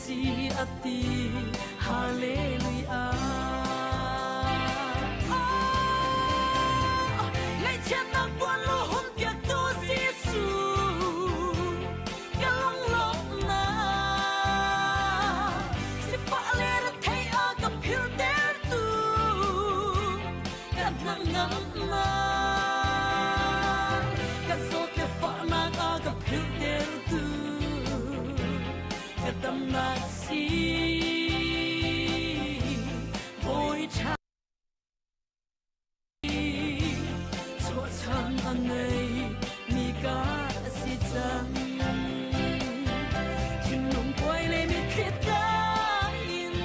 si a ti. Hallelujah. Oh, ngaihchiatnak puan lu hun piaktu Jesuh, ka lunglawmhnak, sifah le rethei a ka philhtertu, ka hnangamnak, ka zawt le fahnak a ka philhtertu, ka damnak si. Bawi ṭha chuahchan a ngei mi ka si cang. Thinlung kuai le mitthli tla in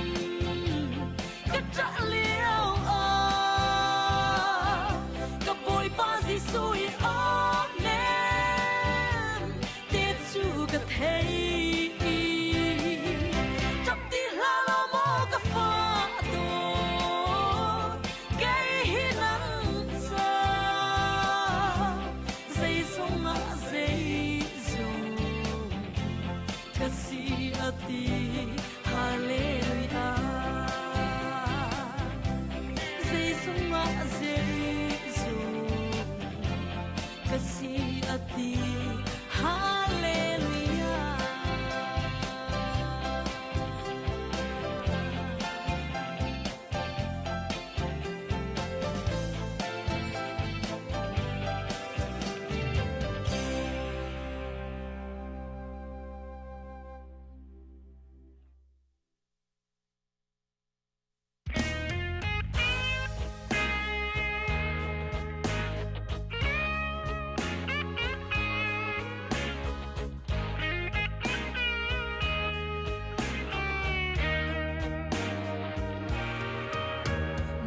ka ṭah lio ah ka Bawipa Jesuh i amen te cu ka thei. Ṭap ti hlah law maw ka fa dawt, kei hi nang ca zeizong ah zeizong ka si a ti. Hallelujah. Zeizong ah zeizong ka si a ti. Hallelujah.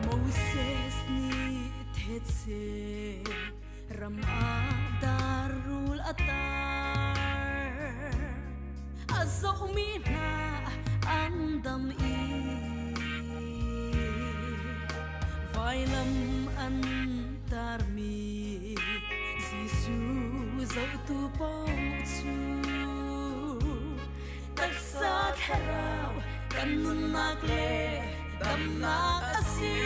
Moses nih thetse ram ah darul a tar. A zohmi hna an dam i vailam an tarmi Jesuh zohtu paoh cu taksa thlarau kan nunnak le damnak a si.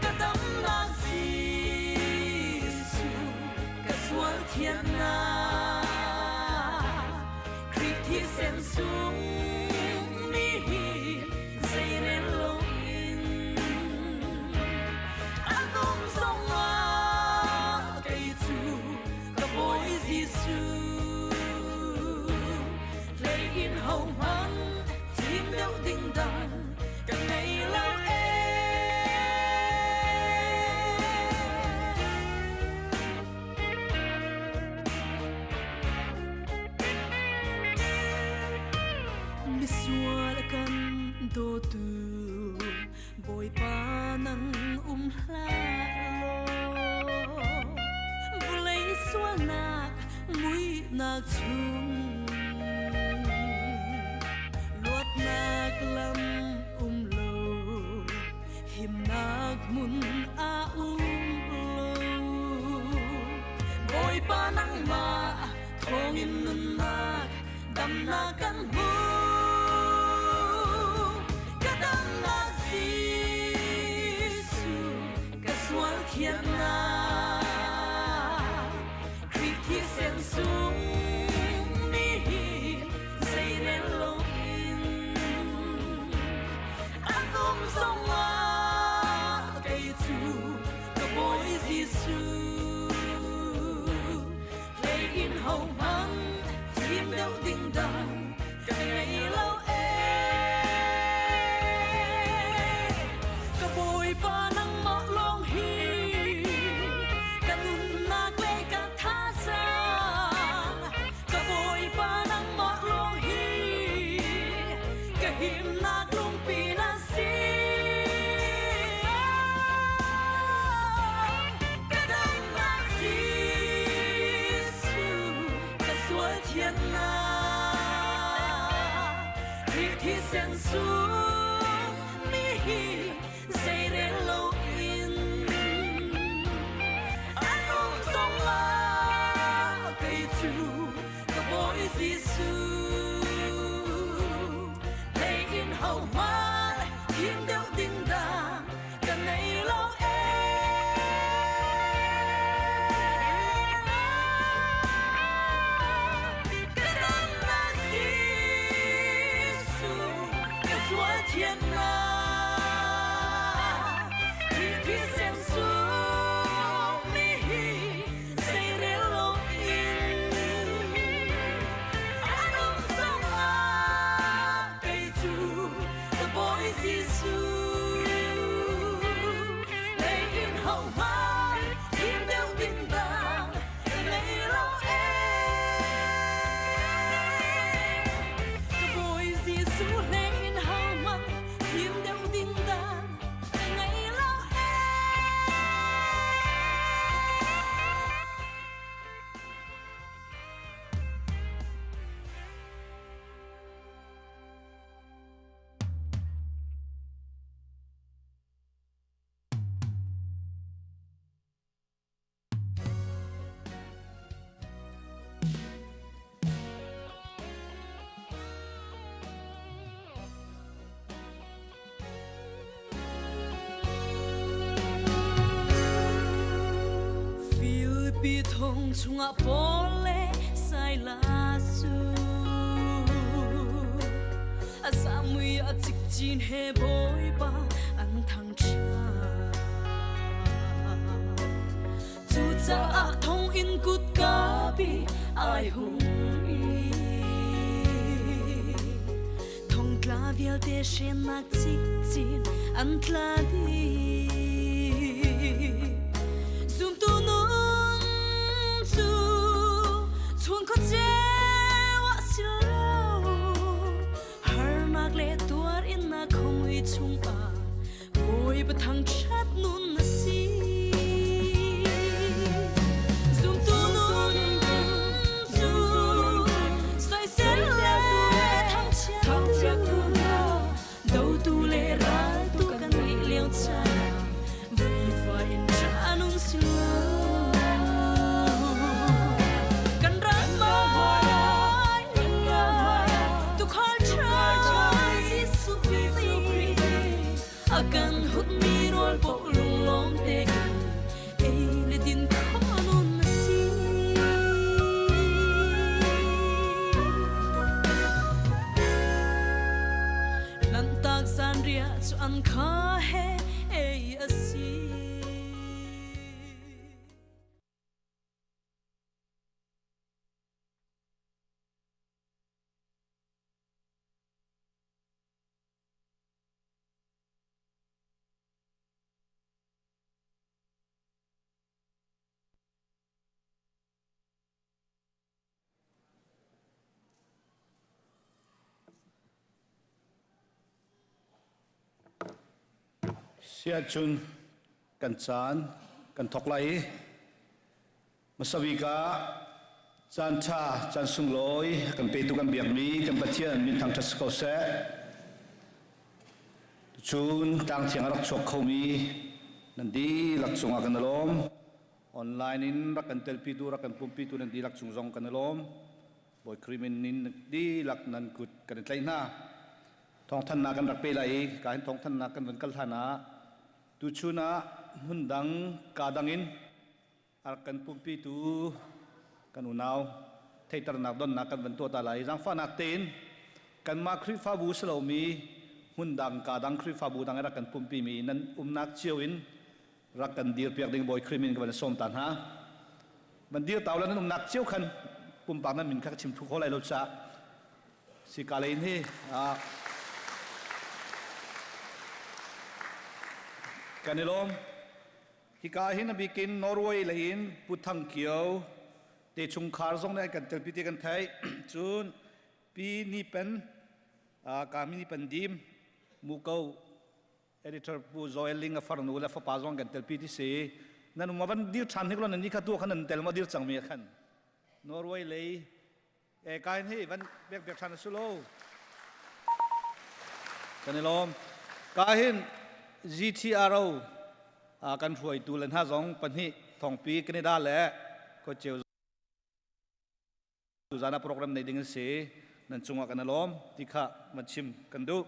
Ka damnak Jesuh, ka sual thiannak, Khrih thisen sung mi hi zeirel loin a dong zongah kei cu ka Bawi Jesuh hlei in hohmanh thim deuh ding dang ka ngei lo ee. Misual kan dawtu Bawipa nang um hlah law vawlei sualnak muihnak chung luatnak lam um lo himnak hmun a um lo. Bawipa nangmah thawngin nunnak damnak kan hmu. Ka damnak Jesuh, ka sual thiannak, Khrih thisen sung mi hi zeirel loin a kum zongah kei cu ka Bawi Jesuh hlei in hohmanh thim deuh ding dang ka ngei lo ee. Ka Bawipa nangmah lawng hi ka nunnak le ka thazaang, ka Bawipa nangmah lawng hi ka himnak lungpi na si. Ka damnak Jesuh, ka sual thiannak, Khrih thisen sung mi hi zeirel loin an um zongah kei cu ka Bawi Jesuh. Thiannak Thihpi sensumi hi zeirel loin an um zongah kei cu ka Bawi Jesuh lei in hohmanh thim deuh ding dang nei lo ee. Ka Bawi Jesuh hlei in hohmanh thim deuh ding dang ngei lo ee. Filipi thong chungah Paul le Silas cu a zamui a cikcin he Bawipa an thangṭhat. Cucaah thonginn kutka pi ai hung i thongtla vialte hrennak cikcin an tla dih. Zumtu nung cu chungkhar ceu ah si lo, harnak le tuar innak khomui chungah Bawipa thangṭhat nun na si. Zumtu nun cu soisel le thangchiat dotu le raltu kan ngeih lio caan vuiva in ṭah nung si lo. Kan ral hmai tuukhal ṭha Jesuh Khrih a kan hutmi rawl paoh lunglawm tein ei le din khawh nun a si. Lanhtak zanriah cu an kha he ei a si. Siahcun kan caan kan thawk lai i hmasa bik ah caan ṭha caan sunglawi kan petu kan biakmi kan Pathian min thangṭhat si ko seh. Cun tlangthiang a rak chuak khomi nan dihlak cungah kan i lawm. Online in rak kan telpitu rak kan pumpitu nan dihlak cung zong kan i lawm. Bawi Khrih min in dihlak nan kut kan i tlaih hna. Thawngthannak kan rak pe lai i ka hin thawngthannak kan van kal hlan ah tuchun ah hmun dang ka dang in a rak kan pumpitu kan unau theiternak donnak kan van tuah ta lai. Zaangfahnak tein kanmah Khrihfabu si lomi hmun dang ka dang Khrihfabu dang i rak kan pumpimi nan umnak cio in rak kan dirpiak ding Bawi Khrih min ka van sawm ta hna. Van dir tau la nan umnak cio khan pumpak nan min kha ka chim thu kho lai lo caah si ka lein hi kan i lawm. Hika hin a bikin Norway lei in Pu Thang Kio te chungkhar zong nih kan telpi ti kan theih. Cun Pi Ni Pen Kami Ni Pen Dim Muko editor Pu Joel Ling a farnu le fapa zong kan telpi ti si. Nan um van dir ṭhan hnik lo nan ni kha tu khan nan tel ma dir cang mi khan Norway lei e kain hi van bek bek ṭhan su lo kan i lawm. Ka hin GTRO kan hruaitu le hna zong pahnih thongpi Canada le Khuacheu Tuzan ah program nei ding an si. Nan cungah kan i lawm ti kha van chim kan duh.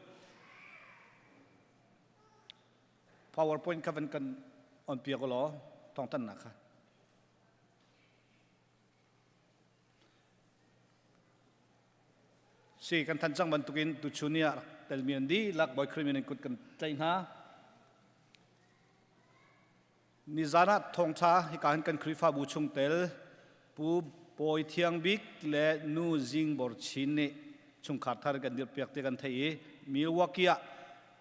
PowerPoint kha van kan on piak law thawngthannak kha. Si kan than cang bantukin tuchun ni ah rak telmi an dihlak Bawi Khrih min in kut kan tlaih hna. Nizan ah thawngṭha hika hin kan Khrihfabu chungtel Pu Bawi Thiang Bik le Nu Zing Bor Chin nih chungkhar thar kan dirpiak ti kan theih i Milwaukee ah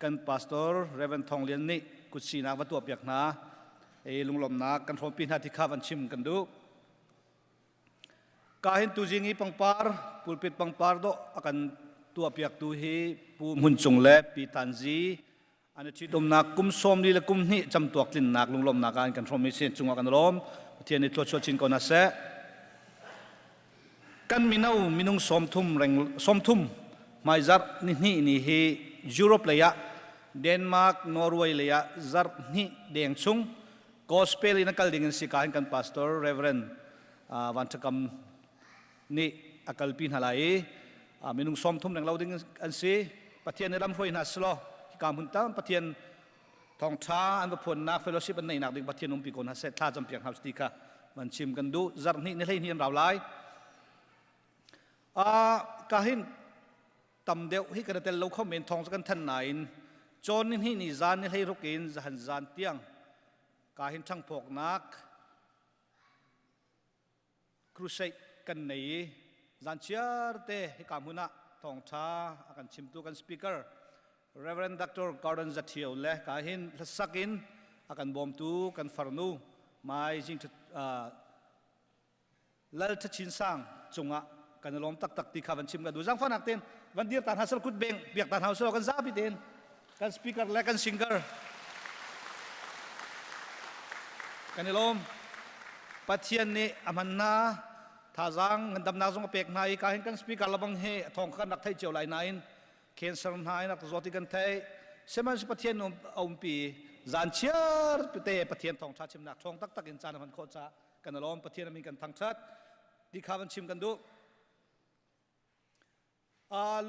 kan pastor Reverend Thawng Lian nih kutsinak va tuahpiak hna. E lunglawmhnak kan hrawmpi hna ti kha van chim kan duh. Ka hin tuzing i pangpar pulpit pangpar dawh a kan tuahpiaktu hi Pu Hmun Cung le Pi Tan Zi an i ṭhitumnak kum 40 le kum hnih camtuak tlinnak lunglawmhnak ah an kan hrawmmi sin cungah kan lawm. Pathian nih thluachuah chin ko hna seh. Kan mino minung 30 reng 30 hmaizarh ni hnih ni hi Europe lei ah Denmark, Norway lei ah zarh hnih deng chung gospel in a kal ding in si ka hin kan pastor Reverend Van Ṭha nih a kalpi hna lai i minung 30 reng lo ding an si. Pathian nih lam hruai hna selaw hika hmun tam Pathian thawngṭha an va phuannak fellowship an neihnak ding Pathian umpi ko hna seh thla campiak hna ti kha van chim kan duh. Zarh hnih ni 12 an rau lai. Ka hin tam deuh hi kan tel lo kho men thawng cu kan than nain cawn ni hnih ni zan ni 16 in zahan zan tiang ka hin ṭhangphawknak crusade kan nei i zan chiar te hika hmun ah thawngṭha a kan chimtu kan speaker Reverend Dr. Gordon Zathio le ka hin hlasak in a kan bawmtu kan farnu Mai Jing Lal Thachin Sang cungah kan i lawm taktak ti kha van chim ka duh. Zangfahnak tein van dir ta hna sel kut beng biak ta hna usih kan zapi tein kan speaker le kan singer kan i lawm. Pathian nih a hman hna thazaang ngandamnak zong a pek hna i ka hin kan speaker labang hi thawng kan rak theih cio lai nain cancer hna in rak zawt i kan theih. Sihmanhsehlaw Pathian a umpi zan chiar te Pathian thawngṭha chimnak ṭhawng taktak in caan a hman khawh caah kan alawm Pathian amin kan thangṭhat ti kha van chim kan duh.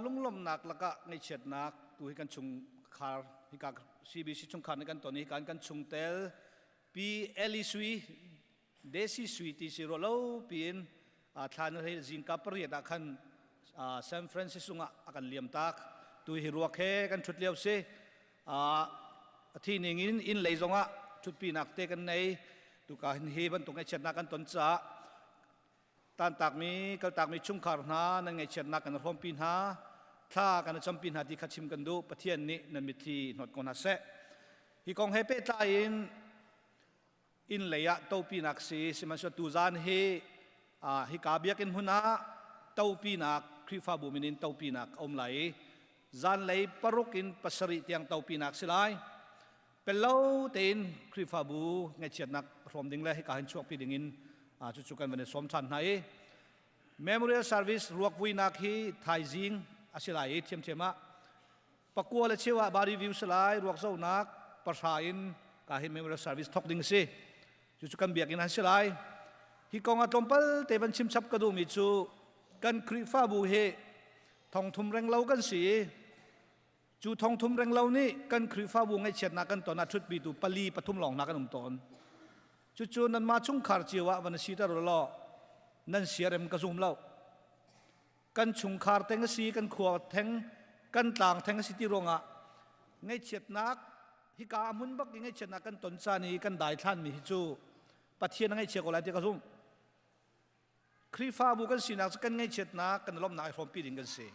Lunglawmhnak lakah ngaihchiatnak tu hi kan chungkhar hika CBC chungkhar nih kan ton i kan kan chungtel Pi Eli Sui Desi Sui ti si ro lo piin thla na hei zingka pariat ah khan San Francisco ah a kan liam tak tu hi ruak he kan thut lio si. A thi ning in inn lei zongah ṭhutpinak te kan nei. Tuka hin hi bantuk ngaihchiatnak kan ton caah tantakmi kaltakmi chungkhar hna nan ngaihchiatnak kan hrawmpi hna, thla kan campi hna ti kha chim kan duh. Pathian nih nan mitthli hnawt ko hna seh. Hi kong he pehtlai in inn lei ah topinak si sihmanhsehlaw tuzan hi hika biakinn hmun ah topinak Khrihfabu min in topinak a um lai i zanlei 6 in 7 tiang topinak si lai. Pello tein Khrihfabu ngaihchiatnak hrawm ding le hika hin chuakpi ding in cucu kan van i sawm ṭhan hna i memorial service ruakvuinak hi thaizing a si lai i ṭhiamṭhiam ah 9 le cheu ah ba review si lai. Ruak zohnak 3 in ka hi memorial service thok ding si. Cucu kan biakinn an si lai. Hi kong ah tlawmpal te van chim chap ka duhmi cu kan Khrihfabu hi 3,000 reng lo kan si i cu 3,000 reng lo nih kan Khrihfabu ngaihchiatnak kan ton ah ṭhutpi tu pali pathum lawng hna kan um tawn. Cucu nanmah chungkhar cio ah van si ter law nan siarem ka zum lo. Kan chungkhar theng a si, kan khua theng, kan tlang theng a si ti ruangah ngaihchiatnak hika a hmun bak i ngaihchiatnak kan ton caan i kan daithlan mi hi cu Pathian a ngaihchia ko lai ti ka zumh. Khrihfabu kan sinak cu kan ngaihchiatnak kan lawmhnak i hrawmpi ding kan si.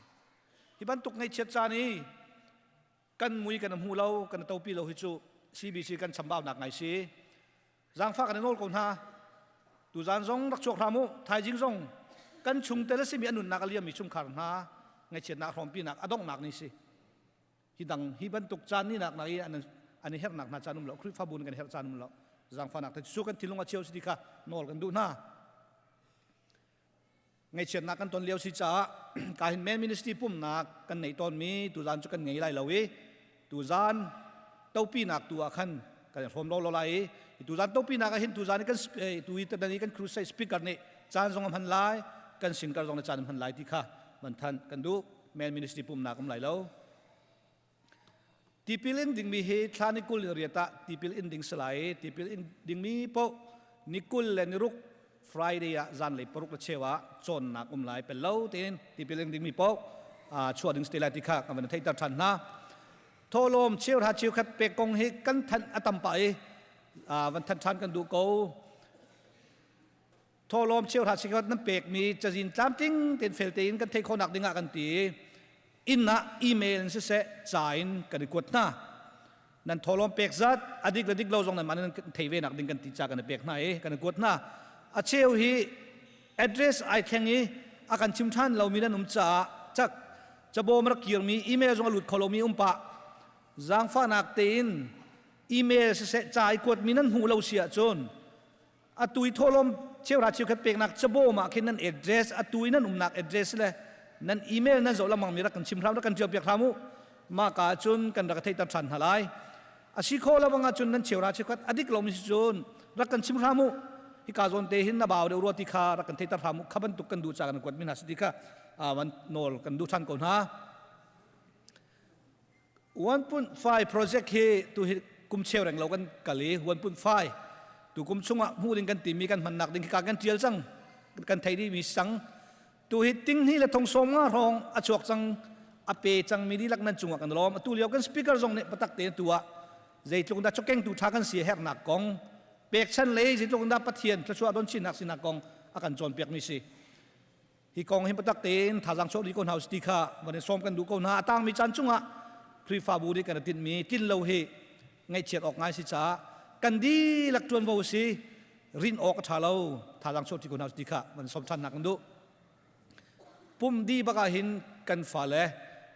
Hi bantuk ngaihchiat caan i kan mui kan hmu lo, kan topi lo hi cu CBC kan chambaunak ngai si. Zaangfah kan i nawl ko hna. Tuzaan zong rak chuak hram u. Thaizing zong kan chungtel a simi a nunnak a liammi chungkhar hna ngaihchiatnak hrawmpinak a donghnak ni si. Hi dang hi bantuk caan ni nak nak i an an i herhnak hna caan um lo. Khrihfabu nih kan herh caan um lo. Zaangfahnak te cu kan thinlung a cheu si ti kha nawl kan duh hna. Ngaihchiatnak kan ton lio si caah ka hin men ministry pumnak kan nei tawnmi tuzaan cu kan ngei lai lo i tuzaan topinak tu ah khan kan hrawm lo lo lai i tuzaan topinak ah hin tuzaan kan tu i tadani kan crusade speaker nih caan zong a hman lai, kan singer zong nih caan a hman lai ti kha man than kan duh. Men ministry pumnak um lai lo. Tipil in dingmi hi thla ni 28 ah tipil in ding si lai i tipil in dingmi paoh ni 26 Friday ah zanlei 6:15 ah cawnnak um lai. Pel lo tein tipil in dingmi paoh chuah ding si te lai ti kha kan van theihter ṭhan hna. Thawhlawm cheuhra cheukhat pek kong hi kan thanh a tam pah i van thanh ṭhan kan duh ko. Thawhlawm cheuhra cheukhat nan pekmi cazin tlamtling tein fel tein kan theih khawhnak ding ah kan ti. Inn ah email in siseh ca in kan i kuat hna. Nan thawhlawm pek zat a dik le dik lo zong nan mah nan thei ve nak ding kan ti ca kan i pek hna i kan i kuat hna. A cheu hi address ai thleng i a kan chim ṭhan lomi nan um caah cak cabawm rak kirmi email zong a lut kho lomi um pah. Zaangfahnak tein email siseh ca i kuatmi nan hmuh lo si ahcun atu i thawhlawm cheuhra cheukhat peknak cabawm ah khin nan address atu i nan umnak address le nan email nan zoh lengmang mi rak kan chim hram rak kan ṭial piak hram u. Mah ka ahcun kan rak theihter ṭhan hna lai. A si kho lo bang ahcun nan cheuhra cheukhat a dik lomi si cun rak kan chim hram u. Hika zawn te hin na bau deuh rua ti kha rak kan theihter hram u. Kha bantuk kan duh ca kan kuat mi hna si ti kha van nawl kan duh ṭhan ko hna. 1.5 project hi tu hi kum cheu reng lo kan kal i 1.5 tu kum chungah hmuh ding kan timi kan hmannak ding khi ka kan tial cang, kan thei dih mi sang. Tu hi ting hnih le thong sawm nga hrawng a chuak cang. A pe cang mi dihlak nan cungah kan lawm. Atu lio kan speaker zong nih patak te tu ah zeitluk dah chokeng tu tha kan si hernak kong, pekchan le zeitluk dah Pathian thluachuah don chinnak sinak kong a kan cawnpiak mi si. Hi kong hin patak tein thazaang chuah rih ko hna ti kha van in sawm kan duh ko hna. A tangmi caan chungah Khrihfabu nih kan i tinhmi tlin lo hi ngaihchiat awk ngai si caah kan dihlak ṭuanvo si, rin awk a ṭha lo. Thazaang chuah ṭi ko hna ti kha van sawm ṭhan hna kan duh. Pum di bak ah hin kan fale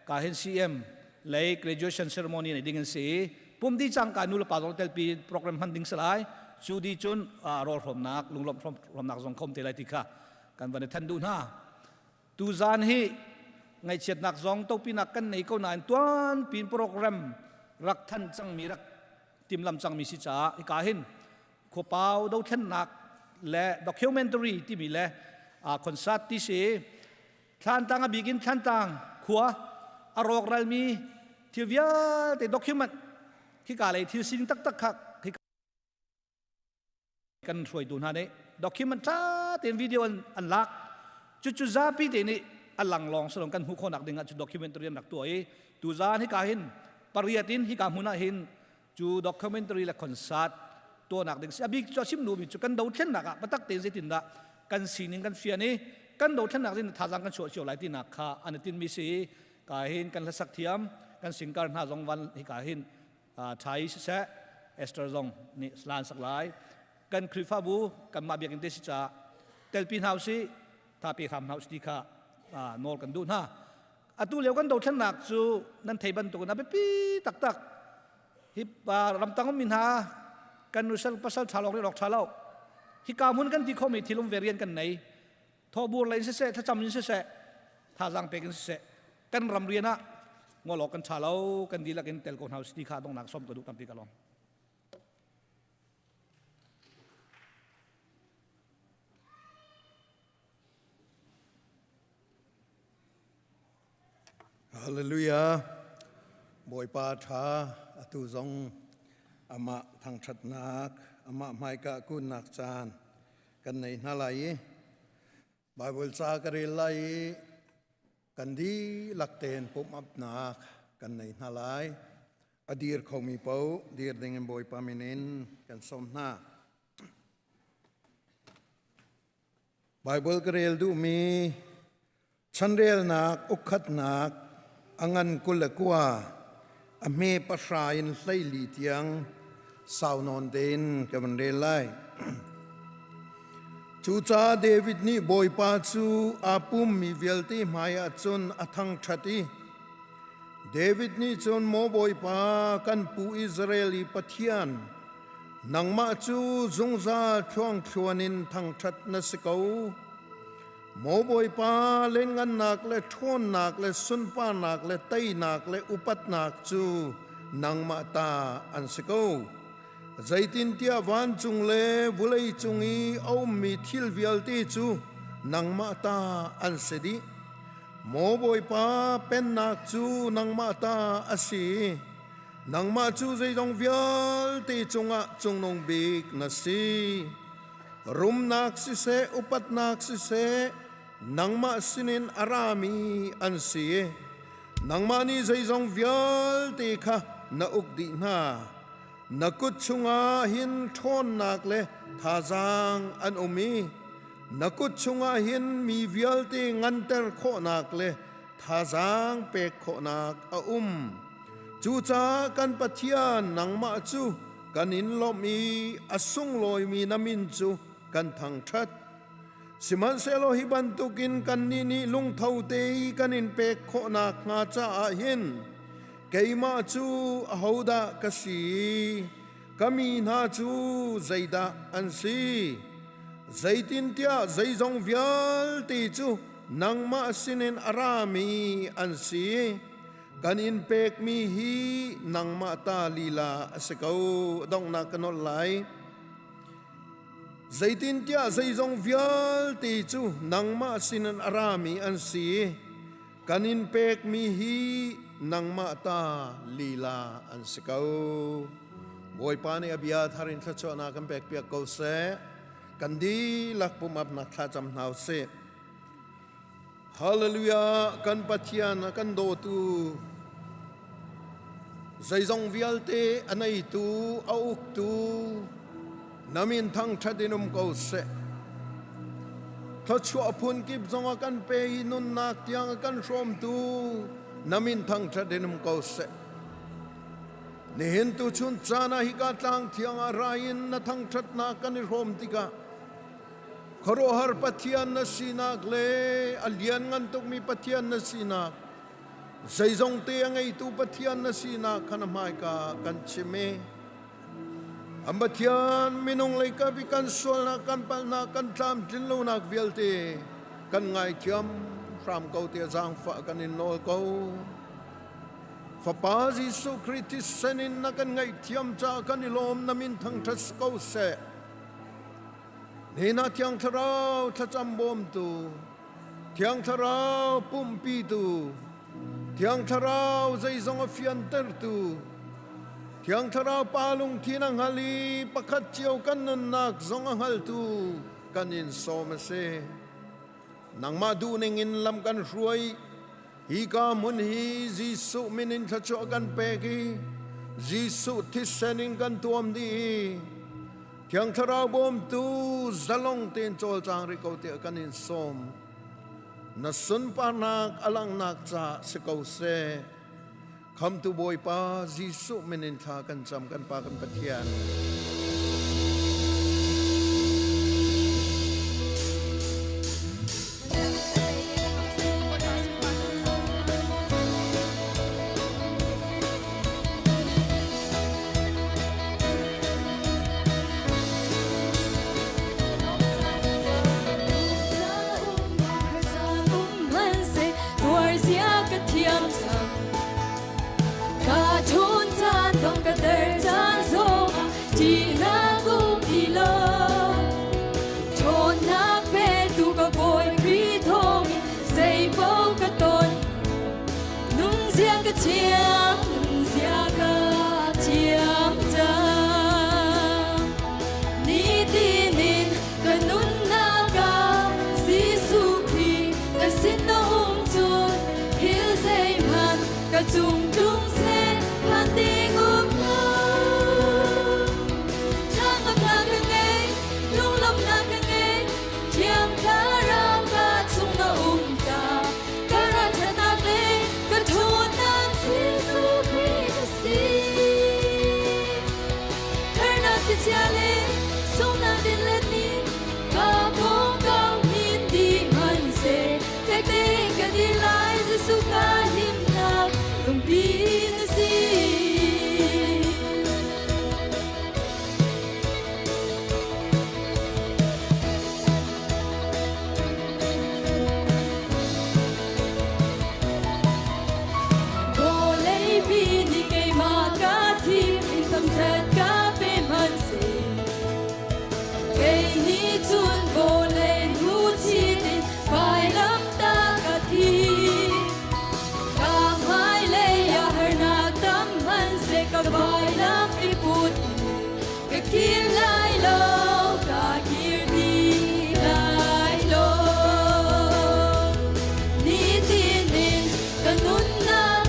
ka hin CM lei graduation ceremony nei ding an si. Pum di cangka nu le pa zong telpi program hman ding si lai. Cu di cun rawl hrawmnak, lunglawmh hrawmnak zong khom te lai ti kha kan van i than duh hna. Tuzan hi ngaihchiatnak zong topinak kan nei ko nain tuan pin program rak than cangmi, rak timlam cangmi si caah hika hin khuapau dothlennak le documentary timi le concert ti si. Thlantlang, a bikin Thlantlang khua a rawk ralmi thil vialte document khika lei thil sining taktak kha kan hruaitu hna nih document ṭha tein video an lak. Cucu zapi te nih a lang lawng salong kan hmuh khawhnak ding ah cu documentary an rak tuah i tuzaan hika hin pariat in hika hmun ah hin cu documentary le concert tuahnak ding si. A bik cu a chim duhmi cu kan dothlennak ah patak tein zeitindah kan sining kan fian i kan dothlennak din thazaang kan chuah cio lai tinak kha an i tinmi si. Ka hin kan hlasak thiam kan singkar hna zong van hika hin Thai siseh, Esther zong nih lan sak lai. Kan Khrihfabu kanmah biakinn te si caah telpi hna usih, thapi hram hna usih ti kha nawl kan duh hna. Atu lio kan dothlennak cu nan thei bantukin a biapi taktak. Hi ramtang ummi hna kan nusal pasal ṭha lawng nih rawk ṭha lo. Hika hmun kan ti khomi thil um ve rian kan nei. Thawhbur lei in siseh, thlacam in siseh, thazaang pek in siseh, kan ram rian ah ngol awk kan ṭha lo. Kan dihlak in tel ko hna usih ti kha donghnak sawm ka duh. Tampi ka lawm. Hallelujah. Bawipa ṭha. Atu zong amah thangṭhatnak, amah hmaika kunnak caan kan nei hna lai i Bible ca ka rel lai i kan dihlak tein pumh-apnak kan nei hna lai. A dir khomi paoh dir ding in Bawipa min in kan sawm hna. Bible ka rel duhmi chanrelnak ukkhatnak a ngan 29 a hme 10 in 14 tiang sau nawn tein ka van rel lai. Cucaah David nih Bawipa cu aa pummi vialte hmaiah cun a thangṭhat i David nih cun, Maw Bawipa, kan pu Israel i Pathian, nangmah cu zungzal thluangthluan in thangṭhat na si ko. Maw Bawipa, lianngannak le ṭhawnnak le sunparnak le teinak le upatnak cu nangmah ta an si ko. Zeitintiah vancung le vulei cung i a ummi thil vialte cu nangmah ta an si dih. Maw Bawipa, pennak cu nangmah ta a si. Nangmah cu zeizong vialte cungah cungnung bik na si. Rumnak siseh, upatnak siseh, nangmah sinin a rami an si. Nangmah nih zeizong vialte kha na uk dih hna. Na kut chungah hin ṭhawnnak le thazaang an um i na kut chungah hin mi vialte nganter khawhnak le thazaang pek khawhnak a um. Cucaah kan Pathian nangmah cu kan in lawmh i a sunglawimi na min cu kan thangṭhat. Sihmanhsehlaw hi bantukin kannih nih lungtho te i kan in pek khawh nakhnga caah hin keimah cu ahodah ka si? Ka mi hna cu zeidah an si? Zeitintiah zeizong vialte cu nangmah sinin a rami an si. Kan in pekmi hi nangmah ta lila a si ko. Donghnak ka nolh lai. Zeitintiah zeizong vialte cu nangmah sinin a rami an si i kan in pekmi hi nangmah ta lila an si ko. Bawipa nih a bia thar in thluachuahnak kan pekpiak ko seh. Kan dihlak pumapnak thlacam hna u sih. Hallelujah! Kan Pathian a kan dawtu, zeizong vialte a neitu, a uktu, na min thangṭhat in um ko seh. Thluachuah phun kip zong a kan pe i nunnak tiang a kan hrawmtu, na min thangṭhat in um ko seh. Nihin tuchun caan ah hika tlang thiang ah ra in na thangṭhatnak kan i hrawm tikah Khuaruahhar Pathian na sinak le a lianngan tukmi Pathian na sinak, zeizongte a ngeitu Pathian na sinak kha na hmaika kan chim i an Pathian minung leikap i kan sualnak, kan palhnak, kan tlamtlin lonak vialte kan ngaithiam hram ko tiah zaangfah kan in nawl ko. Fapa Jesuh Khrih thisen in na kan ngaihthiam caah kan i lawm na min thangṭhat ko seh. Nina Thiang Thlarau thlacam bawmtu, Thiang Thlarau pumpitu, Thiang Thlarau zeizong a fiantertu, Thiang Thlarau Pa lungthin a hngal i pakhat cio kan nunnak zong a hngaltu kan in sawm a si. Nangmah duhning in lam kan hruai. Hika hmun hi Jesuh min in thluachuah kan pek i Jesuh thisen in kan tuam dih i Thiang Thlarau bawmtu zalong tein cawlcang rih ko tiah kan in sawm. Na sunparnak a langhnak caah si ko seh. Khamtu Bawipa Jesuh min in thla kan cam kan Pa kan Pathian. Ka ṭhun caan zong ka der caan zongah ṭihnak um ti lo. Ṭhawnnak petu ka Bawi Khrih thawngin zeipaoh ka ton. Nunzia ka thiam, nunzia ka thiam cang. Nitin in ka nunnak ah Jesuh Khrih ka sin na um cun thil zeihmanh ka cung tlung seh phan ding um lo. Thlanglamnak ka ngei, lunglawmhnak ka ngei, Thiang Thlarau ka chung na um ca, ka ralṭhatnak le ka ṭhawnnak Jesuh Khrih ka si. Harnak thlichia le sunghnak din le ni, ka pawngkam hin dih hmanhseh, fek tein ka dir lai Jesuh ka himnak lungpi na si. Vawleipi nih keimah ka thim in thangṭhat ka pe hmanhseh. Kei nih cun vawlei hnu chin in vailamtah ka thi. Ka hmailei ah harnak tam hmanhseh ka vailam i put Ka kir lai lo, ka kir ti lai lo. Nitin in ka nunnak.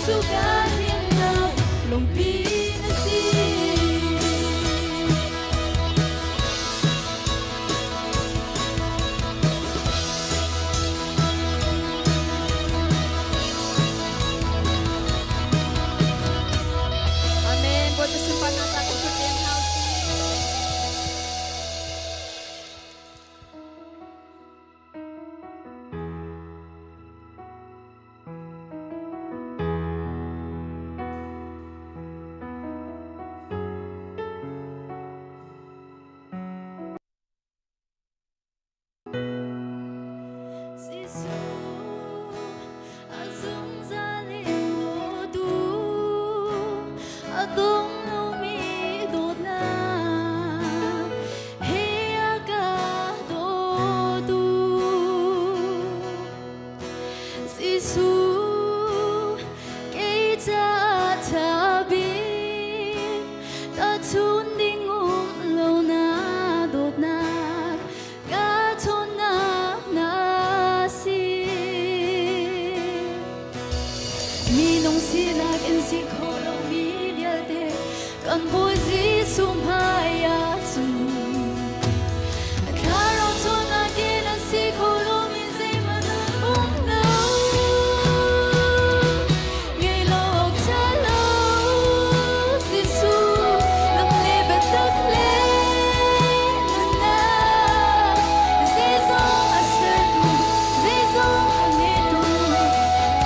Jesuh ka himnak lungpi na si. Amen. Bawipa sunparnak ca kan thut hna usih. Jesuh a zungzal in dawtu, a dong lomi dawtnak he a ka dawtu. Jesuh kei caah ṭha bik, tahchunh ding um lo na dawtnak ka ṭhawnnak na si. Minung sinak in si kho lomi vialte kan Bawi Jesuh hmai ah cun thlarau ṭhawnnak in an si kho lomi zeihmanh um lo. Ngei lo awk ṭha lo Jesuh lam le biatak le nunnak zeizong a sertu zeizong a ngeitu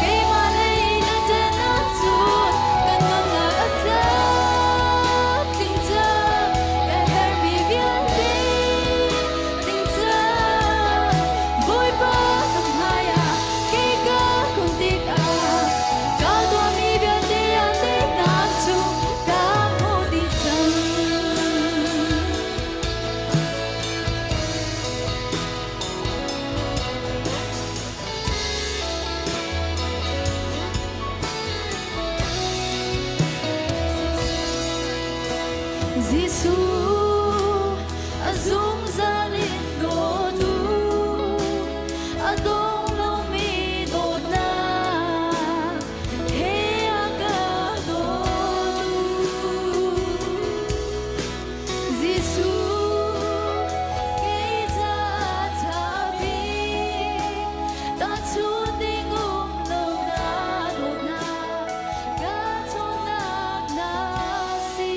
keimah lei na ṭan ahcun ka nunnak a tlamtling cang ka herhmi vialte tling cang Bawipa na hmaiah kei ka kun tikah ka tuahmi vialte a teinak cu ka hmuh dih cang. Jesuh a zungzal in dawtu, a dong lomi dawtnak he a ka dawtu. Jesuh kei caah ṭha bik, tahchunh ding um lo na dawtnak, ka ṭhawnnak na si.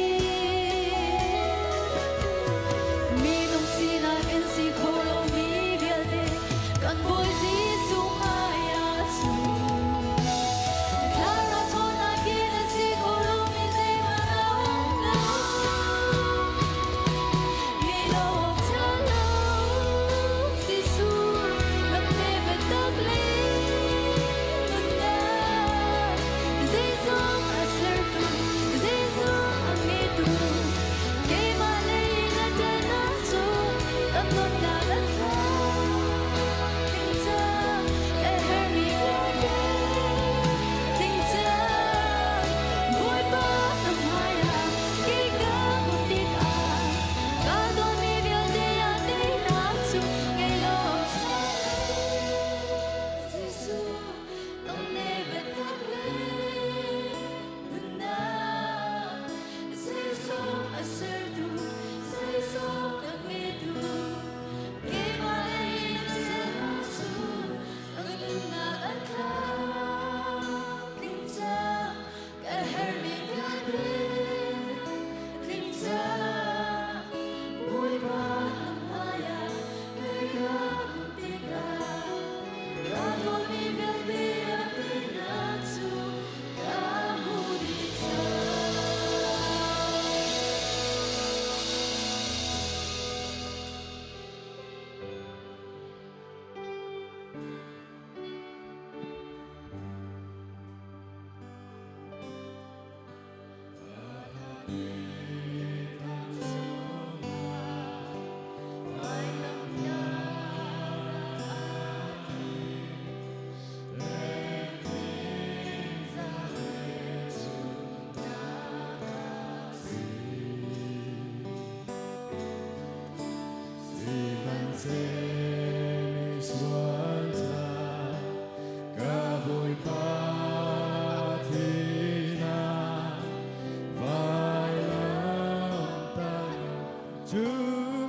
Cu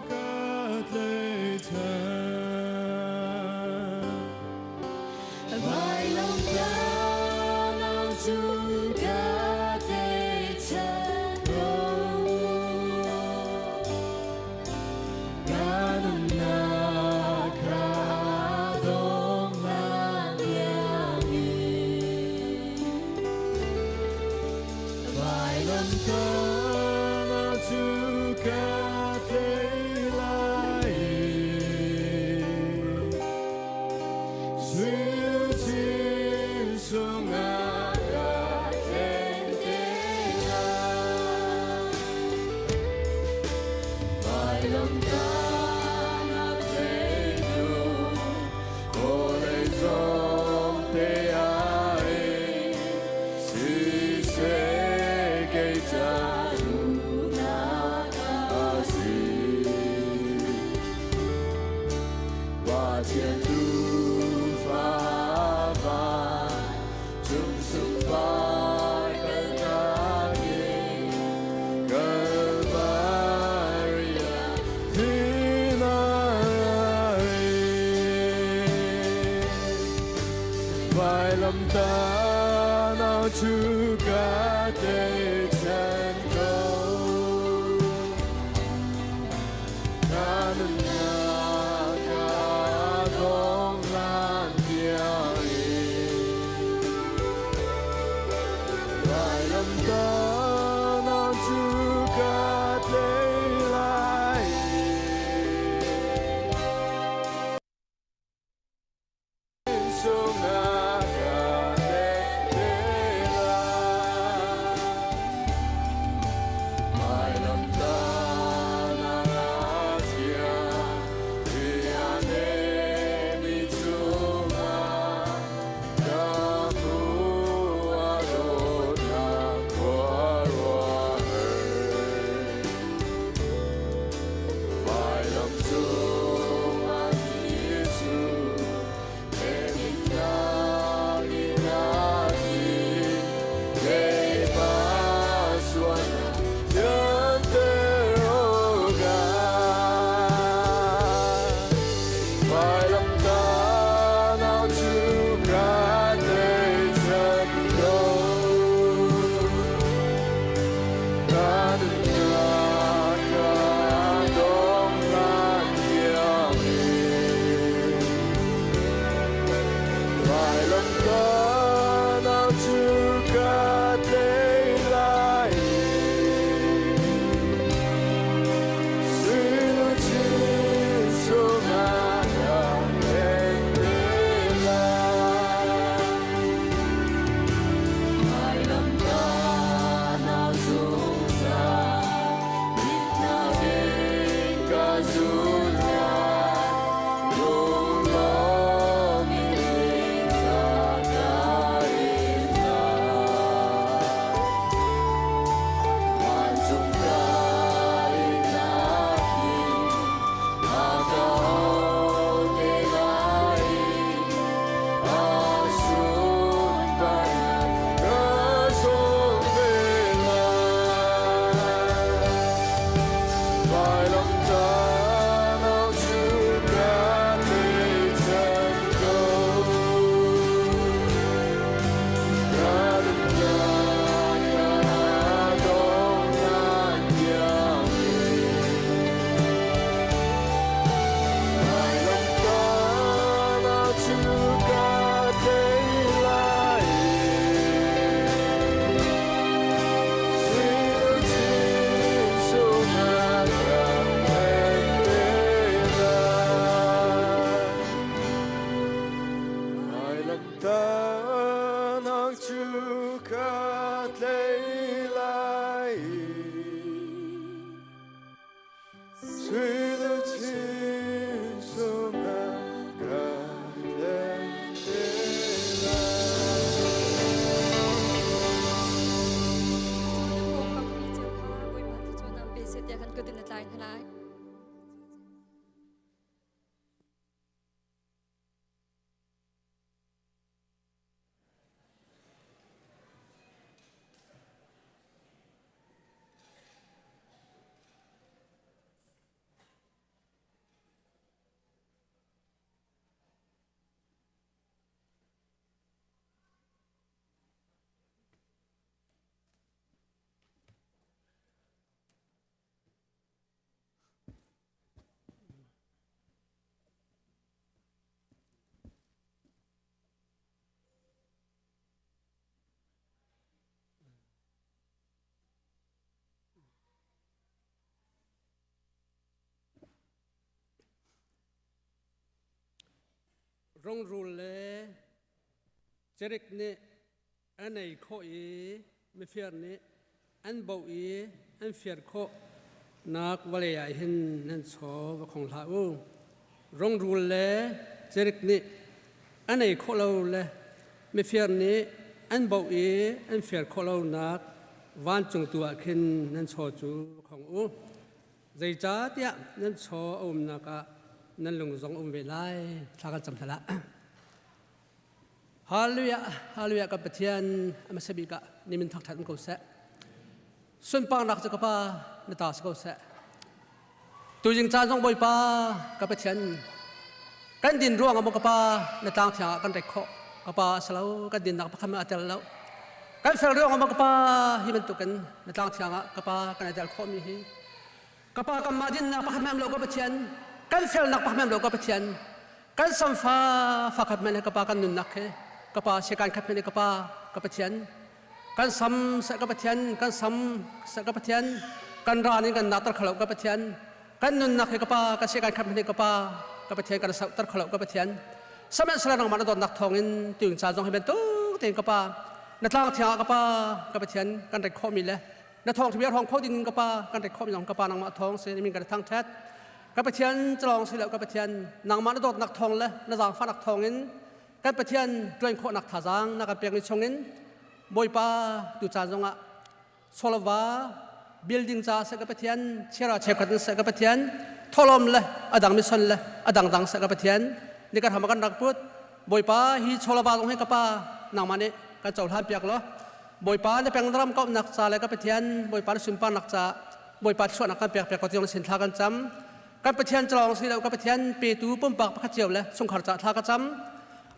ka tlaichan. Vailamtahnak cu ka tlaichan ko. Ka nunnak kha dong hlan tiangin. Vailamtahnak cu ka tlei lai Sui sungah ka tlen te lai. Vailamtahnak zeitu Vawlei zong te ah hin siseh kei ca duhnak a si. Pathian tuufa van cung sunpar kalnak in Kalvari ah thihnak in Vailamtahnak cu ka tlaichan ko. Ka nunnak a dong hlan tiangin. Vailamtahnak cu ka tlei lai. Sungah ka tlen te lai. Vailamtahnak a thiang, thi a neihmi cungah ka hmuh a dawtnak khuaruahhar. Vailam cungah Jesuh, temhinnak in a thi, keimah sualnak thianter awkah. Vailamtahnak cu ka tlaichan ko. Ka nunnak a dong hlan tiangin. Vailamtahnak cu ka tlei lai. Sui luchin sungah ka tlen te lai. Vailamtahnak zungzal dinnak in ka zul lai, lunglawm in ca ka in lai. Vancung kainak hin a ka auh te lai A sunparnak ka sawm ve lai. Vailamtahnak cu ka tlaichan ko. Ka nunnak a dong hlan tiangin. Vailamtahnak cu ka tlei lai. Sui luchin sungah ka tlen te lai. Vailamtahnak cu ka tlei lai. Sui luchin sungah ka tlen te lai. Nan pawngkam mi cio kha Bawipa thluachuahnak pe seh tiah kan kut in a tlai hna lai. Rungrul le cerik nih an ei khawh i mifir nih an boh i an fir khawh nak vawlei ah hin nan chaw va khong hlah u. Rungrul le cerik nih an ei khawh lo le mifir nih an boh i an fir khawh lonak vancung tu ah khin nan chaw cu va khong u. Zeicahtiah nan chaw a umnak ah nan lung zong um ve lai. Thla kan cam hna Hallelujah, hallelujah kan Pathian a hmasa bik ah nimin thangṭhat um ko seh. Sunparnak cu ka Pa na ta si ko seh. Tuzing caan zong Bawipa ka Pathian kan din ruang ah maw ka Pa na tlang thiang ah kan rek khawh. Ka Pa a si lo, kan dinnak pakhat a tel lo. Kan fel ruang ah maw ka Pa hi bantukin na tlang thiang ah ka Pa kan i tel khawhmi hi ka Pa kanmah dinnak pakhat hmanh lo ka Pathian kan felnak pakhat hmanh lo ka Pathian kan samfa fakhat men ka pa kan nunnak he ka pa sekan khat men ka pa ka Pathian kan sam se ka Pathian kan sam se ka Pathian kan ran in kan nak tar khalo ka Pathian kan nunnak he ka pa ka sekan khat men ka pa ka Pathian kan sau tar khalo ka Pathian samen sala nang ma na dawtnak thawngin tuing cha zong he ben tuk tein ka pa na tlang thiang ah ka pa ka Pathian kan rek khawh mi le na thawng thibia thawng kho ding ka pa kan rek khawh mi zong ka pa nangmah thawng se min kan thang that Ka Pathian calawng si lo ka Pathian nangmah na dawtnak thawng le na zaangfahnak thawngin kan Pathian ṭuan khawhnak thazaang na kan pekmi chungin Bawipa tu caan zongah Solova building ca seh ka Pathian chiara cheukhat in seh ka Pathian tholom le adang mison le adang dang seh ka Pathian ni kan ham kan rak put Bawipa hi Solova zong hi ka pa nangmah nih kan cohlan piak law Bawipa na pengram kauhnak ca le ka Pathian Bawipa na sunparnak ca Bawipa chuahnak kan pek piak ko tiang sin thla kan cam kan Pathian calawng si lo ka Pathian petu pumpak pakhat cio le chungkhar ca thla ka cam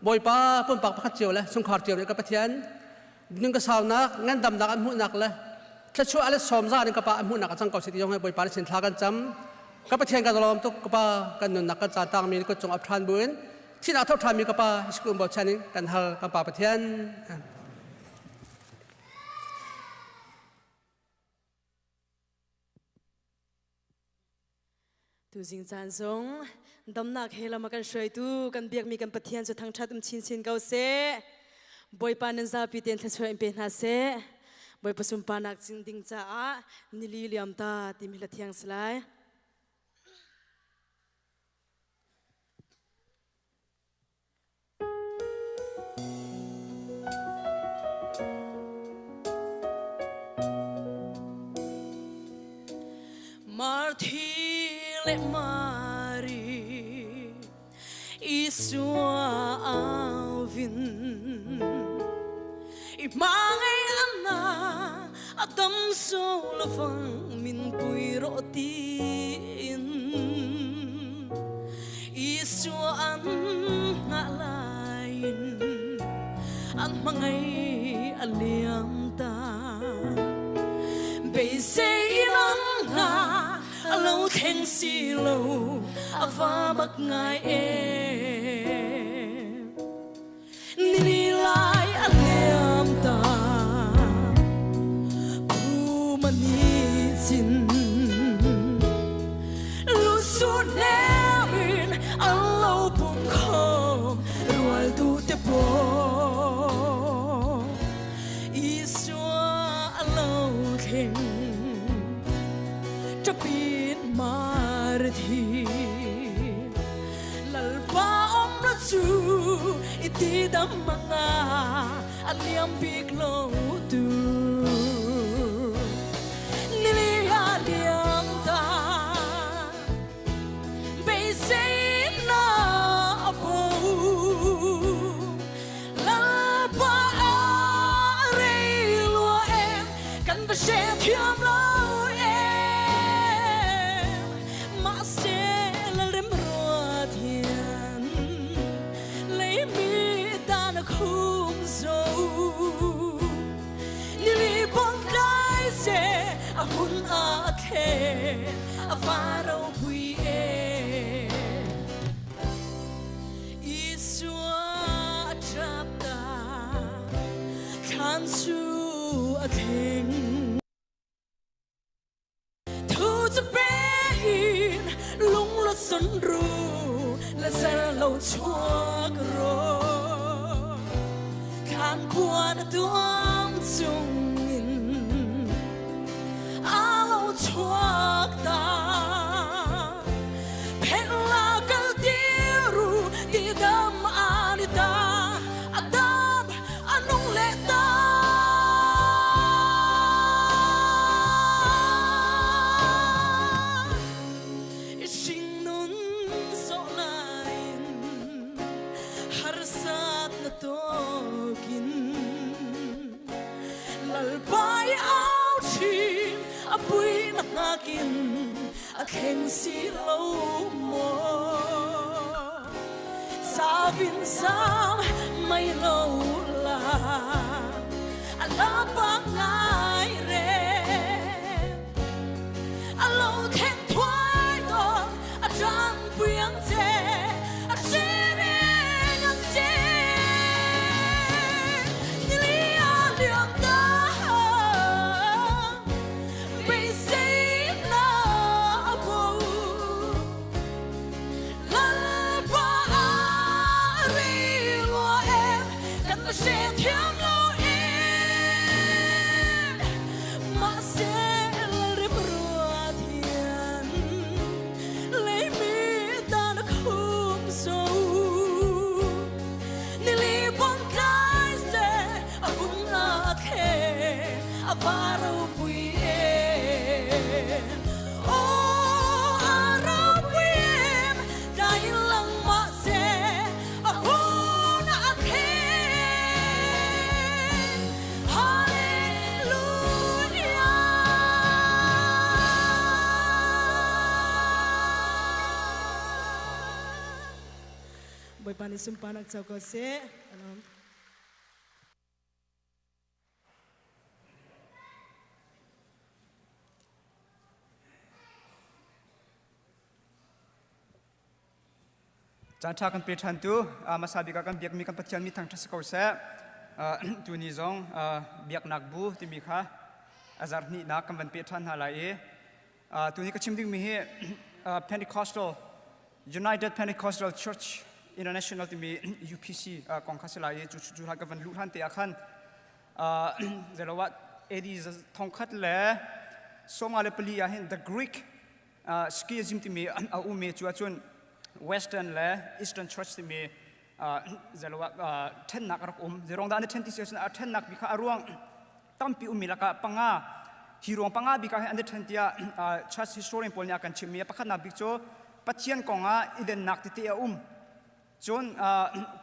Bawipa pumpak pakhat cio le chungkhar cio le ka Pathian ning ka saunak ngandamnak an hmuhnak le thluachuah le sawmza ning ka pa an hmuhnak a cang ko si ti zong Bawipa le sin thla kan cam ka Pathian ka lawm tuk ka pa kan nunnak kan caan tangmi kut cung ap ṭhan buin thihnak tho ṭhanmi ka pa Jesuh bochan in kan hal kan pa Pathian. Tuzing caan zong damnak he lam a kan hruaitu kan biakmi kan Pathian cu thangṭhat um chinchin ko seh. Bawipa nan zapi tein thluachuah in pe hna seh. Bawipa sunparnak cing ding caah nili liam ta timi hla thiang si lai. Marthi le Mari Isua avin I hmangai anna Adam so lavang min pui ro tin Isua an ngalain an hmangai a liam ta Beisei lam nga a lo thleng si lo a va bak ngai em Nili lai a liam ta Pumani chin Lusun nemin an lo pum khom rual du te po Isua a lo thleng Tapin mar thi Lalpa om la chu iti dam manga a liam bik lo tu Nili a liam ta beisei na bo Lalpa a rei lua em kan va she thiam lo em Mahse lalrem ruat hian leimi ta na khum zo Nili bong tlai se a hun a the a faro pui e Isua a trap ta thlan su a thleng Thu cu pe in lungla son ru Lazar lo chuak ro Khan puan a tuam chungin A lo chuak ta Phen la kal tiru ti dam ani ta A dam a nung le ta. Hringnun zawh lain harsat na tawkin lalpai au ṭhim a pui na hnakin a thleng si lo maw Savin sam mai lo la a la pa ngai re a lo theng thuai dawt a ṭan puiang che a hriring ang che nili a liam ta beisei na bo Lalpa a ri lua em kan la hre thiam lo em mahse lalrem ruat hian leimi tan a khum zo nili bong tlai se a hung na khe a va ropui em Bawipa nih sunparnak co ko seh. Caan ṭha kan pe ṭhan tu hmasa bik ah kan biakmi kan Pathian mi thangṭhat si ko seh. Tuni zong biaknak bu timi kha a zarh hnihnak kan van pe ṭhan hna lai i tuni ka chim dingmi hi Pentecostal United Pentecostal Church International timi UPC kong kha si lai i cu cu ka van luh hlan te ah khan zeiloah AD thongkhat le 54 ah hin the Greek schism timi a um i cu ahcun Western le Eastern Church timi zeiloah ṭhennak a rak um. Zeirong dah an i ṭhen ti si ahcun a ṭhennak bik kha a ruang tampi ummi lakah panga hi ruang panga bik ah hin an i ṭhen tiah church historian pawl nih a kan chimmi pakhatnak bik cu Pathian kong ah i dennak tete a um. Cun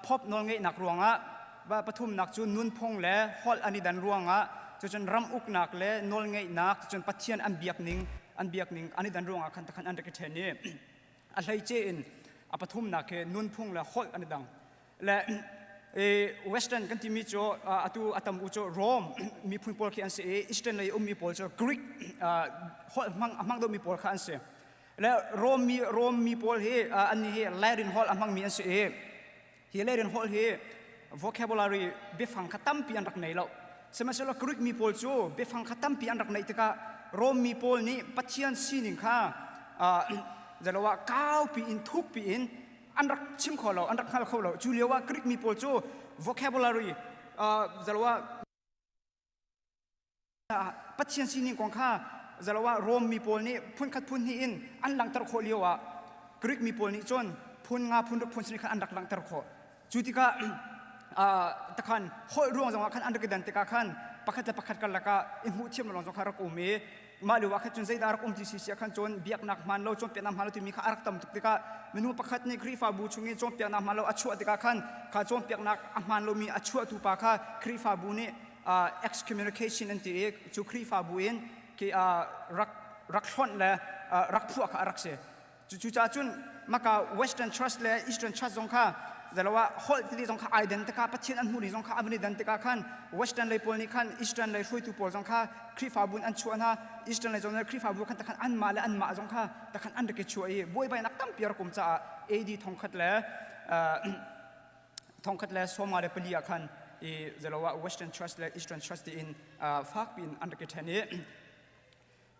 Pope nawlngeihnak ruangah pathumnak cu nunphung le holh an i dan ruangah cucun ram uknak le nawlngeihnak cun Pathian an biakning an biakning an i dan ruangah khan takhan an rak i ṭhen i a hleice in a pathumnak hi nunphung le holh an i dang. Le Western kan timi cu atu a tam u cu Rome miphun pawl khi an si i Eastern lei ummi pawl cu Greek holh hmang a hmang deuhmi pawl kha an si. Le Rome mi Rome mi pawl hi annih hi Latin holh a hmangmi an si i hi Latin holh hi vocabulary biafang kha tampi an rak nei lo. Sihmanhsehlaw Greek mi pawl cu biafang kha tampi an rak neih tikah Rome mi pawl nih Pathian sining kha zeloah kaupi in thukpi in an rak chim kho lo, an rak hngal kho lo. Cu lio ah Greek mi pawl cu vocabulary zeloah Pathian sining kong kha zeloah Rom mi pawl nih phunkhat phun hnih in an langhter khawh lio ah Greek mi pawl nih cun phun nga phun ruk phun sarih khan an rak langhter khawh. Cu tikah takhan holh ruang zongah khan an rak i dan tikah khan pakhat le pakhat karlak ah i hmuh thiam lo zong kha rak um i mah lio ah khan cun zeidah rak um ti si si ah khan cun biaknak hmaan lo cawnpiaknak hmaan lo timi kha a rak tam tuk tikah minung pakhat nih Khrihfabu chung i cawnpiaknak hmaan lo a chuah tikah khan kha cawnpiaknak a hmaan lomi a chuahtu pa kha Khrihfabu nih excommunication an ti i cu Khrihfabu in ki rak rak hlonh le rak phuah kha a rak si. Cucaah cun maka Western Church le Eastern Church zong kha zaloah holh tili zong kha ai den tikah Pathian an hmuh ni zong kha a van i den tikah khan Western lei pawl nih khan Eastern lei hruaitu pawl zong kha Khrihfabu in an chuah hna Eastern lei zong nih Khrihfabu khan takhan anmah le anmah zong kha takhan an rak i chuah i buaibainak tampi a rak um caah AD 1154 ah khan i zaloah Western Church le Eastern Church tiin fakpi in an rak i ṭhen i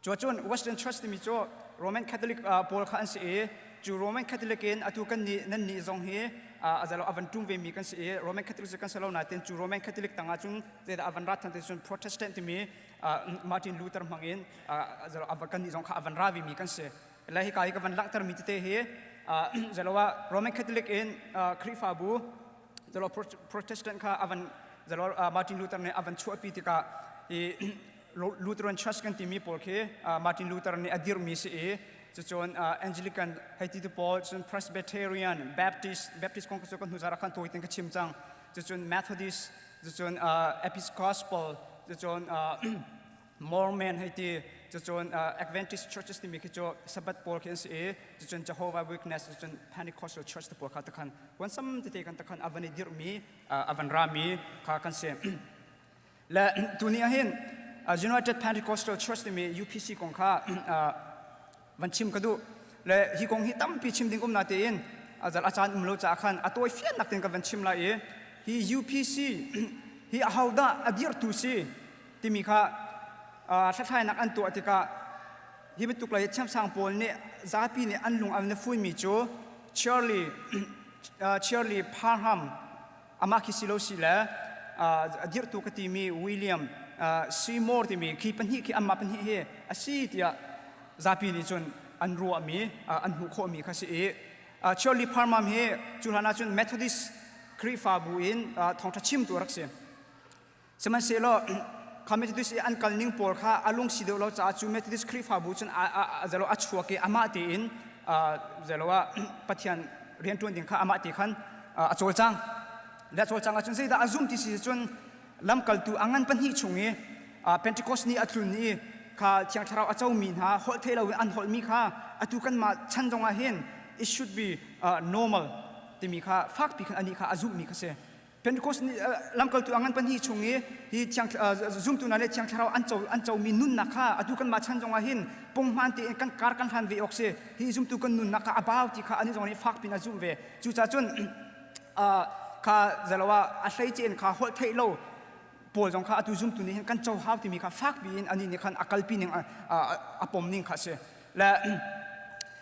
Cuacun Western Church timi cu Roman Catholic pawl kha an si i Cu Roman Catholic in atu kan nih nan nih zong hi a zalo a van ṭum ve mi kan si i Roman Catholic cu kan si lo nain cu Roman Catholic tangah cun zeidah a van rat than te cun Protestant timi Martin Luther hmang in zalo a kan nih zong kha a van ra ve mi kan si. Le hika hi ka van langhter mi tete hi zalo ah Roman Catholic in Khrihfabu zalo Protestant kha a van zalo Martin Luther nih a van chuahpi tikah i Lutheran Church kan timi pawl khi Martin Luther nih a dirhmi si i cucun Anglican hei ti tu pawl cun Presbyterian Baptist Baptist kong cu kan hnu zara khan tawi ten ka chim cang cucun Methodist cucun Episcopal cucun Mormon hei ti cucun Adventist churches timi khi cu Sabbath pawl khi an si i cucun Jehovah Witness cucun Pentecostal Church te pawl kha takhan huansam tete kan takhan a van i dirhmi a van rami kha kan si. Le tuni ahhin United Pentecostal Church timi UPC kong kha van chim ka duh. Le hi kong hi tampi chim ding um na tein a caan um lo caah khan a tawi fiannak tein ka van chim lai i hi UPC hi ahodah a dirhtu si timi kha hlathlainak an tuah tikah hi bantuk lei thiamsang pawl nih zapi nih an lung an fuimi cu Charlie Charlie Parham amah khi si lo si le a dirhtu ka timi William Seymour timi khi pahnih khi anmah pahnih hi a si tiah zapi nih cun an ruahmi an hmuh khawhmi kha si i Charlie Parham hi cu hlan ahcun Methodist Khrihfabu in thawngṭha chimtu a rak si. Sihmanhsehlaw kha Methodist i an kalning pawl kha a lung si deuh lo caah cu Methodist Khrihfabu cun zelo a chuak i amah tein zelo ah Pathian rianṭuan ding kha amah te khan a cawlcang. Le a cawlcang ahcun zeidah a zum ti si cun lamkaltu a ngan pahnih chung i Pentecost ni a tlun i kha Thiang Thlarau a comi hna holh thei loin an holhmi kha atu kanmah chan zongah hin it should be normal timi kha fakpi khan anih kha a zumhmi kha si. Pentecost ni lamkaltu a ngan pahnih chung i hi thiang zumtu hna le thiang thlarau an co an comi nunnak kha atu kanmah chan zongah hin punghman tein kan kar kan hlan ve awk si hi zumtu kan nunnak kha a bau ti kha ani zong nih fak pin a zumh ve cucaah cun kha zalo ah a hleice in kha holh theih lo pawl zong kha atu zumtu nih hin kan co hau timi kha fak piin ani nih khan a kalpi ning a pom ning kha si le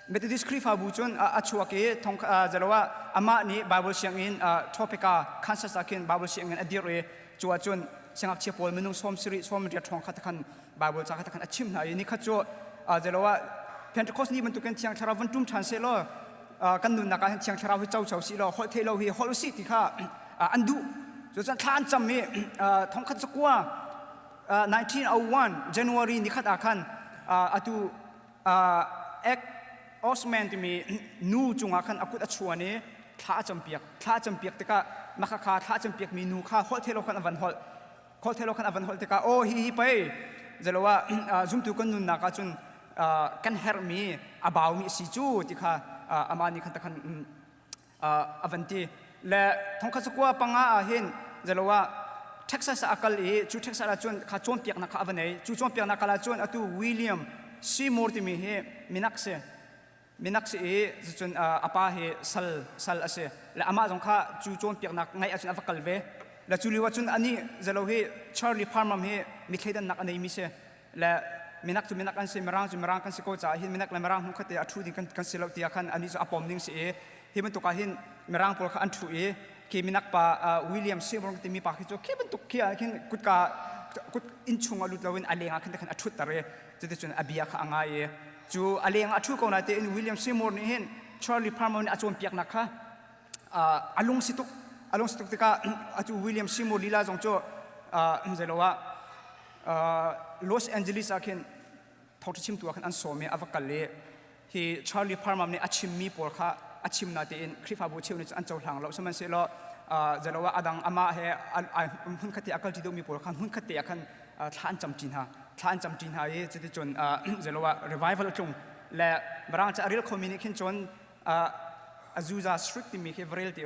Methodist Khrihfabu cun a chuak i thong zalo ah amah nih Bible sianginn Topeka, Kansas ah khin Bible sianginn a dirh i cu ah cun siangngakchia pawl minung sawm sarih sawm riat hrawng kha takhan Bible ca kha takhan a chimh hna i nikhat cu zalo ah Pentecost ni bantukin Thiang Thlarau van ṭum ṭhan sehlaw kan nunnak ah hin Thiang Thlarau hi co cho sih law holh thei lo hi holh usih ti kha an duh. Cucun thla an cam i thongkhat zakua 1901 January nikhat ah khan atu Ek Osman timi nu cungah khan a kut a chuan i thla a campiak. Thla a campiak tikah maka kha thla a campiakmi nu kha holh thei lo khan a van holh. Holh thei lo khan a van holh tikah aw hi hi pei zelo ah zumtu kan nunnak ah cun kan herhmi a baumi a si cu ti kha amah nih khan takhan a van ti le thongkhat sakua panga ah hin zelo ah Texas ah a kal i cu Texas ah cun kha cawnpiaknak kha a va nei cu cawnpiaknak kal ah cun atu William Seymour timi hi minak si minak si i cun a pa hi sal sal a si le amah zong kha cu cawnpiaknak ngaih ahcun a va kal ve le cu lio ah cun anih zelo hi Charlie Parham hi mi thleidannak a neimi si le minak cu minak an si mirang cu mirang kan si ko caah hin minak le mirang hmuh khat te a ṭhu ding kan, kan si lo tiah khan anih cu a pom ding si i hi bantuk ah hin mirang pawl kha an ṭhu i khi minak pa William Seymour timi pa khi cu khi bantuk khi ah khin kutka kut inn chung ah lut loin a leng ah khin khan a ṭhutter i cuticun a bia kha a ngai i cu a leng ah a ṭhu ko na tein William Seymour nih hin Charlie Parmer nih a cawnpiaknak kha a lung si tuk a lung si tuk tikah atu William Seymour lila zong cu zeilo ah Los Angeles ah khin thawngṭha chimtu ah khan an sawm i a va kal i hi Charlie Parham nih a chimmi pawl kha a chim na tein Khrihfabu cheu nih cun an cohlang lo sihmanhsehlaw zelo ah adang amah he hmunkhat te a kalṭi deuhmi pawl kha hmunkhat te ah khan thla an camṭi hna thla an camṭi hna i cuticun zelo ah revival a tlung le mirang ca a rel khomi nih khin cun Azusa Street timi khi va rel te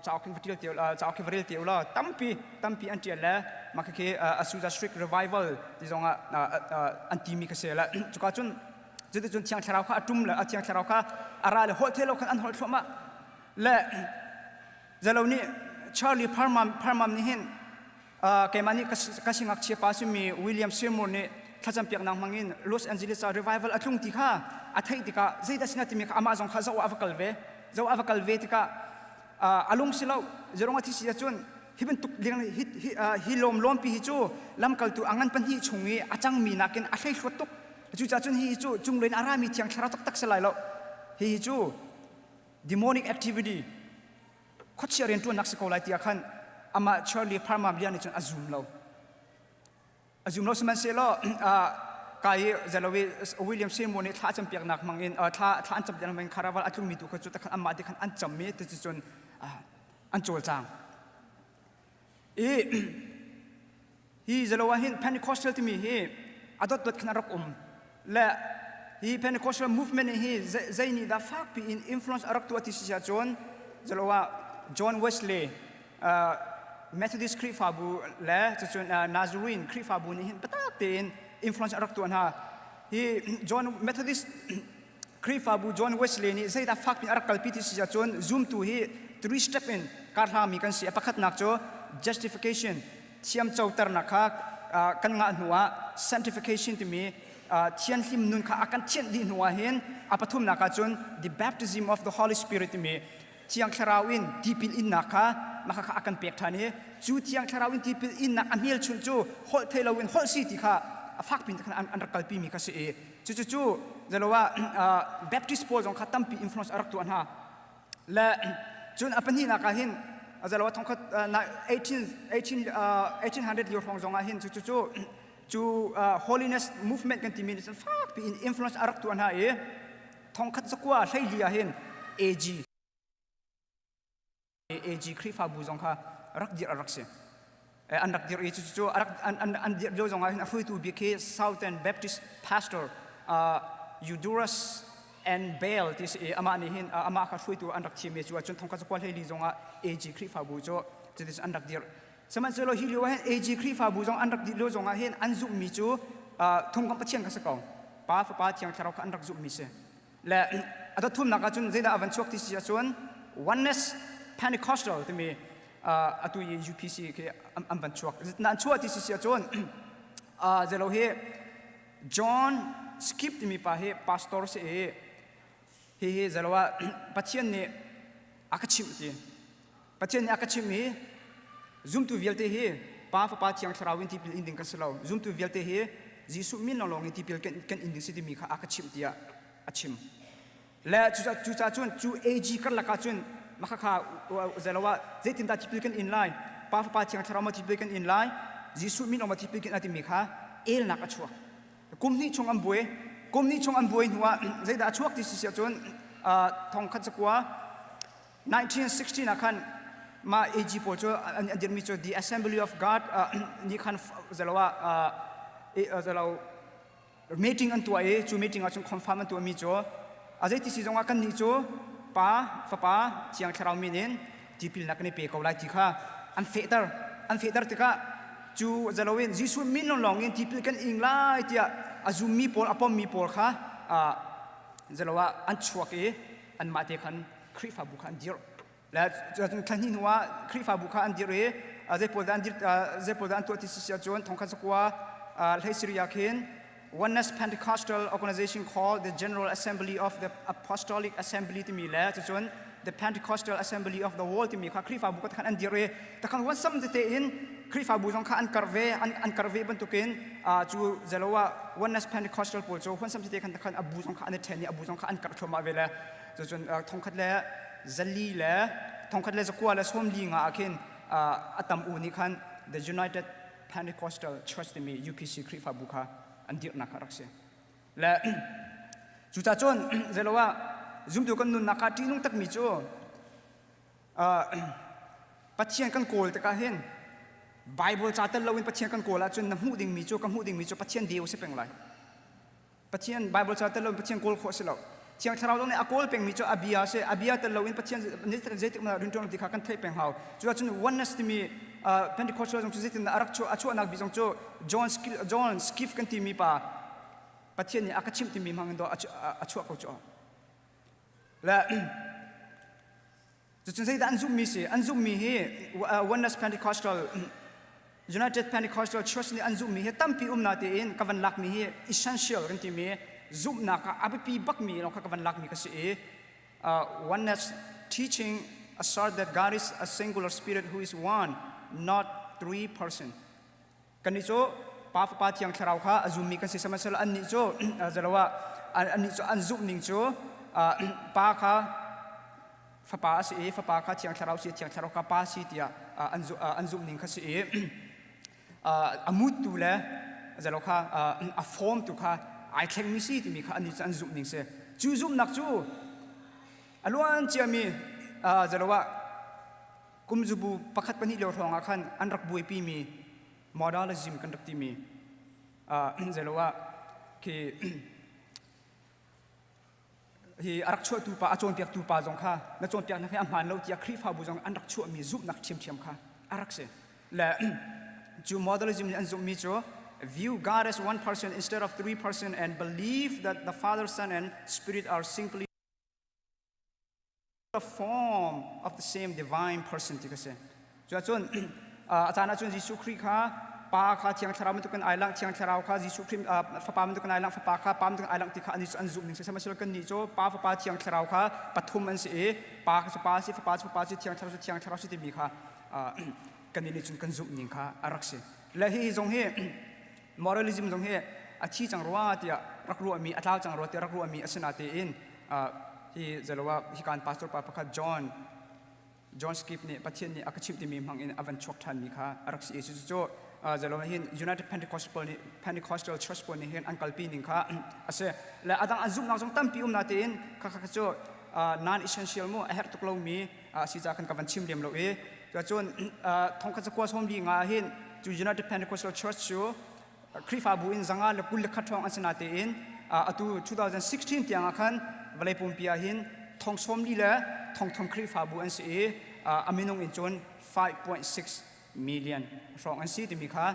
cauk khi va ṭial te cauk khi va rel te ulaw tampi tampi an ṭial le mah khi Azusa Street Revival ti zong ah an timi kha si le cuka cun cuticun Thiang Thlarau kha a ṭum le a Thiang Thlarau kha a ra le holh thei lo khan an holh thluahmah le zalo nih Charlie Parham Parham nih hin keimah nih ka singakchia pa simi William Seymour nih. thlacampiaknak hmangin Los Angeles ah revival a tlung ti kha a theih tikah zeidah sina timi kha amah zong kha zoh ah a va kal ve. Zoh a va kal ve tikah a lung si lo. Zeirong a thi si ahcun hi bantuk hi, hi, hi lawm lawmpi hi cu lamkaltu a ngan pahnih chung i a cangmi nakin a hleihluat tuk. Cucaah cun hi cu cunglei in a rami thiang thlarau taktak si lai lo. Hi hi cu demonic activity khuachia rianṭuannak si ko lai tiah khan amah Charlie Parma bia nih cun a zum lo. A zum lo sihmanhsehlaw ka i zelowi William Seymour nih thla a campiaknak hmang in thla thla an campiaknak hmang in Kharaval a tlungmi tu kha cu takhan anmah ti khan an cam i ti cun an cawlcang. I hi zalo ah hin Pentecostal timi hi a dotdot khan a rak um le hi Pentecostal movement hi zei nih dah fakpi in influence a rak tuah ti si ahcun zalo ah John Wesley uh, Methodist Khrihfabu le cucun uh, Nazarene Khrihfabu nih hin biatak tein influence a rak tuah hna hi John Methodist Khrihfabu John Wesley nih zeidah fakpi a rak kalpi ti si ahcun zumtu hi three step in karhlangmi kan si. A pakhatnak cu justification thiamcoternak kha kan ngah hnu ah sanctification timi thianhlim nun kha a kan thianh dih hnu ah hin a pathumnak ah cun the baptism of the Holy Spirit timi Thiang Thlarau in tipil innak kha mah kha a kan pek ṭhan i cu Thiang Thlarau in tipil innak a hmelchunh cu holh thei loin holh si ti kha a fak pin khan an rak kalpi mi kha si i cucu cu zalo ah Baptist pawl zong kha tampi influence a rak tuah hna le cun a pahnihnak ah hin zalo ah thongkhat 18 18 1800 lio hrawng zong ah hin cucu cu cu holiness movement kan timi nih cun fak piin influence a rak tuah hna i thongkhat zakua hleili ah hin AG AG Khrihfabu zong kha rak dirh a rak si. An rak dirh i cucu an, an, an dirh lio zong ah hin a hruaitu bik hi Southern Baptist Pastor uh, Eudorus and Bale ti si i amah nih hin uh, amah kha hruaitu an rak thim i cu ahcun thongkhat zakua hleili zong ah AG Khrihfabu cu cuticun an rak dirh. Sihmanhsehlaw hi lio ah hin AG Khrihfabu zong an rak dirh lio zong ah hin an zumhmi cu uh, thongkam Pathian kha si ko. Pa Fapa Thiang Thlarau kha an rak zumhmi si. Le a dothumnak ahcun zeidah a van chuak ti si ahcun Oneness Pentecostal timi uh, atu i UPC khi an, an van chuak. Na an chuah ti si si ahcun uh, zelo hi John Skip timi pa hi pastor si i hi hi zelo ah Pathian nih a ka chimh ti. Pathian nih a ka chimh i zumtu vialte hi Pa Fapa Thiang Thlarau in tipil in ding kan si lo. Zumtu vialte hi Jesuh min lawnglawng in tipil kan, kan in ding si timi kha a ka chimh tiah a chim. Le cucaah cun cu AG karlak ah cun maka kha zelo ah zeitindah tipil kan in lai Pa Fapa Thiang Thlarau ma tipil kan in lai Jesuh min ma tipil kan timi kha elnak a chuak. Kum hnih chung an buai. Kum hnih chung an buai hnu ah zeidah a chuak ti si ahcun thongkhat zakua 1916 ah khan mah AG pawl cu an dirmi cu the Assembly of God nih khan zalo ah zalo meeting an tuah i cu meeting ah cun confirm an tuahmi cu a zeiti si zongah kan nih cu Pa Fapa Thiang Thlarau min in tipilnak kan i pe ko lai ti kha an fehter an fehter tikah cu zalo in Jesuh min lawnglawng in tipil kan ing lai tiah a zummi pawl a pommi pawl kha zalo ah an chuak i anmah te khan Khrihfabu kha an dirh. Le cun thla hnih hnu ah Khrihfabu kha an dirh i zei pawl dah an dirh zei pawl dah an tuah ti si ahcun thongkhat zakua hlei siri ah khin Oneness Pentecostal organization called the General Assembly of the Apostolic Assembly timi le cucun the Pentecostal Assembly of the World timi kha Khrihfabu kha khan an dirh i takhan wansam tete in Khrihfabu zong kha an karh ve an, an karh ve bantukin cu zelo ah Oneness Pentecostal pawl cu huansam tete khan takhan a bu zong kha an i ṭhen i a bu zong kha an karh thluahmah ve le cucun thongkhat le zali le thongkhat le zakua le sawmli nga ah khin a tam u nih khan the United Pentecostal Church timi UPC Khrihfabu kha an dirhnak kha rak si le cucaah cun zeilo ah zumtu kan nunnak ah ṭihnung takmi cu Pathian kan kawl tikah hin Bible ca tel loin Pathian kan kawl ahcun na hmuh dingmi cu ka hmuh dingmi cu Pathian deu si peng lai Pathian Bible ca tel loin Pathian kawl khawh si lo. Thiang Thlarau zong nih a kawl pengmi cu a bia si. A bia tel loin Pathian zeitik hmanh ah rinṭuan ti kha kan theih peng hau. Cu ahcun oneness timi Pentecostal zong cu zeitindah a rak chuah a chuahnak bik zong cu John John Skiff kan timi pa Pathian nih a ka chimh timi hmang in a chuah ko cu. Le cucun zeidah an zumhmi si? An zumhmi hi oneness Pentecostal. United Pentecostal Church nih an zumhmi hi tampi um na tiin ka van lakmi hi essential kan timi zumhnak ah a biapi bakmi lawng kha ka van lakmi ka si i oneness teaching assert that God is a singular spirit who is one, not three person. Kannih cu Pa Fapa Thiang Thlarau kha a zummi kan si sihmanhsehlaw annih cu zaloah annih cu an zumhning cu Pa kha Fapa a si i Fapa kha Thiang Thlarau si Thiang Thlarau kha Pa si tiah an zumhning kha si i a muttu le zalo kha a form tu kha ai thlengmi si timi kha annih cu an zumhning si. Cu zumhnak cu a luan ciami zalo ah kumzubu pakhat pahnih lio hrawng ah khan an rak buaipimi modalism kan rak timi zeilo ah khi hi a rak chuahtu pa a cawnpiaktu pa zong kha na cawnpiaknak hi a hmaan lo tiah Khrihfabu zong an rak chuahmi zumhnak ṭhiamṭhiam kha a rak si le cu modalism nih an zumhmi cu view God as one person instead of three person and believe that the Father, Son and Spirit are simply a form of the same divine person ti ka si. Cuahcun a caan ahcun Jesuh Khrih kha Pa kha Thiang Thlarau bantukin ai langh, Thiang Thlarau kha Jesuh Khrih Fapa bantukin ai langh, Fapa kha Pa bantukin ai langh ti kha an zumh ning si. Sihmanhsehlaw kannih cu Pa, Fapa, Thiang Thlarau kha pathum an si i Pa kha cu Pa si, Fapa cu Fapa si, Thiang Thlarau cu Thiang Thlarau si timi kha kannih nih cun kan zumh ning kha a rak si. Le hi zong hi moralism zong hi a thi cang rua tiah rak ruahmi a tlau cang rua tiah rak ruahmi a si natein hi zeloah hikan pastor pa pakhat John John Skip nih Pathian nih a ka chimh timi hmang in a van chuak ṭhanmi kha a rak si i cucu zeloah hin United Pentecostal nih Pentecostal Church pawl nih hin an kalpi ning kha a si le adang an zumhnak zong tampi um natein kha kha cu non essential mu a herh tuk lomi a si ca kan ka van chim lem lo i cun thongkhat zakua sawmli nga hin cu United Pentecostal Church cu Khrihfabu in zanga le 21 ṭhawng an si natein atu 2016 tiang ah khan vawlei pumpi ah hin thong 40 le thong thum Khrihfabu an si i a minung in cun 5.6 million hrawng an si timi kha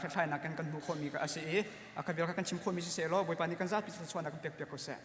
hlathlainak kan kan hmuh khawhmi a si i kha vial kha kan chim khawhmi si seh law Bawipa nih kan zapi thluachuahnak kan pek piak ko seh.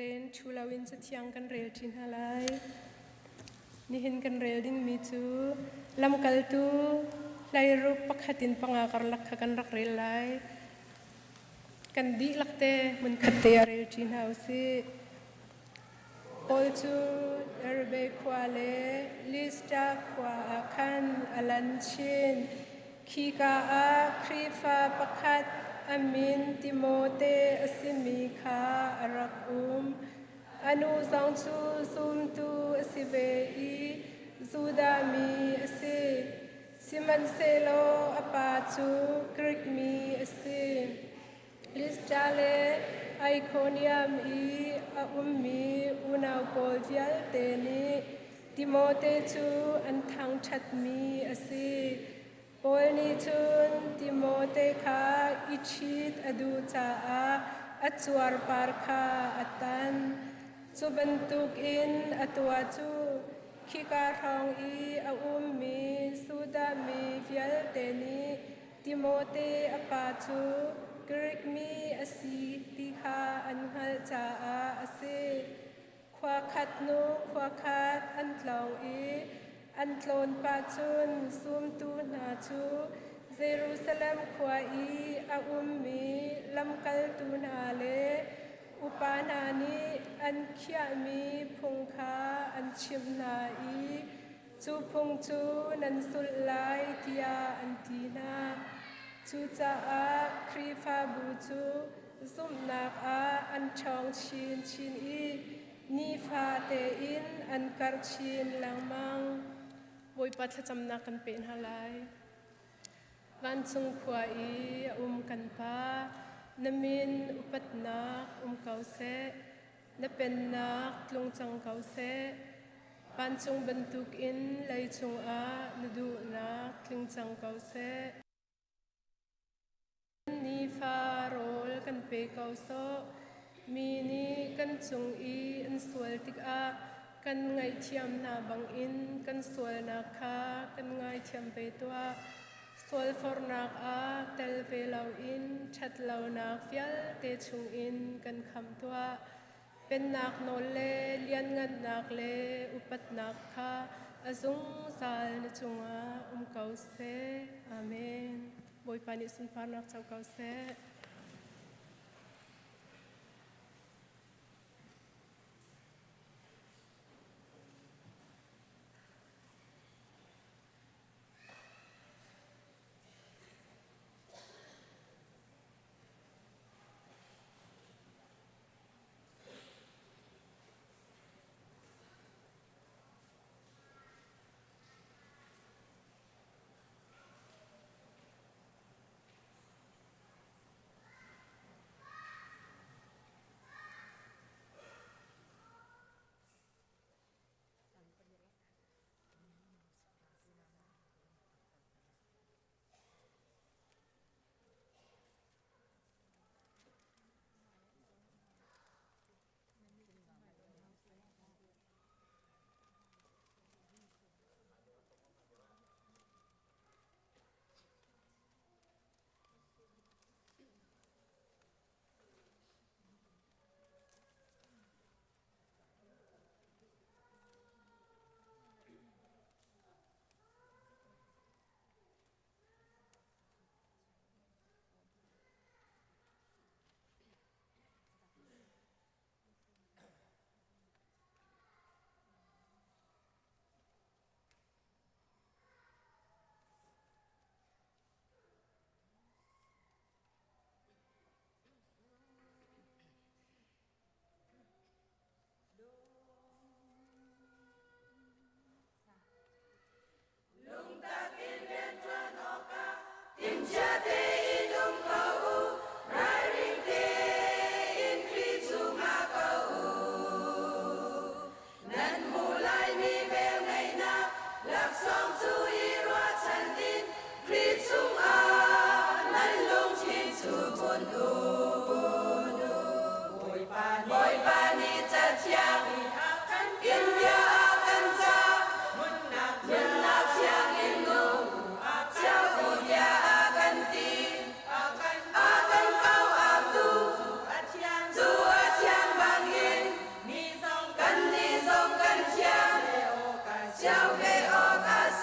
tein ṭhu loin Cathiang kan rel ṭi hna lai. Nihin kan rel dingmi cu lamkaltu hleiruk pakhat in panga karlak kha kan rak rel lai. Kan dihlak te hmunkhat te ah rel ṭi hna u sih. Paul cu Derbe khua le Listra khua ah khan a lan chin. Khika ah Khrihfa pakhat a min Timote a simi kha a rak um. A nu zong cu zumtu a si ve i Judah mi a si. Sihmanhsehlaw a pa cu Grik mi a si. Listra le Ikonium i a ummi unau pawl vialte nih Timote cu an thangṭhatmi a si. Paul nih cun Timote kha i ṭhit a duh caah a cuarpar kha a tan. Cu bantukin a tuah cu khika hrawng i a ummi Judah mi vialte nih Timote a pa cu Grik mi a si ti kha an hngalh caah a si. Khua khat hnu khua khat an tlawng i an tlawn pah cun zumtu hna cu Jerusalem khua i a ummi lamkaltu hna le upa hna nih an khiahmi phung kha an chimh hna i Cu phung cu nan zulh lai tiah an ti hna. Cucaah Khrihfabu cu zumhnak ah an ṭhawng chinchin i nifa tein an karh chin lengmang. Bawipa thlacamnak kan peh hna lai. Vancung khua i a um kan Pa, na min upatnak um ko seh. Na pennak tlung cang ko seh. Vancung bantukin leicung ah na duhnak tling cang ko seh. Nifa rawl kan pe ko sawh. Mi nih kan cung i an sual tikah kan ngaihthiam hna bangin kan sualnak kha kan ngaithiam ve tuah. Sualforhnak ah tel ve loin ṭhatlonak vialte chungin kan khamh tuah. Pennak nawl le lianngannak le upatnak kha a zungzal na cungah um ko seh. Amen. Bawipa nih sunparnak co ko seh.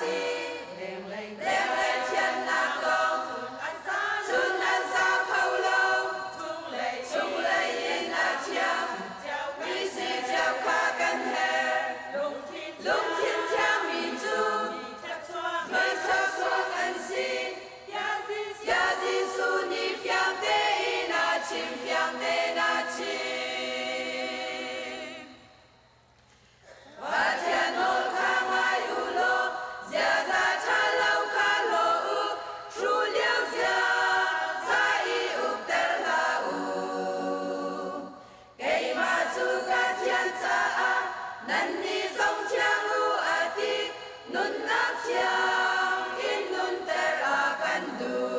si. Lenglei thiannak lawng cun an sa kho lo. Chunglei in a thiang mi si cio kha kan herh. Lungthin thiangmi cu mi thluachuak an si. Tiah Jesuh nih fiang tein a chim, fiang tein a chim. Pathian nawl kha ngai u law ziaza ṭha lo kha hlaw u, hruh lio ziaza i ukter hlah u. Keimah cu ka thian caah nannih zong thiang u a ti, nunnak thiang in nunter a kan duh.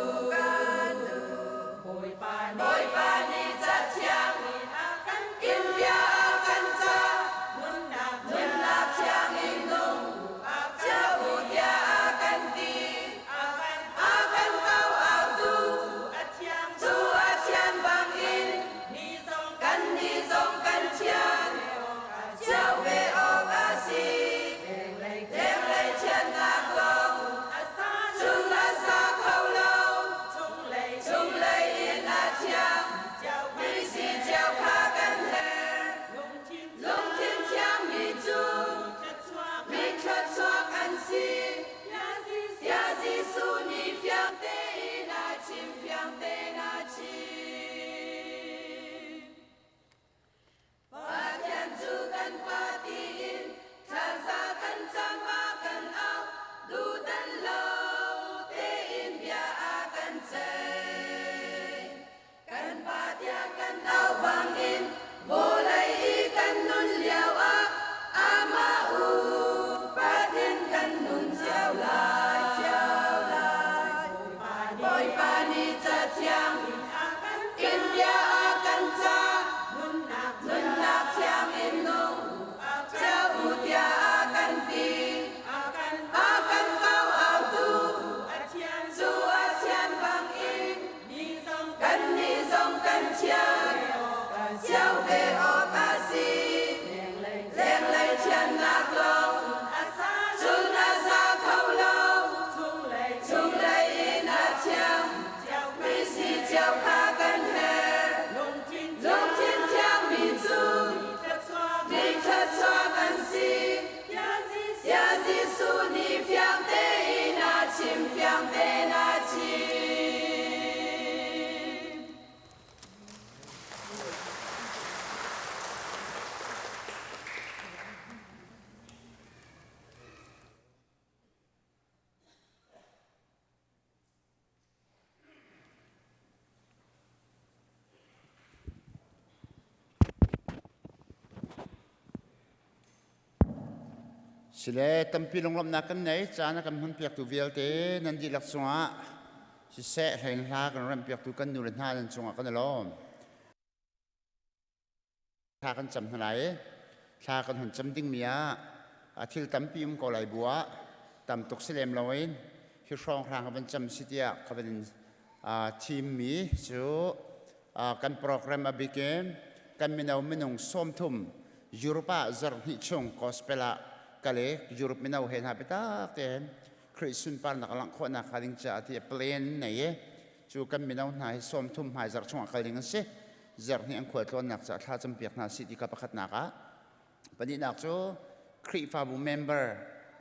Bawipa nih Cathiang in bia a kan cah, nunnak thiang in nung cio u tiah a kan ti. A kan ko-autu cu a thian bangin kannih zong kan thian cio ve awk a si. Lenglei thiannak lawng cun a sa kho lo. Chunglei in a thiang mi si cio kha kan herh. Lungthin thiangmi cu mi thluachuak an si. Tiah Jesuh nih fiang tein a chim, fiang tein a chim. Pathian cu kan Pa tiin thlaza kan cam ah kan au, duhdan lo tein bia a kan ceih. Kan Pa tiah kan au bangin vawlei i kan nun lioah amah upat in kan nun cio lai, cio lai. Bawipa nih Cathiang in bia a kan cah, nunnak thiang in nung cio u tiah a kan ti. A kan ko-autu cu a thian bangin kannih zong kan thian cio ve awk a si. Lenglei thiannak lawng cun a za kho lo. Chunglei in a thiang mi si cio kha kan herh. Lungthin thiangmi cu mi thluachuak an si. Tiah Jesuh nih fiang tein a chim, fiang tein a chim. Sile tampi lunglawmhnak kan nei caan a kan hmanpiaktu vialte nan dihlak cungah siseh hlein hla kan remhpiaktu kan nu le hna nan cungah kan i lawm. Thla kan cam hna lai. Thla kan hun cam dingmi ah a thil tampi um ko lai bu ah tam tuk si lem loin hi hrawnghrang ka van cam si tiah ka van in thimmi cu kan program a bikin kan mino minung 30 Europe ah zarh hnih chung gospel ah kale Europe mino he hna biatak tein Khrih sunparnak langh khawhnak hnga ding caah ti plan nei i cu kan mino hna hi 30 hmai zarh chungah kal ding an si. Zarh hnih an khualtlawnnak caah thla campiak hna sih ti kha pakhatnak ah. Pahnihnak cu Khrihfabu member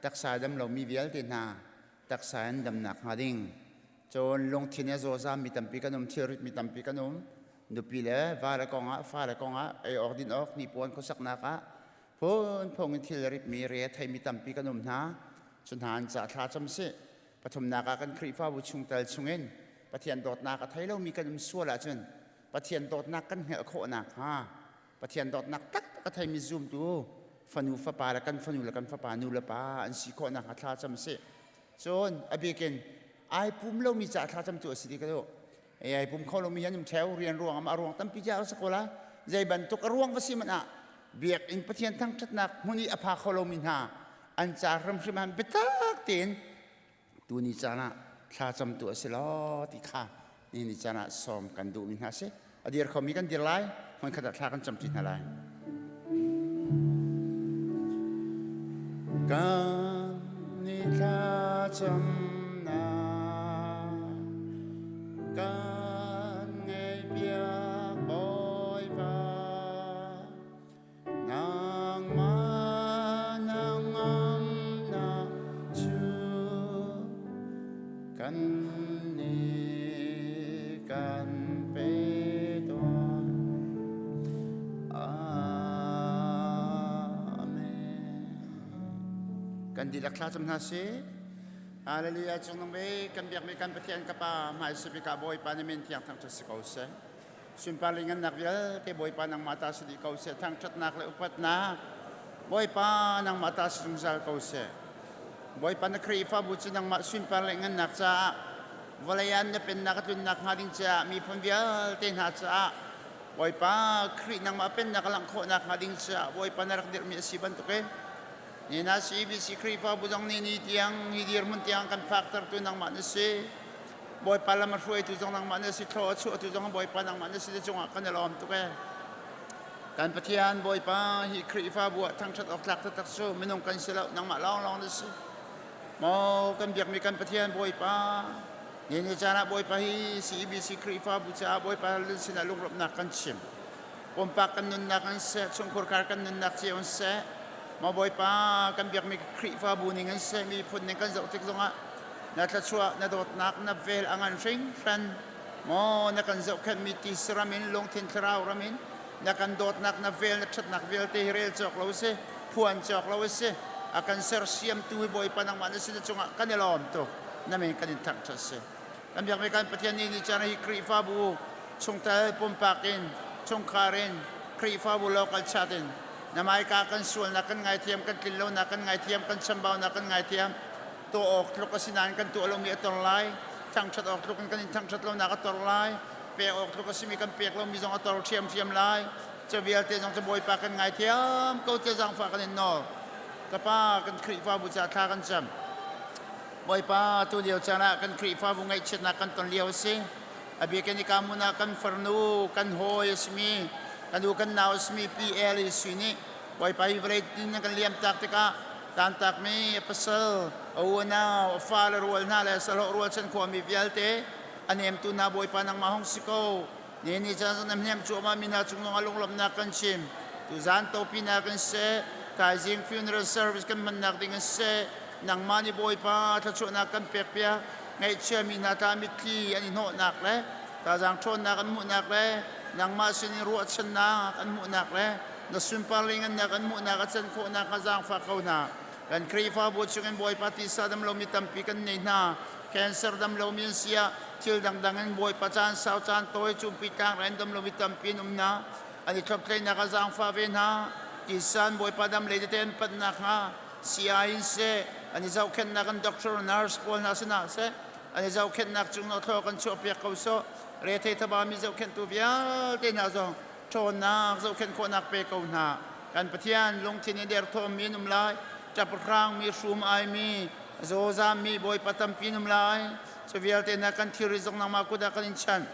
taksa dam lomi vialte hna taksa in damnak hnga ding. Cun lungthin he zawzam mi tampi kan um, thilrit mi tampi kan um. Nupi le va le kongah, fa le kongah, ei awk din awk, hnipuan khuasaknak ah phunphung in thilrit mi re thei mi tampi kan um hna. Cu hna an ca thla cam sih. Pathumnak ah kan Khrihfabu chungtel chungin Pathian dawtnak a thei lomi kan um sual ahcun Pathian dawtnak kan hngalh khawh nakhnga Pathian dawtnak taktak a theimi zumtu fanu fapa le kan fanu le kan fapa nu le pa an si khawh nakhnga thla cam sih. Cun a bikin ai pum lomi caah thla camtu a si ti ka duh. Ai pum kho lomi an um theo rian ruang ah a ruang tampi ca a si ko la. Zei bantuk a ruang va si hmanh ah biakinn Pathian thangṭhatnak hmun i a pha kho lomi hna an ca hrimhrim han biatak tein tuni caan ah thlacamtu a si law ti kha ni ni caan ah sawm kan duhmi hna si a dir khomi kan dir lai hmunkhat ah thla kan camṭi hna lai kan ni thla. camnak kan ngaihpiak Bawipa. Nangmah nangamnak cu kannih kan pe tuah. Amen. Kan dihlak thla cam hna sih. Hallelujah cung nung bik kan biakmi kan Pathian ka Pa hmai sibik ah Bawipa na min thiang thangṭhat si ko seh. Sunpar le ngannak vialte Bawipa nangmah ta si dih ko seh. Thangṭhatnak le upatnak Bawipa nangmah ta si zungzal ko seh. Bawipa na Khrihfabu cu nangmah sunpar le ngannak caah vawlei ah na pennak a tlunnak hnga ding caah miphun vialte hna caah Bawipa Khrih nangmah pennak a langh khawhnak hnga ding caah Bawipa na rak dirhmi a si bantukin Nina CBC Khrihfabu zong nih ni tiang hi dirhmun tiang kan phaktertu nangmah na si. Bawipa lam a hruaitu zong nangmah na si, thlaw a chuahtu zong Bawipa nangmah na si te cungah kan i lawm tuk ee. Kan Pathian Bawipa hi Khrihfabu ah thangṭhat awk tlak taktak cu minung kan si lo, nangmah lawnglawng na si. Maw kan biakmi kan Pathian Bawipa, ni ni caan ah Bawipa hi CEBC Khrihfabu caah Bawipa sinah lunglawmhnak kan chim. Pumpak kan nunnak in seh, chungkhurkhar kan nunnak cio in seh, maw Bawipa kan biakmi Khrihfabu ning in seh, miphun ning kan zoh tik zongah na thluachuah, na dawtnak, na vel a ngan hringhran. Maw na kan zohkhenhmi tisi ram in, lungthin thlarau ram in, na kan dawtnak, na vel, na ṭhatnak vialte hi rel cawk lo a si, phuan cawk lo a si. A kan sersiamtu hi Bawipa nangmah na si na cungah kan i lawm tuk. Na min kan in thangṭhat si. Kan biakmi kan Pathian nih ni caan hi Khrihfabu chungtel pumpak in chungkhar in Khrihfabu local chat in na maika kan sualnak kan ngaithiam kan tlinlonak kan ngaithiam kan chambaunak kan ngaithiam tuah awk tluk a si nain kan tuah lomi a tor lai thangṭhat awk tluk in kan in thangṭhat lonak a tor lai pek awk tluk a simi kan pek lomi zong a tor ṭhiamṭhiam lai cu vialte zong cu Bawipa kan ngaithiam ko tiah zaangfah kan in nawl ka pa kan Khrihfabu caah thla kan cam Bawipa, tu lio caan ah kan Khrihfabu ngaihchiatnak kan ton lio a si. A bik in hika hmun ah kan farnu, kan hawi a simi, kan u kan nau a simi Pi Eli Sui nih Bawipa hi vawlei tin kan liam tak tikah tantakmi a pasal, a unau, a fale rual hna le sahlawh rualchan khuami vialte a nemtu hna Bawipa nangmah hung si ko. Ni ni caan zong na hnem cuahmah mi hna cung zongah lunglawmhnak kan chim. Tuzaan topinak in seh, thaizing funeral service kan hmannak ding in seh, nangmah nih Bawipa thluachuahnak kan pekpiak. Ngaihchiami hna tla mitthli an i hnawhnak le thazaang ṭhawnnak an hmuhnak le nangmah sinin ruahchannak an hmuhnak le na sunpar ngannak an hmuhnak a can khawhnak kha zaangfah ko hna. Kan Khrihfabu chungin Bawipa tisa dam lomi tampi kan nei hna. Cancer dam lomi an si ah thil dangdang in Bawipa caan sau caan tawi cumpi tlang in dam lomi tampi an um hna. An i thloptleinak ah zaangfah ve hna. Tisan Bawipa dam lei tete an panh nakhnga CI in seh, an i zohkhenhnak an doctor nurse pawl hna sinah seh, an i zohkhenhnak cung ah thlaw kan chuahpiak ko sawh. Rethei thabami zohkhenhtu vialte hna zong ṭhawnnak zohkhenh khawhnak pe ko hna. Kan Pathian lungthin in derthawmmi an um lai, ṭap mi hrum aimi, zawzammi Bawipa tampi an um lai. Cu vialte hna kan thilri zong nangmah kut ah kan in chanh.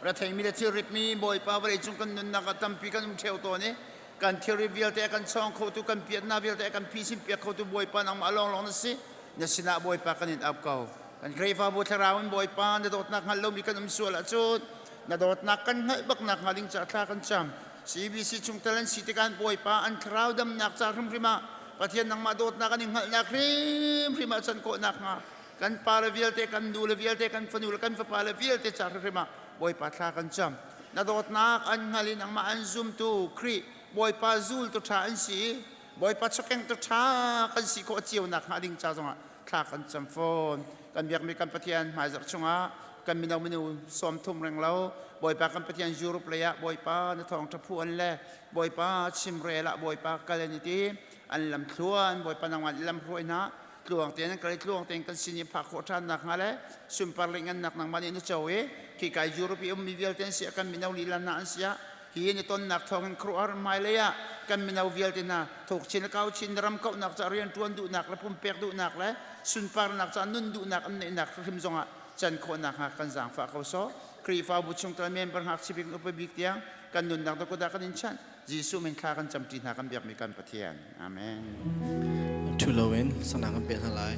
Retheimi le thilritmi Bawipa vawleicung kan nunnak ah tampi kan um ṭheo tawn i kan thilri vialte a kan chawng khotu kan piatnak vialte a kan phisin piak khotu Bawipa nangmah lawnglawng na si. Na sinah Bawipa kan in ap ko. Kan Khrihfabu thlarau in Bawipa na dawtnak hngal lomi kan um sual ahcun na dawtnak kan hngalh bak nak hnga ding caah thla kan cam. CBC chungtel an si tikah Bawipa an thlarau damnak ca hrimhrim ah Pathian nangmah dawtnak an i hngalhnak hrimhrim ah can khawhnak hnga kan pa le vialte kan nu le vialte kan fanu le kan fapa le vialte ca hrimhrim ah Bawipa thla kan cam. Na dawtnak an hngal i nangmah an zumtu Khrih Bawipa zultu ṭha an si i Bawipa chawkengtu ṭha kan si khawh cio nak hnga ding ca zongah thla kan cam fawn. Kan biakmi kan Pathian hmaizarh chungah kan mino minu 30 reng lo Bawipa kan Pathian Europe lei ah Bawipa na thawngṭha phu an le Bawipa chimrel ah Bawipa kal an i ti an lam thluan Bawipa nangmah lam hruai hna tluang tein an kal i tluang tein kan sin i phak khawh ṭhan nak hnga le sunpar le ngannak nangmah nih na co i khi kai Europe i ummi vialte an si ah kan mino lila hna an si ah hi ni tonnak thawngin khuaruahhar hmailei ah kan mino vialte hna thuk chin le kau chin ram kauhnak ca rianṭuan duhnak le pumpek duhnak le sunparnak ca nun duhnak an neihnak hrim zongah can khawhnak hnga kan zaangfah ko sawh Khrihfabu chungtel member ngakchia bik upa bik tiang kan nunnak da kudah kan in chanh Jesuh min thla kan camṭi hna kan biakmi kan Pathian. Amen. Thu loin sana kan pe hna lai.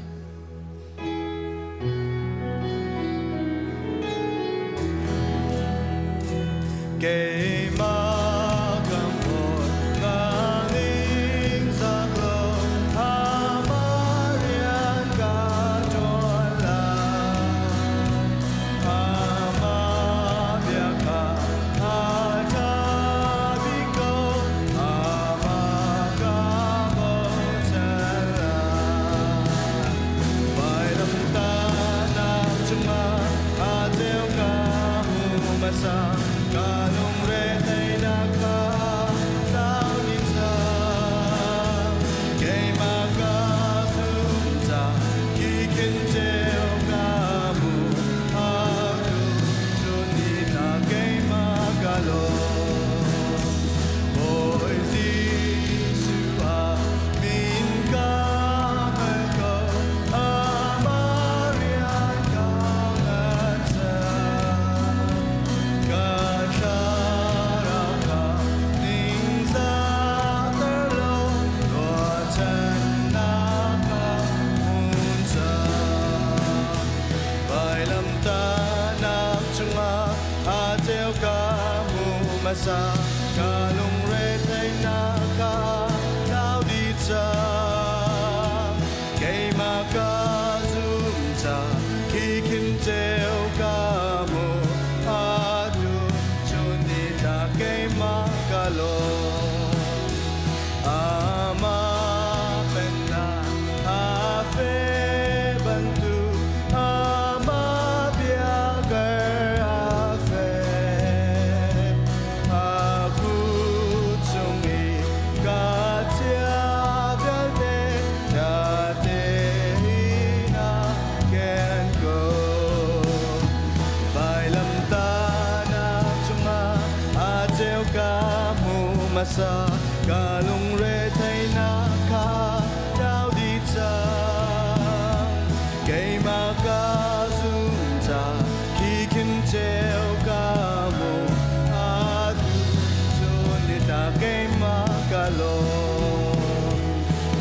Keimah kan bawi na ningzak lo amah rian ka ṭuan lai. Amah bia kha a ṭha bik ko, amah ka bochan lai. Vailamtahnak cungah a ceu ka hmu hmasa, ka lungre teinak kha tlau dih cang. Keimah ka zum ca ki khin ceu ka hmu, atu cu ni hna keimah ka lawm. Bawi Jesuh ah min ka hngal ko, amah rian ka ngan cang. Ka thlarau kha ningzahter lo, ruahchannak kha hmun cang. Vailamtahnak cungah a ceu ka hmu hmasa, ka lungre theihnak kha tlau dih cang. Keimah ka zum ca khi khin ceu ka hmu, atu chun ni tla keimah ka lawm. Amah pennak a fe bantuk, amah biakar a fek. A kut cung i ka chia vialte ṭha tein a ken ko. Vailamtahnak cungah a ceu ka hmu hmasa, ka lungre theihnak kha tlau dih cang. Keimah ka zum ca khi khin ceu ka hmu, atu cun ni ta keimah ka lawm.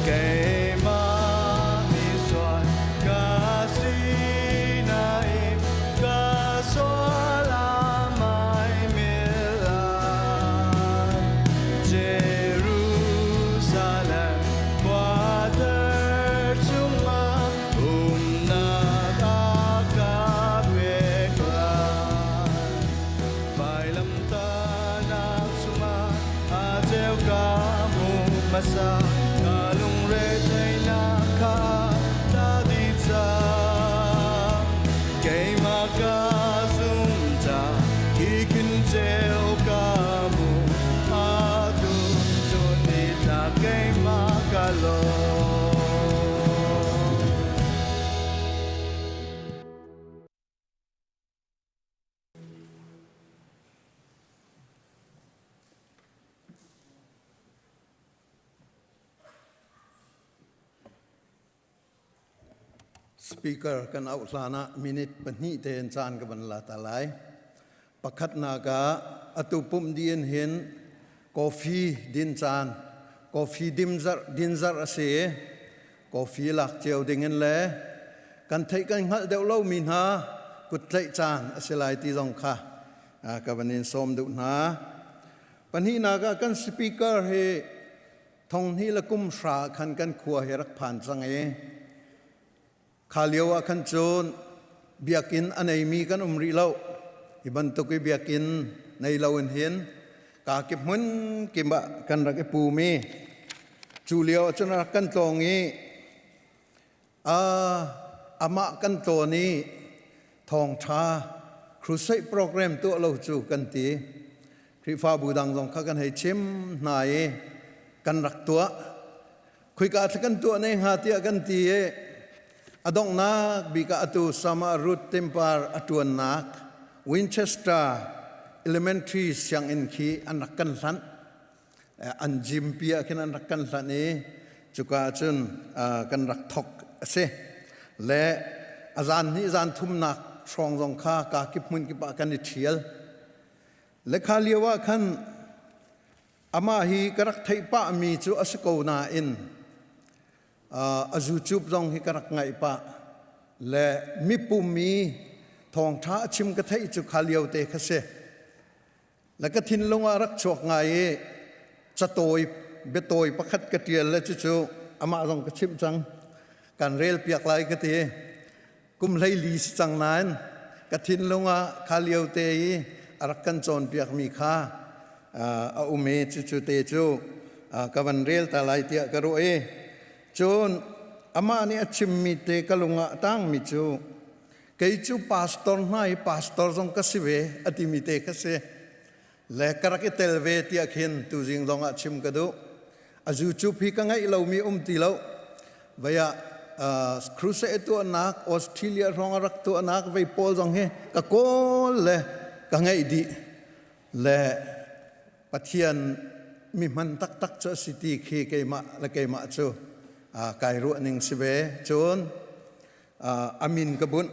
Keimah misual ka si nain ka sual a mai milan. Jerusalem khua thar chungah umnak a ka pek lai. Vailamtahnak cungah a ceu ka hmu hmasa, ka lungre theihnak kha tla dih cang. Keimah ka zum ca khi khin ceu ka hmu, atu cun ni tla keimah ka lawm. Speaker kan auh hlan ah minute pahnih tein caan ka van la ta lai. Pakhatnak ah atu pumh dih in hin coffee din caan, coffee dim zarh din zarh a si i coffee lak cio ding in le kan theih kan hngalh deuh lomi hna kut tlaih caan a si lai ti zong kha ka van in sawm duh hna. Pahnihnak ah kan speaker hi thonghnih le kum hra khan kan khua hi rak phan cang i kha lio ah khan cun biakinn a neimi kan um rih lo. Hi bantuk i biakinn nei lo in hin ka ki hmun kim ah kan rak i pum i cu lio ah cun rak kan tlawng i amah kan tlawn i thawngṭha crusade program tuah lo cu kan ti. Khrihfabu dang zong kha kan hei chim hna i kan rak tuah. Khuika thla kan tuah ne hnga tiah kan ti i a donghnak bik ah atu Sama Ruth Tempar a ṭuannak Winchester Elementary sianginn khi an rak kan hlanh. An gym pi ah khin an rak kan hlanh i cuka ahcun kan rak thok a si. Le a zan hnih zan thumnak hrawng zong kha ka kip hmun kip ah kan i ṭhial. Le kha lio ah khan Amah hi ka rak theih pahmi cu a si ko nain a YouTube zong hi ka rak ngaih pah le mipum i thawngṭha a chim ka theih cu kha lio te kha si. Le ka thinlung ah rak chuak ngai i catawi biatawi pakhat ka ṭial le cucu amah zong ka chimh cang. Kan rel piak lai ka ti. Kum 14 si cang nain ka thinlung ah kha lio te i a rak kan cawnpiakmi kha a um i cucu te cu ka van rel ta lai tiah ka ruah i cun amah nih a chimmi te ka lung ah a tangmi cu kei cu pastor hna i pastor zong ka si ve a timi te kha si le ka rak i tel ve tiah khin tuzing zong ah chim ka duh. A YouTube hi ka ngaih lomi um ti lo. Vei ah crusade tuahnak Australia hrawng a rak tuahnak vei pawl zong hi ka kawl le ka ngaih dih le Pathian mi hman taktak cu a si ti khi keimah le keimah cu kai ruah ning si ve. Cun a min ka bunh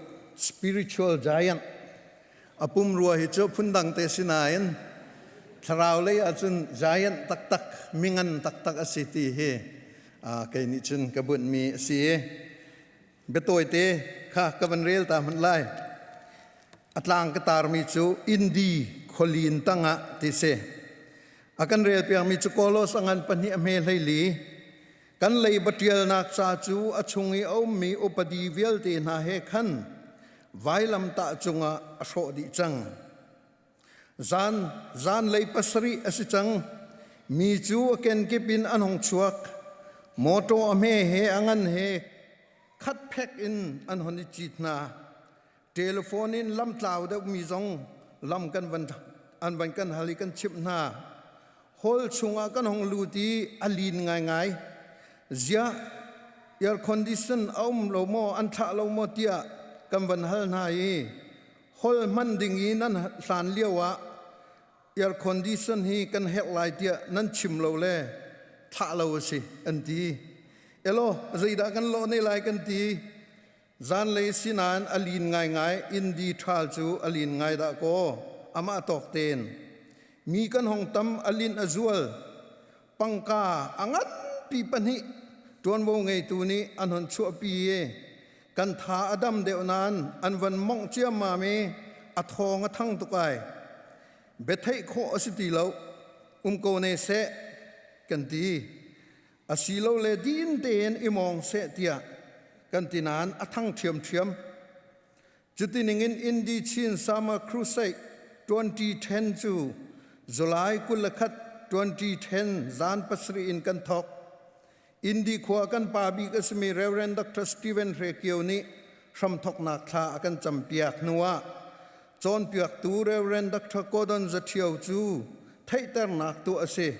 spiritual giant a pumrua hi cu phundang te si nain thlarau lei ahcun giant taktak mingan taktak a si ti hi kei nih cun ka bunhmi a si i biatawite kha ka van rel ta hmanh lai. A tlang ka tarmi cu Indi khualin tangah ti si. A kan rel piakmi cu Kolos a ngan pahnih a hme 14. Kan leiba ṭialnak ca cu a chung i a ummi upadi vialte hna he khan vailamtah cungah a hrawh dih cang. Zan zanlei pasarih a si cang. Mi cu a kenkip in an hung chuak. Mawṭaw a hme he a ngan he khatphek in an hon i cit hna. Telephone in lamtlau deuhmi zong lam kan van an van kan hal i kan chimh hna. Hall chungah kan hung lut i a lin ngaingai. Ziah air condition a um lo maw an thlah lo maw tiah kan van hal hna i hall hman ding i nan hlan lio ah air condition hi kan herh lai tiah nan chim lo le thlah lo a si an ti. Elo zeidah kan lawh ne lai kan ti. Zanlei sinain a lin ngaingai, indi ṭhal cu a lin ngai dah kaw, amah tawk tein. Mi kan hong tam, a linh a zual. Pangka a nganpi pahnih ṭuanvo ngeitu nih an hon chuahpi i kan tha a dam deuh nain an van mongh ciammam i a thawng a thang tuk ai. Biatheih khawh a si ti lo. Um ko ne seh kan ti. Asilole din tein i mawng seh tiah kan ti nain a thang ṭhiamṭhiam. Cuti ningin Indi Chin Summer Crusade 2010 cu July 21, 2010 zan pasarih in kan thawk. Indi khua kan pa bik a simi Reverend Dr. Stephen Hre Kio nih hramthawknak thla a kan campiak hnuah cawnpiaktu Reverend Dr. Gordon Zaṭhio cu theihternak tuah a si.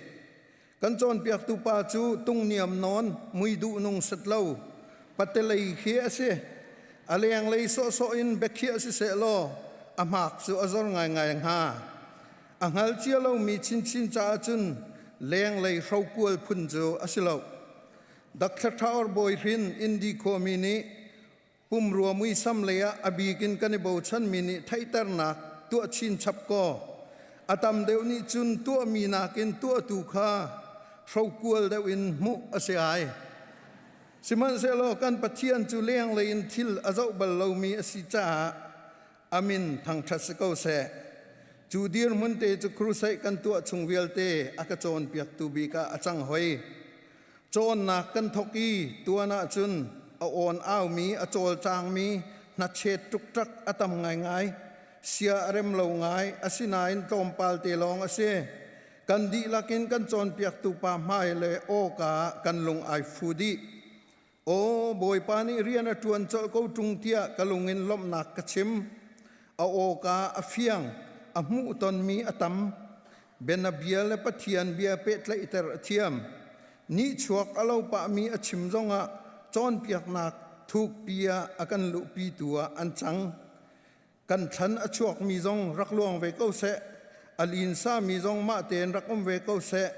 Kan cawnpiaktu pa cu tungniam nawn, mui duhnung set lo, patelei khi a si. A lenglei sawhsawh in biakhiah siseh law a hmak cu a zor ngaingai hnga. A hngal cia lomi chinchin caah cun lenglei hrokual phun cu a si lo. Dr. Thaur Bawi Hrin Indi khuami nih Pumrua muisam lei ah a bik in kan i bochanmi nih theihternak tuah chinchap kaw a tam deuh nih cun tuahmi nakin tuahtu kha hrokual deuh in hmuh a si ai. Sihmanhsehlaw kan Pathian cu lenglei in thil a zoh bal lomi a si caah a min thangṭhat si ko seh. Cu dirhmun te cu crusade kan tuah chung vialte a ka cawnpiaktu bik ah a cang hoi. Cawnnak kan thawk i tuan ahcun a awn aumi, a cawlcangmi hnachet ṭukṭak a tam ngaingai. Sia a rem lo ngai, asinain tlawmpal te lawng a si. Kan dihlak in kan cawnpiaktu pa hmai le awka ah kan lung ai fu dih. Aw Bawipa nih rian a ṭuan colh ko ṭung tiah ka lung in lawmhnak ka chim. A awka a fiang, a hmuhtonmi a tam. Bianabia le Pathian bia pehtlaihter a thiam. Nihchuak a lo pahmi a chim zongah cawnpiaknak thukpi ah a kan luhpitu ah an cang. Kan thlan a chuakmi zong rak luang ve ko seh. A linsami zong mah tein rak um ve ko seh.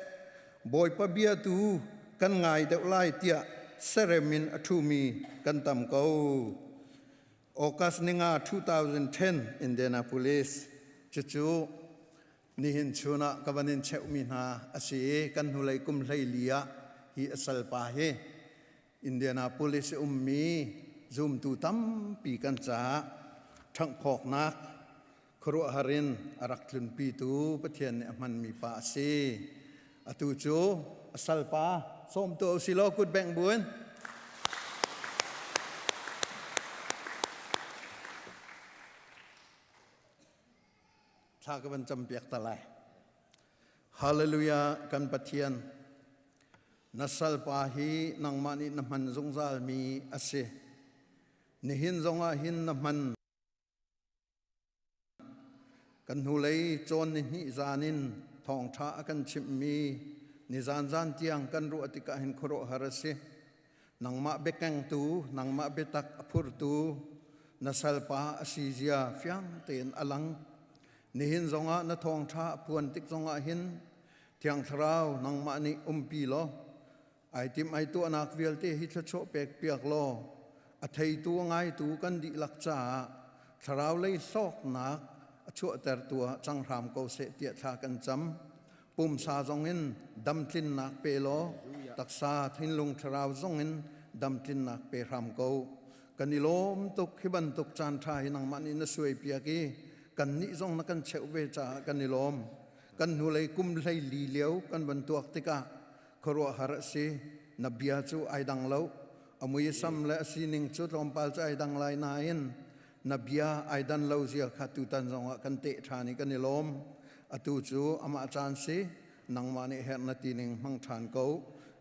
Bawipa bia tu kan ngai deuh lai tiah serem in a ṭhumi kan tam ko. August ninga 2010 Indianapolis cucu Nihin chun ah ka van in cheuhmi hna a si i kan hnulei kum 14 ah hi a salpa hi Indianapolis i ummi zumtu tampi kan caah ṭhanghphawknak. Khuaruahhar in a rak tlunpitu Pathian nih a hmanmi pa a si. Atu cu a salpa sawm tuah usih law kut bengh buin. Thla ka van campiak ta lai. Hallelujah kan Pathian na salpa hi nangmah nih na hman zungzalmi a si. Nihin zongah hin na hman Kan hnulei cawn ni hnih zan in thawngṭha a kan chimhmi nizan zan tiang kan ruah tikah hin khuaruahhar a si. Nangmah biakengtu, nangmah biatak a phurtu, na salpa a si zia fiang tein a lang. Nihin zongah na thawngṭha a phuan tik zongah hin Thiang Thlarau nangmah nih umpi law ai tim ai tuahnak vialte hi thluachuah pek piak law a theitu a ngaitu kan dihlak caah thlarau lei hlawknak a chuahtertu ah cang hram ko seh tiah thla kan cam. Pumsa zongin damtlinnak pe law taksa thinlung thlarau zongin damtlinnak pe hram ko. Kan i lawm tuk hi bantuk caan ṭha hi nangmah nih na suai piak i kannih zong na kan cheuh ve caah kan i lawm. Kan hnulei kum 14 lio kan van tuak tikah khuaruahhar a si. Na bia cu ai dang lo. A muisam le a sining cu tlawmpal cu ai dang lai nain na bia ai dan lo zia kha tutan zongah kan teh ṭhan i kan i lawm. Atu cu amah caan si. Nangmah nih herh na ti ning hmang ṭhan ko.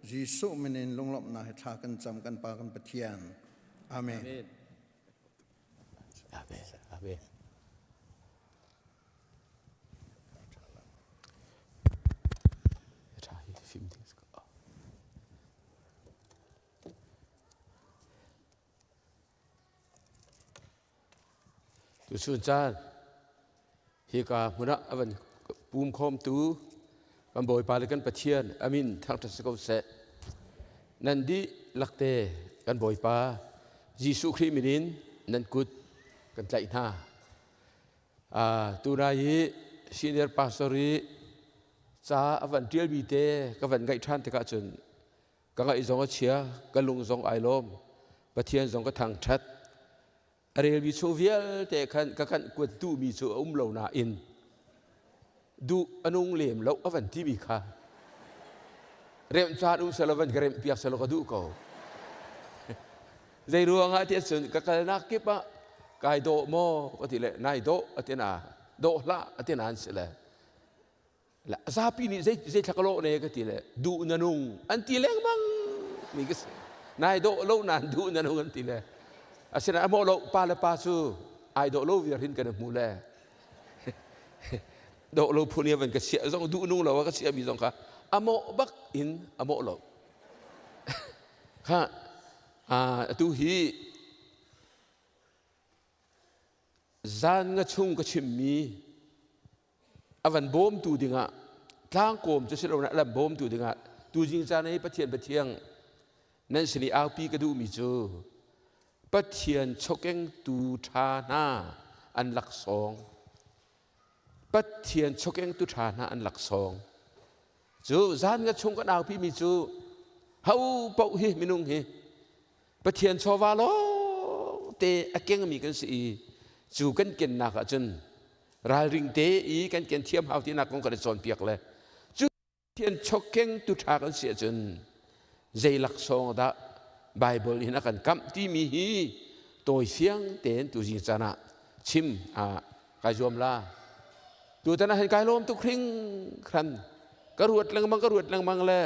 Jesuh min in lunglawmhnak he thla kan cam kan Pa kan Pathian. Amen. Amen. Amen. Amen. Tuchun caan hika hmun ah a van pum khawmtu kan Bawipa le kan Pathian amin thangṭhat si ko seh. Nan dihlak te kan Bawipa Jesuh Khrih min in nan kut kan tlaih hna. Tunai i senior pastor i ca a van ṭialmi te ka van ngaih ṭhan tikah cun ka ngaih zong a chia, ka lung zong ai lawm, Pathian zong ka thangṭhat. A relmi chung vialte khan ka kan kuat duhmi cu a um lo nain duh a nung lem lo a van timi kha remh caan um selaw van ka remh piak selaw ka duh ko. Zei ruangah ti ahcun ka kalnak kip ah kai dawh maw ka ti le nai dawh a ti na dawh hlah a ti na an si le zapi nih zei zei thla ka lawh ne ka ti le duh na nung an ti lengmang mi ka si nai dawh lo nan duh na nung an ti le asinain a mawh lo pa le pa cu ai dawh lo viar hin kan hmu le dawh lo phun i van ka chiah zong duh nung lo a ka chiah mi zong kha a mawh bak in a mawh lo kha atu hi zan nga chung ka chimmi a van bawmtu dingah tlangkawm cu si lo na lam bawmtu dingah tuzing caan i Pathian Pathiang nan sin i aupi ka duhmi cu Pathian chokengtu ṭha hna an laksawng Pathian chokengtu ṭha hna an laksawng cu zan nga chung kan aupi mi cu ho paoh hi minung hi Pathian chawva lawng te a kengmi kan si i cu kan kennak ah cun ralring te i kan ken thiam hau tinak kong kan i cawnpiak le cu Pathian chokeng tu ṭha kan si ahcun zei laksawng dah Bible in a kan kamh timi hi tawi fiang tein tuzing caan ah chim ah kai zuam la. Tutan ah hin kai lawm tuk hringhran. Ka ruat lengmang ka ruat lengmang le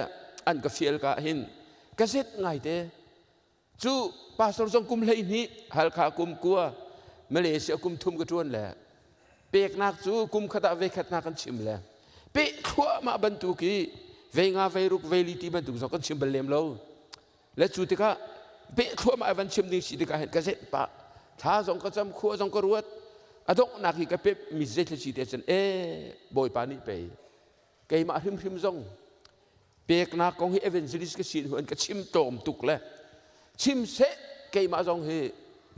an ka fial ka hin ka zet ngaite. Cu pastor zong kum 12 Halkha kum kua Malaysia kum thum ka ṭuan le peknak cu kum khat ah veikhat hna kan chim le pe thluahmah bantuk i vei nga vei ruk vei li ti bantuk zong kan chim bal lem lo le cu tikah pe thluahmah van chim ding si tikah hin ka zenh pah thla zong ka cam khua zong ka ruat a donghnak hi ka pep mi zeithil si te cun e bawipa nih pei keimah hrimhrim zong peknak kong hi evangelist ka si hnu an ka chim tlawm tuk le chim seh keimah zong hi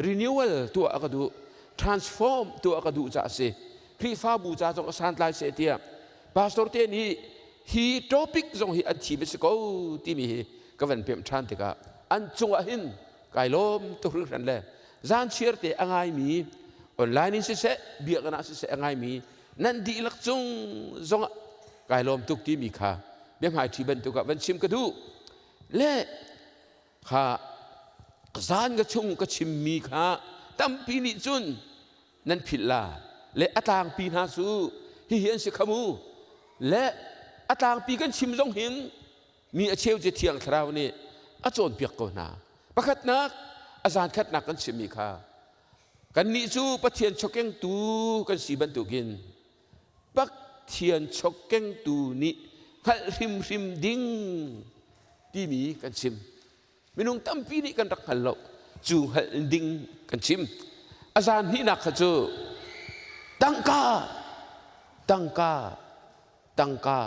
renewal tuah a ka duh transform tuah a ka duh caah si Khrihfabu ca zong a santlai seh tiah pastor te nih hi topic zong hi an thim a si ko timi hi ka van pemh ṭhan tikah an cungah hin kai lawm tuk hringhran le zan chiar te a ngaimi. Online in siseh, biakinn ah siseh a ngaimi nan dihlak cung zongah kai lawm tuk timi kha biahmaiṭhi bantuk ah van chim ka duh. Le kha zan ka chung ka chimmi kha tampi nih cun nan philh la le a tlangpi hna cu hihi an si kha mu le a tlangpi kan chim zong hin mi a cheu cu thiang thlarau nih a cawnpiak ko hna pakhatnak a zan khatnak kan chimmi kha kannih cu Pathian chawkengtu kan si bantukin Pathian chawkengtu nih hngalh hrimhrim ding timi kan chim minung tampi nih kan rak hngal lo cu hngalh ding kan chim a zan hnihnak kha cu tangka tangka tangka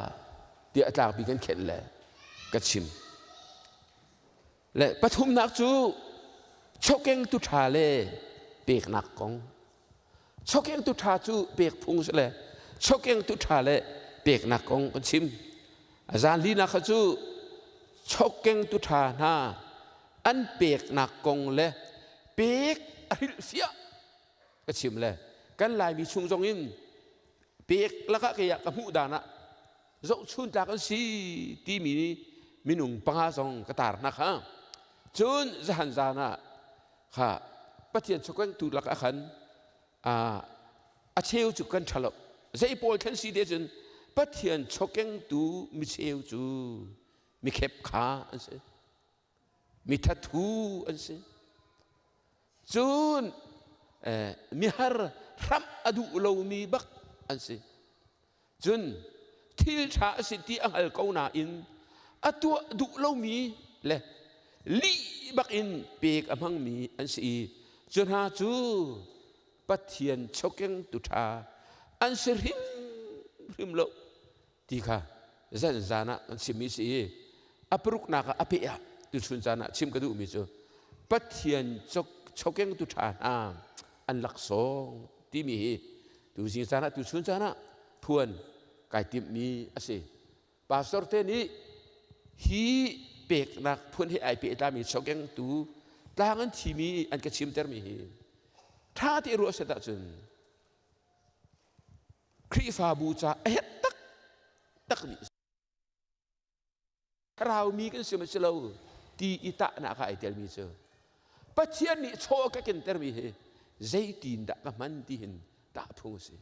tiah a tlakpi kan khenh le ka chim le pathumnak cu chokengtu ṭha le peknak kong chokengtu ṭha cu pek phung si le chokengtu ṭha le peknak kong kan chim a zan linak kha cu chokengtu ṭha hna an peknak kong le pek a hrilhfiah ka chim le kan Laimi chung zong in pek lakah kei ah ka hmuh dan ah zohchun tlak an si timi minung panga zong ka tar hna kha cun zahan zan ah kha Pathian chokengtu lakah khan a cheu cu kan ṭha lo zei pawl thlen si te cun Pathian chokengtu micheu cu mikhep kha an si mithathu an si cun mihar hramh a duh lomi bak an si Cun thil ṭha a si ti a hngal ko nain a tuah duh lomi le lih bakin pek a hmangmi an si i cu hna cu Pathian chokengtu ṭha an si hrimhrim lo ti kha zan zan ah kan chimmi si i a paruknak ah a peh ah tuchun caan ah chim ka duhmi cu Pathian chokengtu ṭha hna an laksawng timi hi Tuzing caan ah tuchun caan ah phuan kai timhmi a si. Pastor te nih hi peknak phun he ai pehtlami chokengtu tlang an thimi an ka chimtermi hi ṭha te ruah set ahcun Khrihfabu ca a herh taktakmi Thlarau mi kan si maw si lo ti i tahnak ah ai telmi cu Pathian nih chaw a ka kentermi hi zeitin dah ka hman ti hin tah phung a si.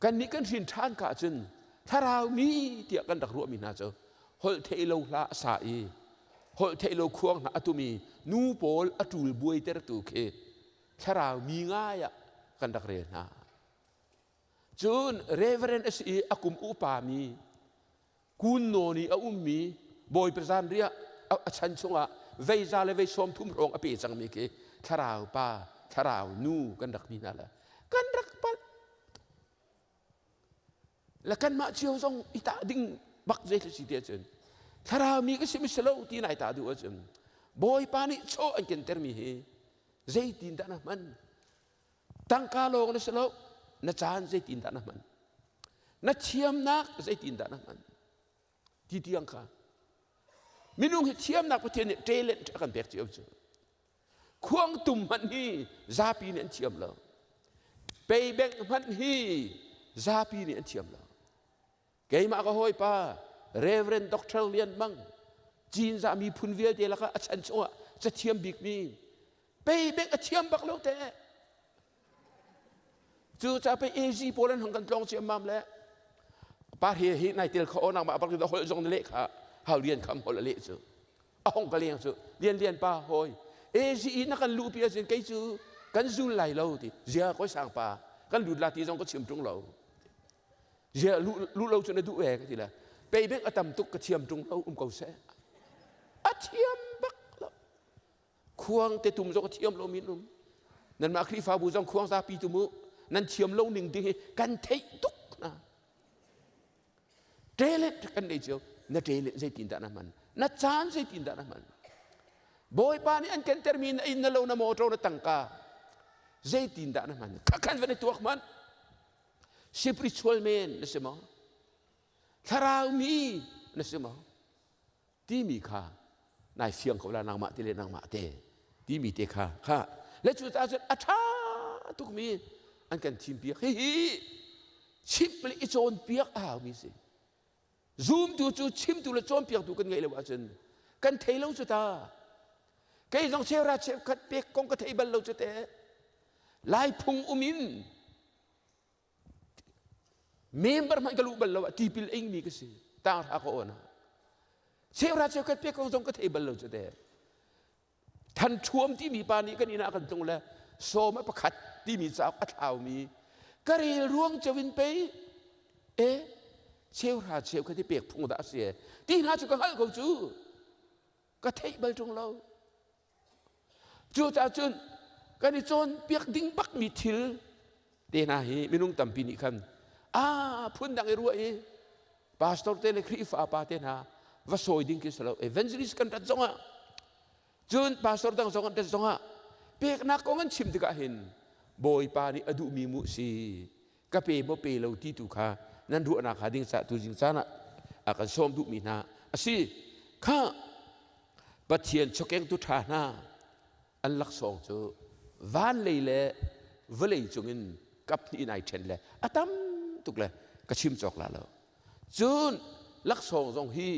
Kannih kan hrin ṭhan ka ahcun thlarau mi tiah kan rak ruahmi hna cu holh theih lo hla a sa i holh theih lo khuang hna a tumi nu pawl a ṭul buaitertu khi thlarau mi ngai ah kan rak rel hna. Cun reverend a si i a kum upami kun nawn i a ummi bawipa zanriah a chan chungah veiza le vei sawm thum hrawng a pe cangmi khi thlarau pa thlarau nu kan rak ti hna le kan rak palh le kanmah cio zong i tah ding bak zei si ti ahcun thlarau mi ka si mi si lo ti nai tah duh ahcun bawipa nih chaw an kentermi hi zeitin dah na hman Tangka lawng na si lo, na caan zeitin dah na hman? Na thiamnak zeitin dah na hman? Ti tiang kha. Minung hi thiamnak Pathian nih talent a kan pek cio cu. Khuang tum hmanh hi zapi nih an thiam lo. Peibengh hmanh hi zapi nih an thiam lo. Keimah ka hawipa Reverend Dr. Lian Mang Cinzah miphun vialte lakah a chan chungah cathiam bikmi pei bek a thiam bak lo te cu ca pei AZ pawl an hong kan tlong ciammam le pa hi hi nai tel kho nang ma bak da hol zong le kha hau lian kham hol le cu a hong ka leng cu lian lian pa hoi AZ na kan lu pi azin kei cu kan zul lai lo ti zia koi sang pa kan lut la ti zong ka chim tung lo zia lu lu lo cu na duh e ka ti le pei bek a tam tuk ka thiam tung lo um ko seh a thiam bak lo Khuang te tum zong a thiam lomi an um. Nanmah Khrihfabu zong khuang zapi tum u. Nan thiam lo ning ding hi kan theih tuk hna. Talent kan nei cio. Na talent zeitin dah na hman? Na caan zeitin dah na hman? Bawipa nih an kentermi na inn na lo na motor na tangka zeitin dah na hman? Khakhan van i tuak hmanh. Spiritual man na si maw? Thlarau mi na si maw? Timi kha nai fiang ko la nangmah te le nangmah te timi te kha kha le cu ta cun a ṭha. tukmi an kan thimpiak. Hihi chimh le i cawnpiak a haumi si. Zumtu cu chimtu le cawnpiaktu kan ngeih lo ahcun kan thei lo cu ta. Kei zong cheuhra cheukhat pek kong ka thei bal lo cu te. Lai phung um in member hmanh ka luh bal lo ah tipil ingmi ka si. Tang hra ka awn ah. Cheuhra cheukhat pek kong zong ka thei bal lo cu te. Than Ṭhuam timi pa nih kan inn ah kan tlung le sawm a pakhat timi cauk a thlaumi ka rel ruang ceu in pei e cheuhra cheu kha ti pek phung dah a si e ti hna cu ka hngalh ko cu ka theih bal ṭung lo cucaah cun kan i cawnpiak ding bakmi thil te hna hi minung tampi nih khan a phundang i ruah i pastor te le Khrihfa pa te hna va sawi ding khi si lo evangelist kan rat zongah cun pastor dang zong an rat zongah peknak kong an chim tikah hin bawipa nih a duhmi mu si ka pe maw pe lo ti tu kha nan ruahnak kha ding ca tu jing caan ah a kan sawm duhmi hna a si kha Pathian chawkengtu ṭha hna an laksawng cu van lei le vawlei cungin kap hnih in ai ṭhen le a tam tuk le ka chim cawk la lo. Cun laksawng zong hi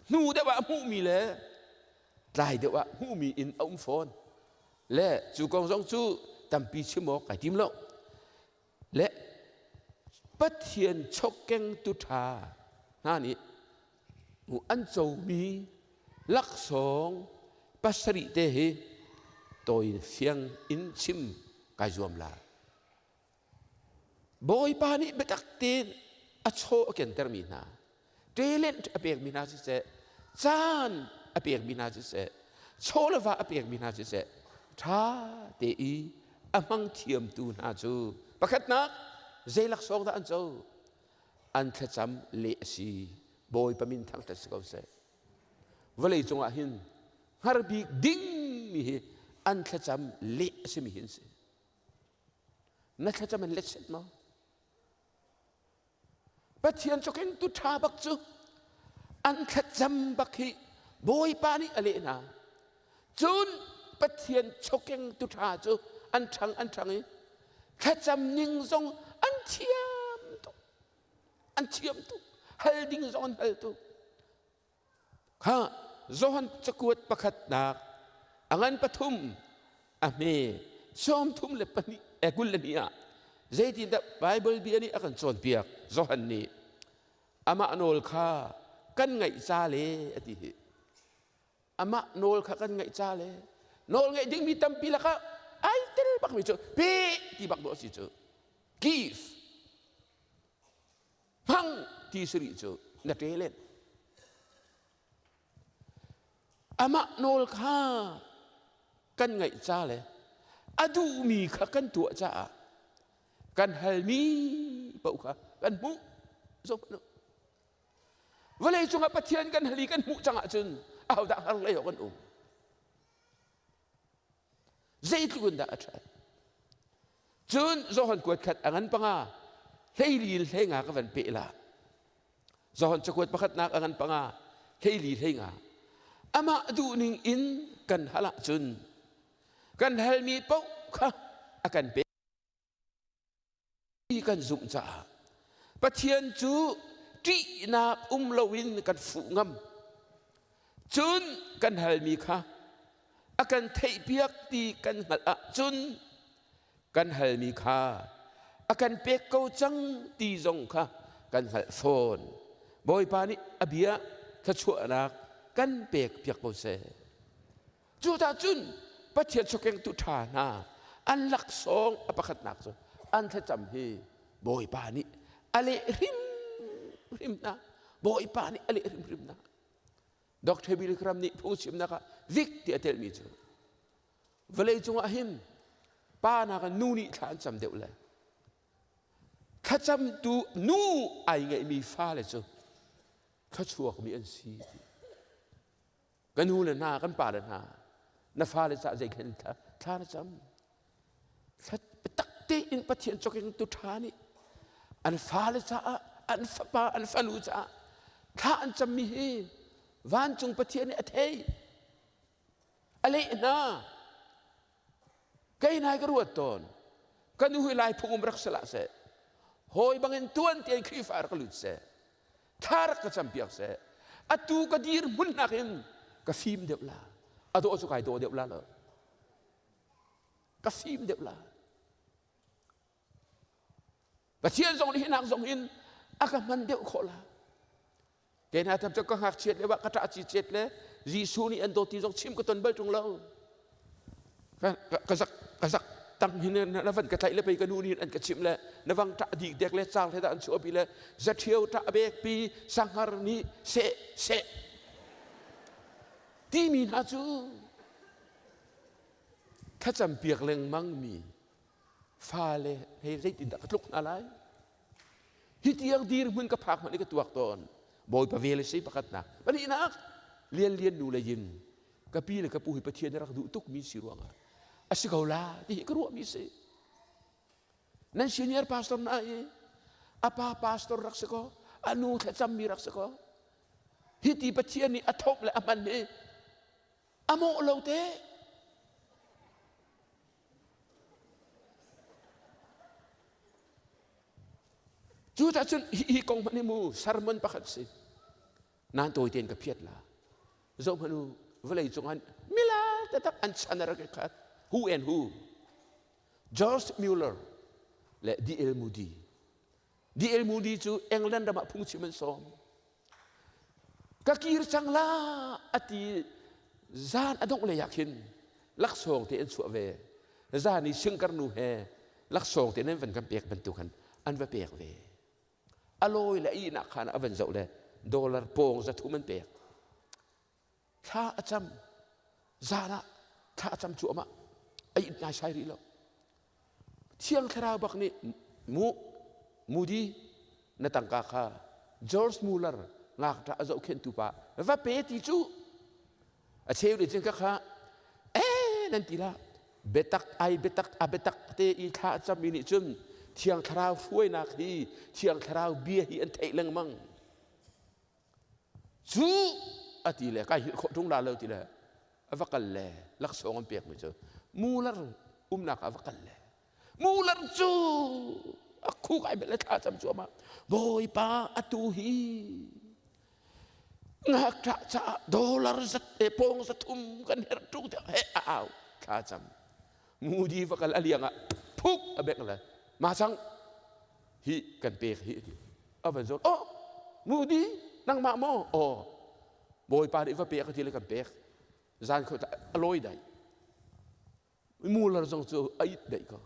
hnu deuh ah hmuhmi le tlai deuh ah hmuhmi in a um fawn. Le cu kong zong cu tampi chim awk kai tim lo. Le Pathian chawkengtu ṭha hna nih an comi laksawng pasarih te hi tawi fiang in chim kai zuam la. Bawipa nih biatak tein a chaw a kentermi hna, talent a pekmi hna siseh, caan a pekmi hna siseh, chaw le va a pekmi hna siseh, ṭha te i a hmang thiamtu hna cu pakhatnak zei laksawng dah an co? An thlacam leh a si. Bawipa min thangṭhat si ko seh. Vawlei cungah hin hngar bik dingmi hi an thlacam leh a simi hi an si. Na thlacam an let set maw? Pathian cukin tu ṭha bak cu an thlacam bak hi Bawipa nih a leh hna. Cun Pathian chokeng tu ṭha cu an ṭhang an ṭhang i thlacam ning zong an thiam tuk. An thiam tuk. Hal ding zong an hal tuk. Kha Johan cakuat pakhatnak a ngan pathum a hme sawmthum le pahnih eh 22 ah zeitindah Bible bia nih a kan cawnpiak Johan nih amah nawl kha kan ngaih ca le a ti hi amah nawl kha kan ngaih ca le nawl ngaih dingmi tampi lakah ai tel bakmi cu pe ti bak dawh a si cu give hmang ti si rih cu na ṭe len amah nawl kha kan ngaih ca le a duhmi kha kan tuah caah kan halmi paoh kha kan hmuh zoh hmanh vawlei cungah Pathian kan hal i kan hmuh cang ahcun ahodah har lei awk kan um Zeitluk in dah a ṭhat. Cun Johan kuat khat a ngan panga hleili in hleinga ka van peh la. Johan cakuat pakhatnak a ngan panga hleili hleinga. Amah duhning in kan hal ahcun kan halmi paoh kha a kan pek. kan zumh caah Pathian cu ṭihnak um loin kan fuh ngam. Cun kan halmi kha a kan theihpiak ti kan hngalh ahcun kan halmi kha a kan pek ko cang ti zong kha kan hngalh fawn. Bawipa nih a bia thluachuahnak kan pek piak ko seh. Cucaah cun Pathian chawkengtu ṭha hna an laksawng a pakhatnak cu an thlacam hi Bawipa nih a leh hrimhrim hna. Bawipa nih a leh hrimhrim hna. Dr. Billy Graham nih phungchimnak ah zik ti a telmi cu vawlei cungah hin pa nakin nu nih thla an cam deuh le thlacamtu nu ai ngeihmi fale cu thluachuakmi an si ti. Ka nu le hna, kan pa le hna, na fale cah zeikhen thla, thla na cam. Thla tak tein Pathian chawkeng tu ṭha nih an fale caah, an fapa, an fanu caah thla an cammi hi vancung Pathian nih a thei. A leh hna. Kei nai ka ruat tawn. Ka nu hi lai phung um rak sala seh. Hawi bangin tuan tein Khrihfa rak lut seh. Thla rak ka campiak seh. Atu ka dir hmun nakin ka fim deuh la. A dawh cu kai dawh deuh la lo. Ka fim deuh la. Pathian zong nih hinak zong in a ka hman deuh khawh la. Kei hna tam cu ka ngakchiat le ka ṭah ci cet le Jesuh nih an dawt ti zong chim ka ton bal ṭung lo. Ka zak ka zak tang hin na van ka tlaih le pei ka nu nih an ka chimh le na vang ṭah dik dek le caang hle dah an chuahpi le zaṭhio ṭah bek pi sanghar nih seh seh timi hna cu thlacam piak lengmang mi fale hei zeitindah ka tluk hna lai hi tiang dirhmun ka phak hmanh i ka tuak tawn bawipa vel a si pakhatnak pahnihnak lian lian nu le yin ka pi le ka pu hi pathian rak duh tukmi si ruangah a si ko la ti hi ka ruahmi si nan senior pastor na i a pa pastor rak si ko a nu thlacammi rak si ko hi ti pathian nih a thawk le a hman hi a mawh lo te Cucaah cun hi kong hmanh hi mu sermon pakhat si. Nan tawi tein ka phiat la. Zoh hmanh u, vawlei cung ah mila taktak an chan a rak i khat. Who and who? George Mueller le D.L. Moody. D.L. Moody cu England ram ah phungchim an sawm. Ka kir cang la a ti zan a dongh lei ah khin laksawng te an chuah ve. Zan i singkarnu he laksawng te nan van kan pek bantuk khan an va pek ve. A lawi le a ihnak khan a van zoh le dollar pawng 300 an pek. Thla a cam. Zan ah thla a cam cuahmah. A it naisai rih lo. Thiang Thlarau bak nih mu Moody na tangka kha George Muller ngakṭah a zohkhenhtu pa va pe ti cu a cheu nih cun ka kha ee nan ti la biatak ai biatak a biatak te i thla a cammi nih cun Thiang Thlarau hruainak hi Thiang Thlarau bia hi an theih lengmang Cu a ti le kai hngilh khawh ṭung la lo ti le a va kal le laksawng an pekmi cu mular umnak ah a va kal le mular cu a khuk ai bel le thla cam cuahmah bawipa atu hi ngakṭah caah dollar zat e pawng 300 kan herh ṭung tiah he a au thla cam mudi va kal a liang ah phuk a bek le ma cang hi kan pek hi ti a van zawn oh mudi nangmah maw aw bawipa nih va pek ti le kan pek zan kho a lawi dai mular zong cu a it dai ko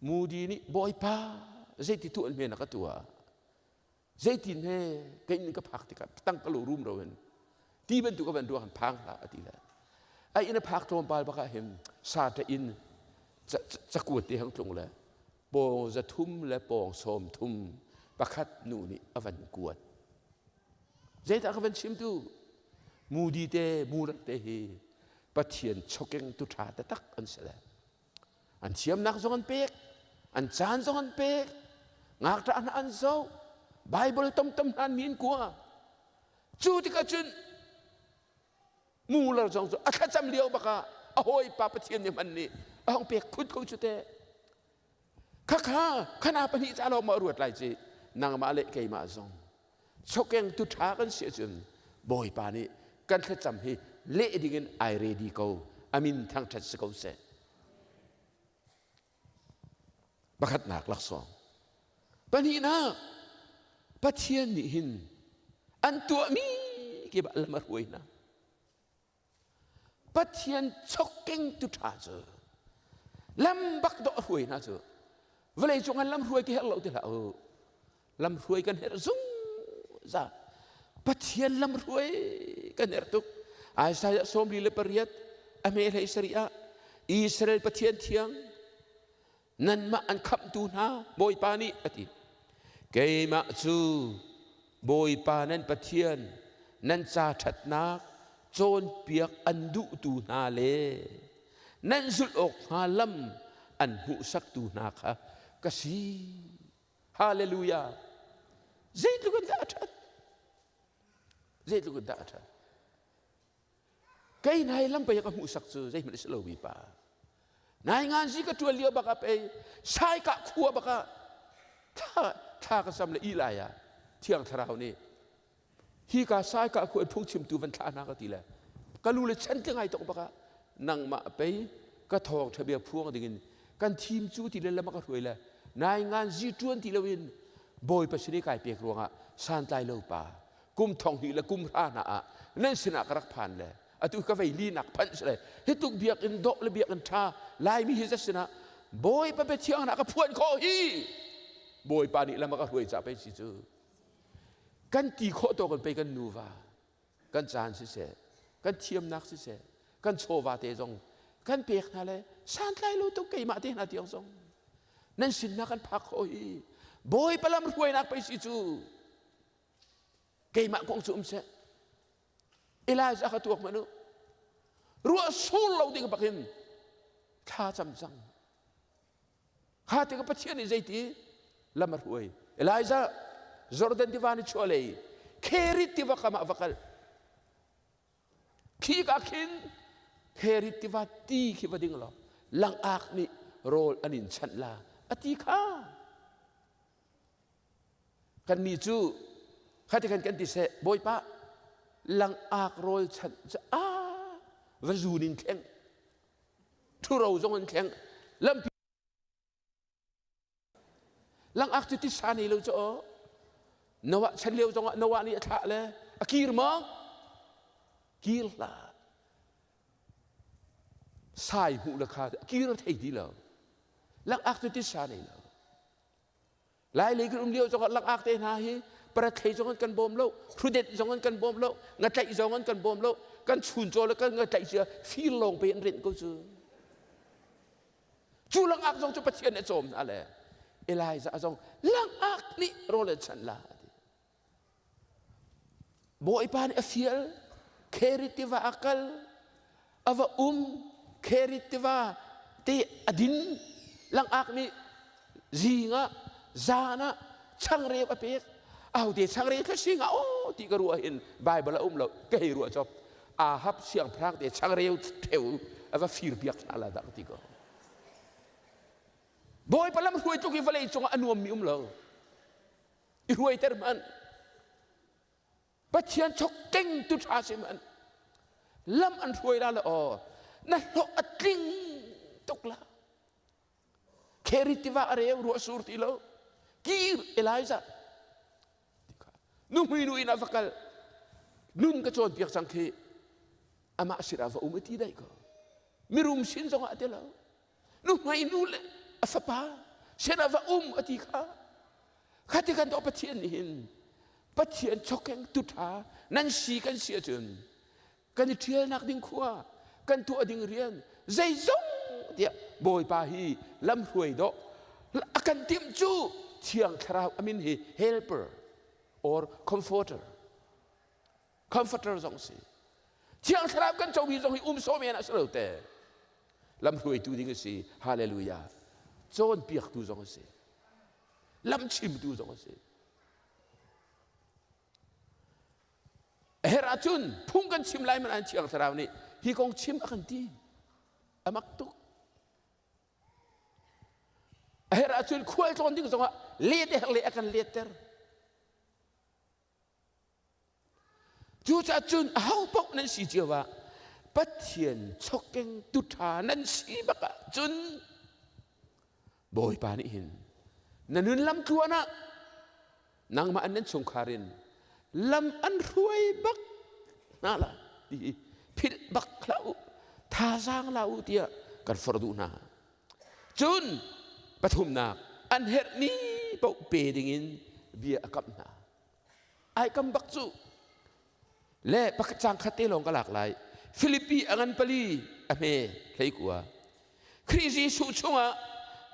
mudi nih bawipa zeiti tu an hme na ka tua zeitin he ka inn ka phak tikah tang ka lo rum ro in ti bantuk ka van ruang phang hlah a ti le a inn a phak tlawmpal bakah hin sa ta in cakuat te hang tlung le pawng 300 le pawng 30 pakhat nu nih a van kuat zeidah ka van chim tu mudi te murak te hi pathian chokeng tu ṭha taktak an si le An thiamnak zong an pek, an caan zong an pek, ngakṭah hna an zoh, Bible tomtom hna an mi in kua. Cu tikah cun mular zong cu a thlacam lio bak ah a hawipa Pathian nih hman nih a hong pek khut ko cu teh. Khakha khana pahnih ca lawng ma ruat lai ci nangmah le keimah zong chokeng tu ṭha kan si ahcun Bawipa nih kan thlacam hi leh dingin ai ready ko amin thangṭhat si ko seh pakhatnak laksawng pahnihnak Pathian nih hin an tuahmi kip ah lam a hruai hna Pathian chokkengtu ṭha cu lam bak dawh a hruai hna cu vawlei cung an lam hruai ka herh lo ti hlah u lam hruai kan herh zungzal Pathian lam hruai kan herh tuk Isaiah 48 a hme hlei sarih ah Israel Pathian thiang nanmah an khamhtu hna Bawipa nih a ti keimah cu Bawipa nan Pathian nan ca ṭhatnak cawnpiak an duhtu hna le nan zulh awk hnga lam an hmuhsaktu hna kha ka si hallelujah zeitluk in dah a ṭhat zeitluk in dah a ṭhat Kei nai lam pei ka hmuhsak cu zeihmanh a si lomi pa. Nai ngan si ka ṭuan lio bak ah pei saikah khua bak ah thla thla ka sam le ilai ah thiang thlarau nih hi ka saikah khua in phungchimtu van thlah hna ka ti le ka lu le chan tling ai tok bak ah nangmah pei ka thawng ṭha bia phuang dingin kan thim cu ti le lam a ka hruai le nai ngan zi ṭuan ti loin bawipa sin i kai pek ruangah santlai lo pa kum thong hnih le kum hra hna ah nan sinah ka rak phan le atu ka vei li nak phanh si le hi tuk biakinn dawh le biakinn ṭha laimi hi zat sinah bawipa biathiang na ka phuan khawh hi bawipa nih lam a ka hruai ca pei si cu kan ti khawh tawk in pei kan nuva kan caan siseh kan thiamnak siseh kan chawva te zong kan pek hna le santlai lo tuk keimah te hna tiang zong nan sinnak kan phak khawh hi bawipa lam hruainak pei si cu keimah kong cu um seh Elijah kha tuak hmanh u ruah sur lo ding bak in thla cam cang kha tikah Pathian nih zeiti lam a hruai Elijah Jordan tiva ni chuah lei Kherit tiva kam ah va kal khi ka khin Kherit tiva ti khi va ding law langak nih rawl an in chanh la a ti kha Kannih cu khati khan kan ti seh Bawipa langak rawl chanh cu a va zun in thleng ṭhuro zong in thleng lampi langak cu tisa nei lo cu aw Noah chan lio zongah Noah nih a thlah le a kir maw kir hlah sai hmuh le kha kir thei ti lo langak cu tisa nei lo Lailei kan um lio zongah langak te hna hi parathei zong an kan bawm lo, hrudet zong an kan bawm lo, ngatlaih zong an kan bawm lo, kan chuncaw le kan ngatlaih cia fir lawng pe an rinh ko cu. Cu langak zong cu Pathian nih a cawm hna le Elijah zong langak nih rawl an chanh la ti. Bawipa nih a fial, Kherit tiva a kal, a va um, Kherit tiva te a din, langak nih zing ah, zan ah changreu a pek. Ahote changreu thla sing ah aw ti ka ruah hin Bible a um lo, ka hei ruah cop. Ahab siangpahrang te changreu theu a va fir piak hna la dah ka ti ko. Bawipa lam hruai tluk hi vawlei cungah a nuammi um lo. I hruaiter hmanh Pathian chok keng tu ṭha si hmanh lam an hruai la le aw na hlawh a tling tuk la Kheri tiva a reu ruah sur ti lo kir Elijah nuhmui nu in a va kal nun ka cawnpiak cang khi amah sinah va um i ti daih ko mirum sin zongah ti lo nuhmei nu le a fapa sinah va um a ti kha kha ti kan tuah Pathian nih hin Pathian chokeng tu ṭha nan si kan si ahcun kan i ṭhialnak ding khua kan tuah ding rian zeizong tiah Bawipa hi lamhruai dawh a kan timh cu Thiang Thlarau amin hi helper or comforter comforter zong si Thiang Thlarau kan comi zong hi um sawh men ah si lo te lamhruaitu ding a si hallelujah cawnpiaktu zong a si lamchimtu zong a si a herh ahcun phung kan chim lai man an Thiang Thlarau nih hi kong chim a kan ti a mak tuk a herh ahcun khual tlawn ding zongah let a herh le a kan letter Cucaah cun ahopaoh nan si cio ah Pathian chokeng tuṭha nan si bak ahcun Bawipa nih hin na nun lam tluan ah nangmah an nan chungkhar in lam an hruai bak hna la ti hi philh bak hlah u thazaang la u tiah kan forh duh hna cun pathumnak an herhmi paoh pe dingin bia a kamh hna Ai kam bak cu. Le pakhat cang khat te lawng ka lak lai. Filipi a ngan pali a hme hlei kua. Khrih Jesuh chungah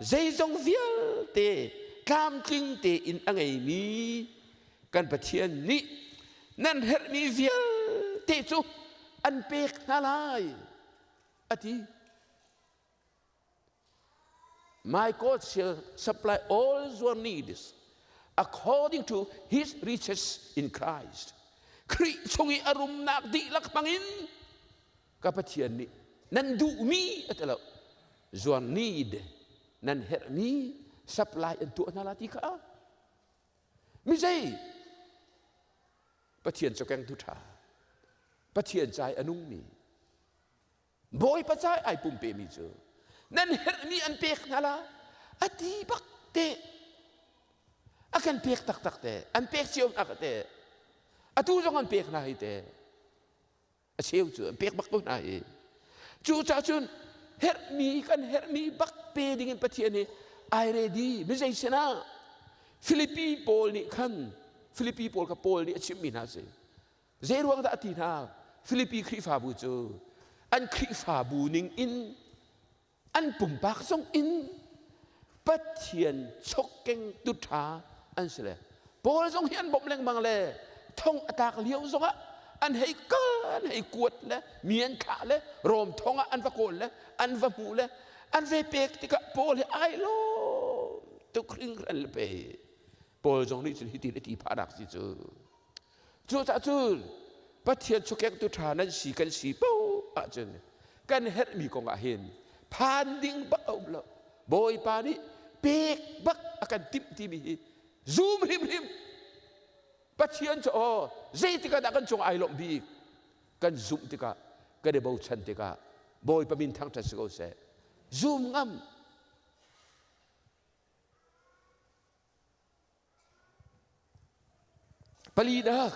zeizong vialte tlamtling tein a ngeimi kan Pathian nih nan herhmi vialte cu an pek hna lai a ti. My God shall supply all your needs according to his riches in Christ. Khrih chung i a rumnak dihlak hmangin ka Pathian nih nan duhmi a ti lo. Your need nan herhmi supply an tuah hna la ti kha. Mi zei Pathian cawkeng tu ṭha Pathian cai a nungmi Bawipa cai ai pumpemi cu nan herhmi an pek hna la a ti bak te a kan pek taktak te an pek cio hna ka te atu zong an pek hna hi te a cheu cu an pek bak ko hna hi cu ca cun herhmi kan herhmi bak pe ding in Pathian hi ai ready mi zei sinah Filipi pawl nih khan Filipi pawl kha Paul nih a chimmi hna si Zei ruang dah a ti hna? Filipi Khrihfabu cu an Khrihfabu ning in an pumpak zong in Pathian chokkeng tu ṭha an si le Paul zong hi an bawmh lengmang le thong a tlak lio zongah an hei kal an hei kuat le mi an thlah le Rom thong ah an va kawl le an va hmuh le an ve pek tikah Paul hi ai lawm tuk hringhran le pe Paul zong nih cun hitin a ti phahnak si cu Cucaah cun Pathian chukektu ṭha nan si kan si paoh ahcun kan herhmi kong ah hin phan ding bak a um lo. Bawipa nih pek bak a kan timh timi hi zum hrimhrim. Pathian cu aw zeitik ah dah kan cung ai lawmh bik? Kan zumh tikah kan i bochan tikah Bawipa min thangṭhat si ko seh. Zum ngam. Palinak,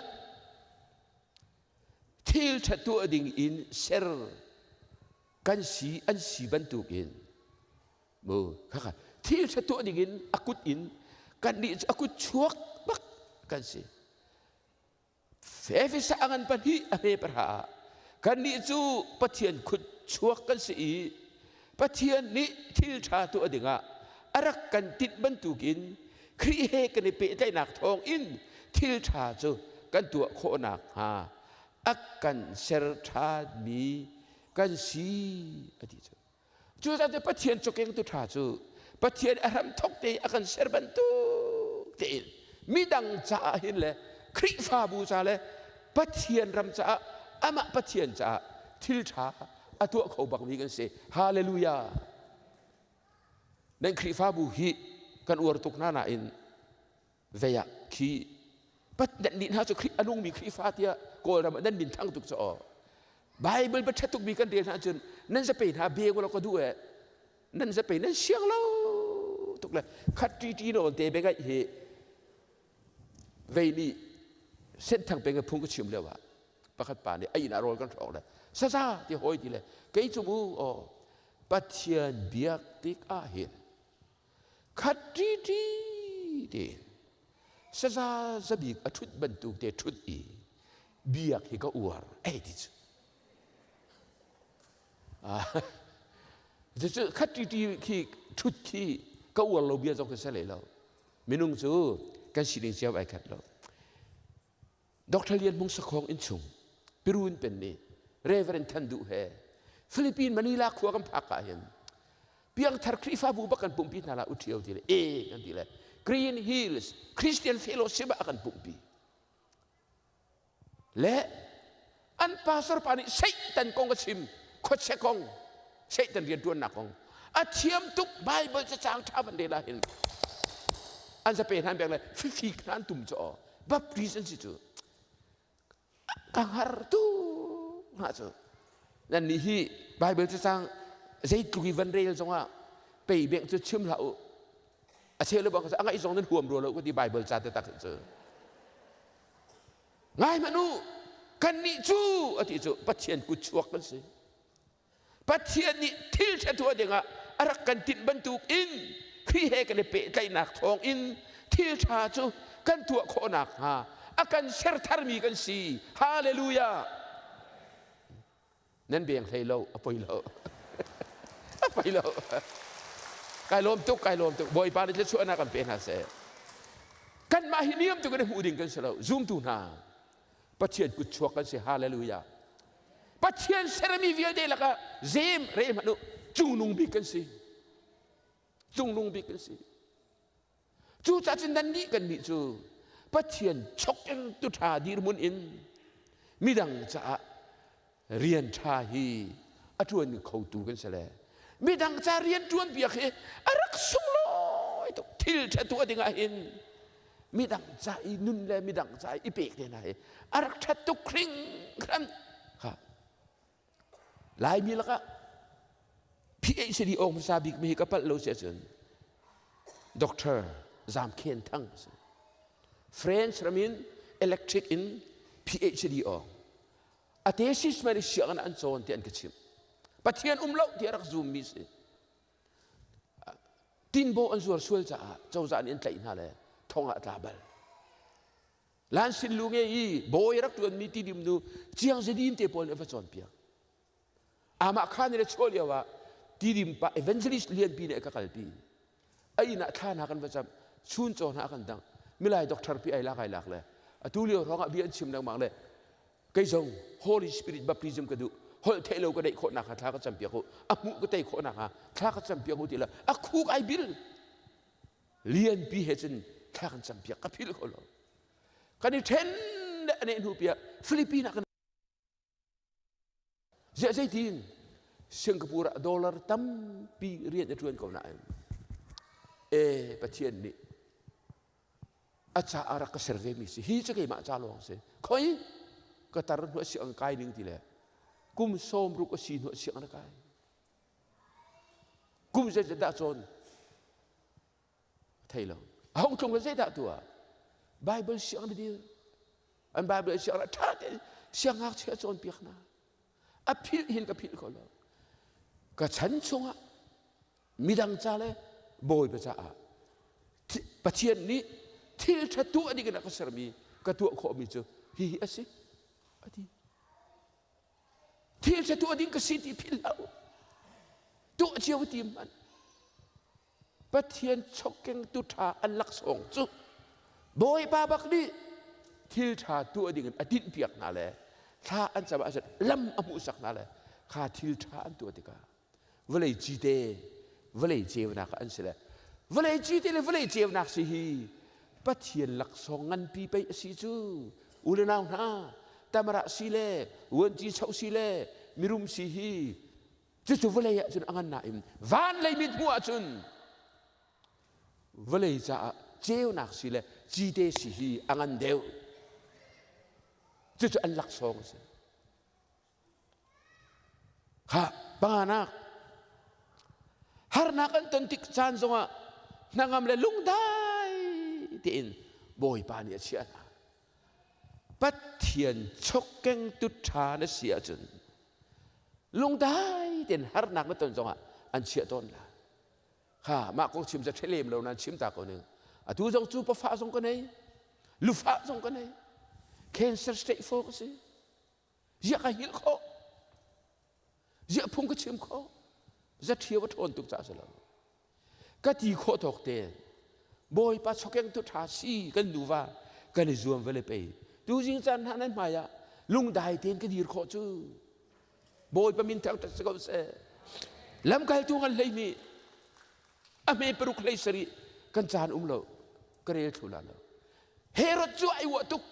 thil ṭha tuah ding in ser kan si an si bantukin mu khakha thil ṭha tuah ding in a kut in kannih cu a kut chuak bak kan si. Efesa a ngan pahnih a hme pahra ah kannih cu Pathian khut chuak kan si i Pathian nih thil ṭha tuah dingah a rak kan tinh bantukin Khrih he kan i pehtlaihnak thawngin thil ṭha cu kan tuah khawh nakhnga a kan ser ṭhanmi kan si a ti cu. Cucaah Pathian cawkengtu ṭha cu Pathian a hramthawk te a kan ser bantuk tein midang caah hin le Khrihfabu ca le Pathian ram caah amah Pathian caah thil ṭha a tuah kho bakmi kan si. Hallelujah! Nan Khrihfabu hi kan uar tuk hna nain vei ah khi pat nan nih hna cu Khrih a nungmi Khrihfa tiah Kawlram ah nan min thang tuk cu aw Bible ba ṭha tukmi kan rel hna cun nan zape hna beng law ka duh eh nan zape nan siang lo tuk le khat ṭi ṭi nawn te bengaih hi vei nih senthang peng phung ka chim lio ah pakhat pa nih a inn ah rawl kan hrawk le saza ti hawi ti le kei cu mu aw Pathian biak tik ah hin Khat ṭiṭi tiin saza zabik a ṭhut bantuk te ṭhut i biak hi ka uar ei ti cu. Cucu khat ṭiṭi khi ṭhut khi ka uar lo bia zong khi si leh lo. Minung cu kan sining cio ai khat lo. Dr. Lian Hmung Sakhong innchung Pirun pen nih Reverend Than Duh he Philippine Manila khua kan phak ah hin piangthar Khrihfabu bak kan pumpi hna la u ṭhio ti le e kan ti le Green Hills Christian Fellowship ah kan pumpi le an pastor pa nih Satan kong a chim khuachia kong Satan rianṭuannak kong a thiam tuk Bible cacang ṭha van rel ah hin an zape hna an bek le fifik hna an tum cu aw Baptist an si cu ka hngar tu hnga cu nan nih hi Bible cacang zeitluk i van rel zongah pei beng cu chim hlah u a cheu le bang a ngaih zong nan huam rua lo ka ti Bible ca te tak cu ngai hmanh u kannih cu a ti cu Pathian kut chuak kan si Pathian nih thil ṭha tuah dingah a rak kan tinh bantuk in Khrih he kan i pehtlaihnak thawng in thil ṭha cu kan tuah khawh nakhnga a kan ser tharmi kan si. Hallelujah! Nan beng hlei lo, a poi lo. a poi lo. Kai lawm tuk, kai lawm tuk. Bawipa nih thluachuahnak kan pe hna seh. Kanmah hi niam tuk in hmuh ding kan si lo. Zumtu hna, Pathian kut chuak kan si. Hallelujah. Pathian sermi vialte lakah zem re hmanh u cungnung bik kan si. Cungnung bik kan si. Cucaah cun nannih kannih cu Pathian chok in tu ṭha dirhmun in midang caah rian ṭha hi a ṭuan khotu kan si le. Midang ca rian ṭuan piak hi a rak sunglawi tuk. Thil ṭha tuah ding ah hin midang ca i nun le midang ca i pek te hna hi a rak ṭhat tuk hringhran. Ha. Laimi lakah PhD awng hmasa bik mi hi ka palh lo si ahcun Dr. Zam Khen Thang a si. French ram in electric in PhD awng. A thesis man i sianginn an cawn ti an ka chimh. Pathian um lo ti a rak zummi si. Tinbaw an zuar sual caah cozah nih an tlaih hna le thong ah a tla bal. Lan sin lu nge i bawi rak ṭuanmi tidim nu Chiang Zedin te pawl nih a va cawnpiak. Amah khan in a chuah lio ah tidim pa evangelist lianpi nih a ka kalpi. A inn ah thla hna kan va cam, chun caw hna a kan dangh. Milai doctor pi ai lak ai lak le atu lio hrawng ah bia an chim lengmang le kei zong Holy Spirit baptism ka duh holh theih lo ka deih khawh nakhnga thla ka campiak u a hmuh ka tei khawh nakhnga thla ka campiak u ti le a khuk ai bil lianpi he cun thla kan campiak ka philh kho lo kan i ṭhen le a neh hnu piah Philippine ah kan ziah zeitin Singapore ah dollar tampi rian a ṭuan ko nain e Pathian nih a ca a rak ka ser ve mi si hi cu keimah ca lawng si khoi ka tar hnu a siang kai ning ti le kum sawm ruk a si hnu a siang na kai kum zeizat dah cawn thei lo a hong tlung le zeidah tuah Bible siang na dir an Bible siang na ṭha tein siangngakchia cawnpiak hna a philh hin ka philh kho lo ka chan chungah midang ca le Bawipa caah Pathian nih thil ṭha tuah ding in a ka sermi ka tuah khawhmi cu hihi a si a ti thil ṭha tuah ding ka si ti philh hlah u tuah cio ti hmanh Pathian chokengtu ṭha an laksawng cu Bawipa bak nih thil ṭha tuah ding in a tinhpiak hna le thla an cam ahcun lam a hmuhsak hna le kha thil ṭha an tuah tikah vawlei cite vawlei ceunak an si le vawlei cite le vawlei ceunak si hi Pathian laksawng nganpi pei a si cu u le nau hna tamara si le vuanci cho si le mirum si hi cucu vawlei ah cun a ngan nain van lei mit hmuh ahcun vawlei caah ceunak si le cite si hi a ngan deuh cucu an laksawng a si Kha panganak harnak an ton tik caan zongah hnangam le lungdai tein Bawipa nih a chiah hna. Pathian chokkengtu ṭha na si ahcun lungdai tein harnak na ton zongah an chiah tawn la. Kha mah kong chim cu ṭhelem lo nan chim ta ko ning. Atu zong cu pafa zong ka nei, lufa zong ka nei. Cancer stage 4 ka si. Ziah ka hngilh khawh? Ziah phung ka chim khawh? Zaṭhio a ṭhawn tuk caah si lo. Ka ti khawh tawk te Bawipa chokeng tu ṭha si kan nuva kan i zuam vele pei. Tuzing caan hna nan hmai ah lungdai tein ka dir khawh cu. Bawipa min thangṭhat si ko seh. Lamkaltu ngan hlei nih a hme paruk hlei sarih kan caan um lo ka rel thlu la lo. Herod cu ai uah tuk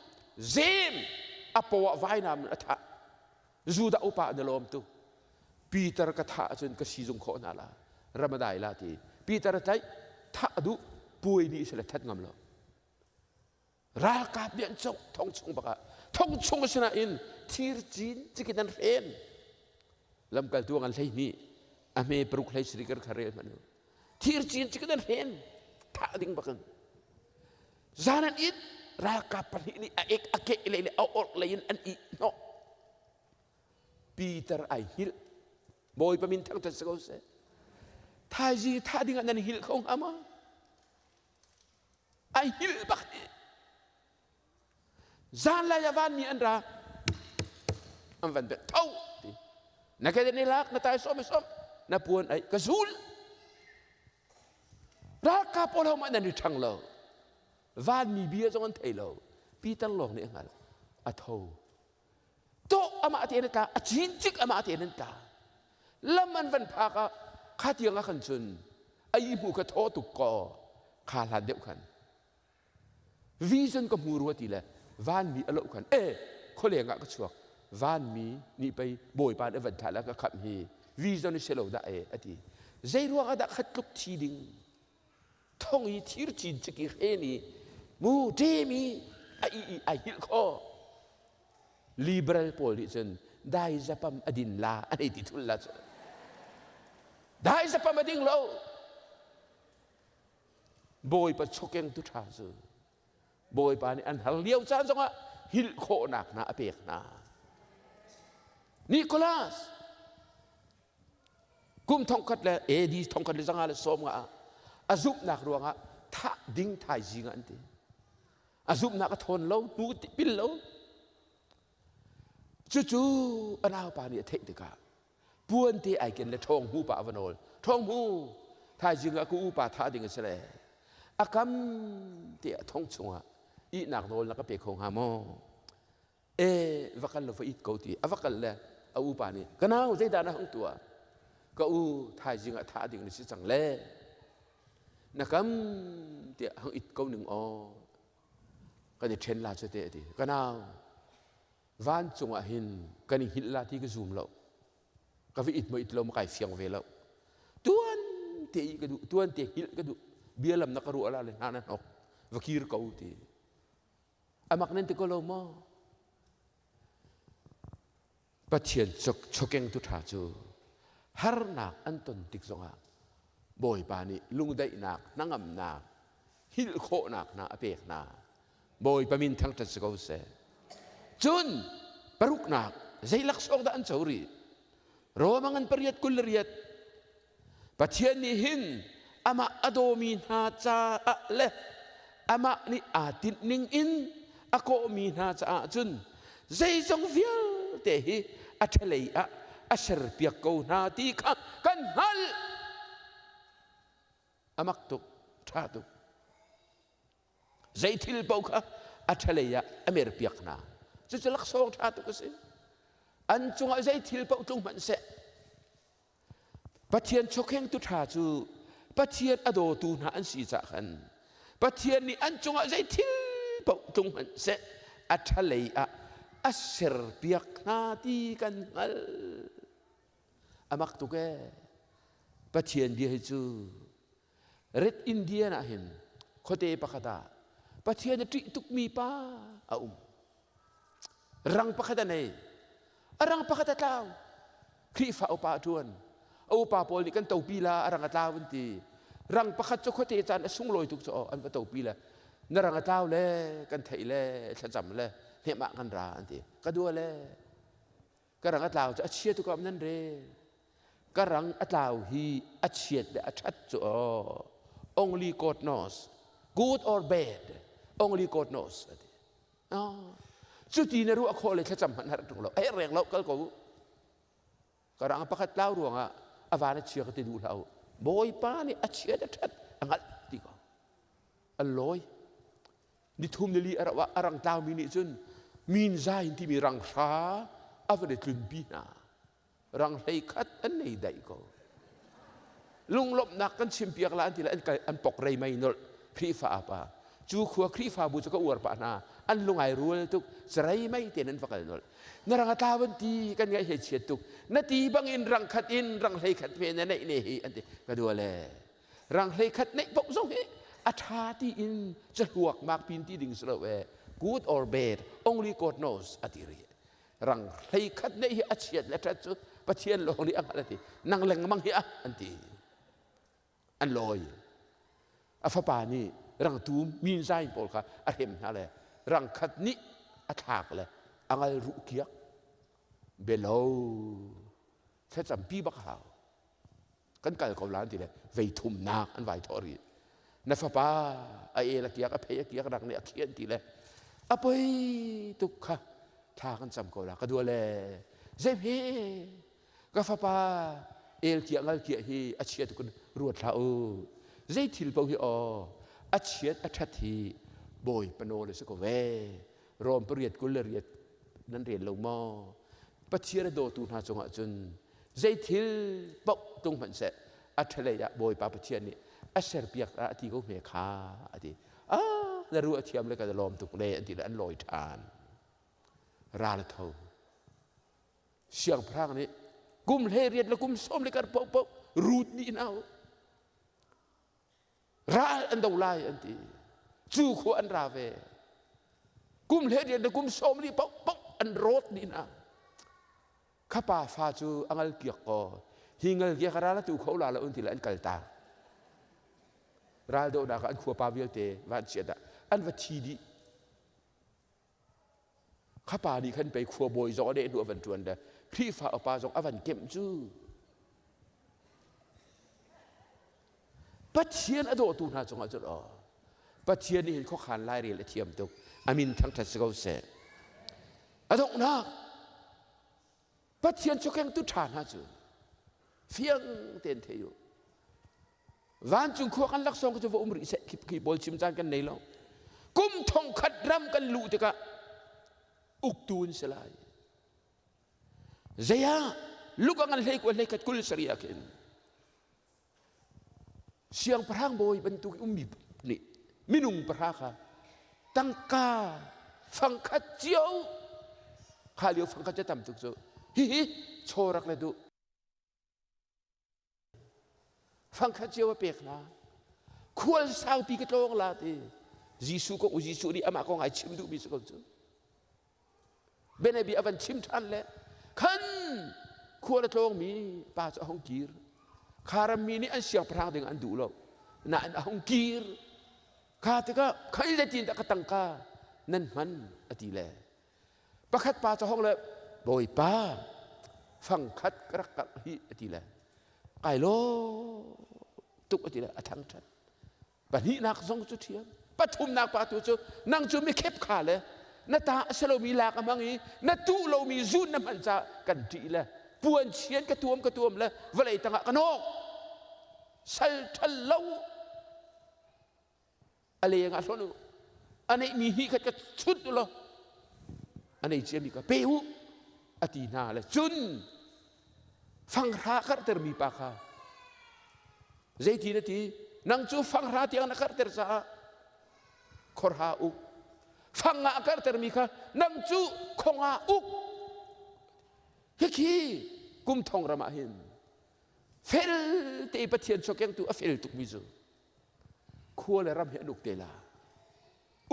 zem a paw ah vainam in a thah Judah upa an i lawm tuk Peter ka thah ahcun ka sizung khawh hna la ramadai la ti Peter a tlaih thah a duh puai ni sile that ngam lo ralkap nih an cok thong chung bak ah thong chung a sinain thir cin cikin an hren lamkaltu an hlei hnih a hme paruk hlei sari kar kha rel hmanh u thir cin cikin an hren thah ding bakin zan an it ralkap pahnih nih a ek a keh lei le a orh lei in an ih hnawh Peter ai hngilh Bawipa min thangṭhat si ko seh thaizing thah ding ah nan hngilh kho hnga maw ai hngilh bak hi zanlai ah vanmi an ra an van bek tho ti na ke ni lak na tai som som na puan ai ka zul ralkap pawl ho mah nan i ṭhang lo vanmi bia zong an thei lo Peter lawng nih a hngalh a tho tawh amah tein a tla a cin cik amah tein an tla lam an van phak ah kha tiang ah khan cun a i hmu kha thaw tuk kaw kha hlan deuh khan vision ka hmu rua ti le vanmi a loh khan e khualeng ah ka chuak vanmi nih pei bawipa nih a van thlah le ka khamh hi vision si lo dah e a ti. Zei ruang ah dah khat tluk thi ding thong i thir cin ciki hren i mu ṭem i a i i ai hngilh khawh. Liberal pawl nih cun daizapam a din la an hei ti thul la cu. Daizapam a ding lo. Bawipa chawkeng tu ṭha cu Bawipa nih an har lio caan zongah hngilh khawhnak hna a pek hna. Nicholas kum thongkhat le AD thongkhat le 590 ah a zumhnak ruangah thah ding thaizing ah an ti. A zumhnak a thawn lo, hnu pil lo. Cucu a naupa nih a theih tikah puan te ai ken le ṭhawng hmu pa a va nawl. Ṭhawng hmu, thaizing ah ka upa thah ding a si le a kam te a thong chungah ihnak nawl na ka pe kho hnga maw? E va kal law va it ko ti a va kal le a upa nih ka nau zeidah na hung tuah ka u thaizing ah thah ding na si cang le na kam tiah hang it ko ning aw kan i ṭhen la cu te a ti ka nau vancung ah hin kan i hngilh la ti ka zum lo ka va it mo it lo ma kai fiang ve lo tuan te i ka duh tuan te hngilh ka duh bia lam na ka ruah la le hna na hnok va kir ko ti Amak nan ti ko lo maw? Pathian chokeng tu ṭha cu harnak an ton tik zongah Bawipa nih lungdaihnak, hnangamnak, hngilh khawhnak hna a pek hna. Bawipa min thangṭhat si ko seh. Cun paruknak zei laksawng dah an co rih? Roma ngan pariat 28 Pathian nih hin amah a dawmi hna caah le amah nih aa tinh ning in a kawhmi hna caah cun zeizong vialte hi a ṭhalei ah a serpiak ko hna ti kha kan hngalh. A mak tuk, ṭha tuk. Zei thil paoh kha a ṭhalei ah a merpiak hna. Cucu laksawng ṭha tuk a si. An cungah zei thil paoh tlung hmanh seh, Pathian chawkhengtu ṭha cu Pathian a dawtu hna an si caah khan Pathian nih an cungah zei thil paoh tlung hmanh seh a ṭhalei ah a serpiak hna ti kan hngalh. A mak tuk ee. Pathian bia hi cu Red Indian ah hin khuate pakhat ah Pathian a ṭih tukmi pa a um. Rang pakhat a nei. A rang pakhat a tlau. Khrihfa upa a ṭuan. A upa pawl nih kan topi la a rang a tlau an ti. Rang pakhat cu khuate caan a sunglawi tuk cu an va topi le na rang a tlau le kan theih le thlacam le hnemh ah kan ra an ti. Ka dua le ka rang a tlau cu a chia tuk ah nan rel. Ka rang a tlau hi a chiat le a ṭhat cu aw only God knows good or bad only God knows a ti. Cuti na ruah khawh le thlacam hmanh har ṭung lo. A herh reng lo kal ko u. Ka rang pakhat tlau ruangah a van a chia ka ti duh hlah u. Bawipa nih a chiat a ṭhat a hngalh ti ko. A lawi. Nithum nili a rauh ah a rang tlaumi nih cun min zai in timi rang hra a van i tlunpi hna. Rang hlei khat an nei daih ko. Lunglawmhnak kan chimpiak la an ti le an, an pok rei mei nolh Khrihfa apa. Cu khua Khrihfabu cu ka uar pah hna. An lungai rual tuk. Carei mei tein an va kal nolh. Na rang a tlau an ti kan ngaih he chiat tuk. Na ti bang in rang khat in rang hlei khat me na neih ne hi an ti. Ka dua le rang hlei khat neih paoh zong hi a ṭha ti in cahluak mak pin ti ding si lo e. Good or bad, only God knows a ti rih. Rang hlei khat neih hi a chiat le ṭhat cu Pathian lawng nih a hngalh a ti. Nang lengmang hi a an ti. An lawi. A fapa nih rangtu minzain pawl kha a hrem hna le rang khat nih a thlak le a ngal ruh kiak. Belo thlacampi bak hau. Kan kal ko la an ti le vei thumnak an vai thawh rih. Na fapa a el a kiak a phei a kiak rak nih a khian ti le a poi tuk kha thla kan cam ko la ka dua le zeihme ka fapa el kiah ngal kiah hi a chia tuk in ruat hlah u zei thil paoh hi aw a chiat a ṭhat hi bawi panawl a si ko ve Rom pariat 28 nan rel lo maw Pathian a dawtu hna cungah cun zei thil paoh tung hmanh seh a ṭhalei ah Bawipa Pathian nih a serpiak ah a ti ko hme kha a ti. Ah na ruah thiam le ka lawm tuk le an ti le an lawi ṭhan. Ral a tho. Siangpahrang nih kum 18 le kum sawm le kar paohpaoh. Rut nih hna u. Ral an do lai an ti. Cu khua an ra ve. Kum hle rian le kum sawm li paoh paoh an rawt dih hna. Kha pa fa cu a ngal kiak ko. Hi ngal kiak a ral a tu kho la lo an ti le an kal ta. Ral dohnak ah an khua pa vialte van chiat ah an va thi dih. Kha pa nih khan pei khua bawi zong a deh hnu a van ṭuan le Khrihfa upa zong a van kemh cu. Pathian a dawtu hna cungah cun aw Pathian nih hin khuakhan lairel a thiam tuk. A min thangṭhat si ko seh. A donghnak Pathian chawkengtu ṭha hna cu fiang tein thei u. Vancung khua kan laksawng cu va um rih seh khi pawl chim caan kan nei lo. Kum thong khat ram kan luh tikah uktu in si lai. Zei ah luka ngan hlei kua hlei khat kul sari ah khin siangpahrang bawi bantuk ummi nih minung pahra kha tangka fangkhat cio kha lio fangkhat cu tam tuk cu hihi chaw rak le duh Fangkhat cio a pek hna. Khual saupi ka tlawng la ti. Jesuh kong Jesuh nih amah kong ai chim duhmi si ko cu. Benebi a van chim ṭhan le khan khual a tlawngmi pa cu a hung kir. Kha rammi nih an siangpahrang ding an duh lo. Nain a hung kir. Kha tikah khai zeitin dah ka tangka nan hman a ti le Pakhat pa cu hong le Bawipa fangkhat ka rak karh hi a ti le kai lawm tuk a ti le a thangṭhat. Pahnihnak zong cu ṭhiam. Pathumnak pa tu cu nang cu mikhep kha le na ta a si lomi lak a hmang i na tuh lomi zun na hman caah kan ṭih le puan chian ka tuam ka tuam le vawlei tangah ka nawk. Sal ṭhal lo a leng ah hlonh u a neihmi hnih khat ka chut u law a nei ciami ka pe u a ti hna le cun fanghra karhtermi pa kha zeiti na ti nang cu fanghra tiang na karhter caah khorha uk fang ah a karhtermi kha nang cu khongah uk hikhi kum thong ram ah hin fel te Pathian chawkengtu a fel tukmi cu khua le ram hi an uk te la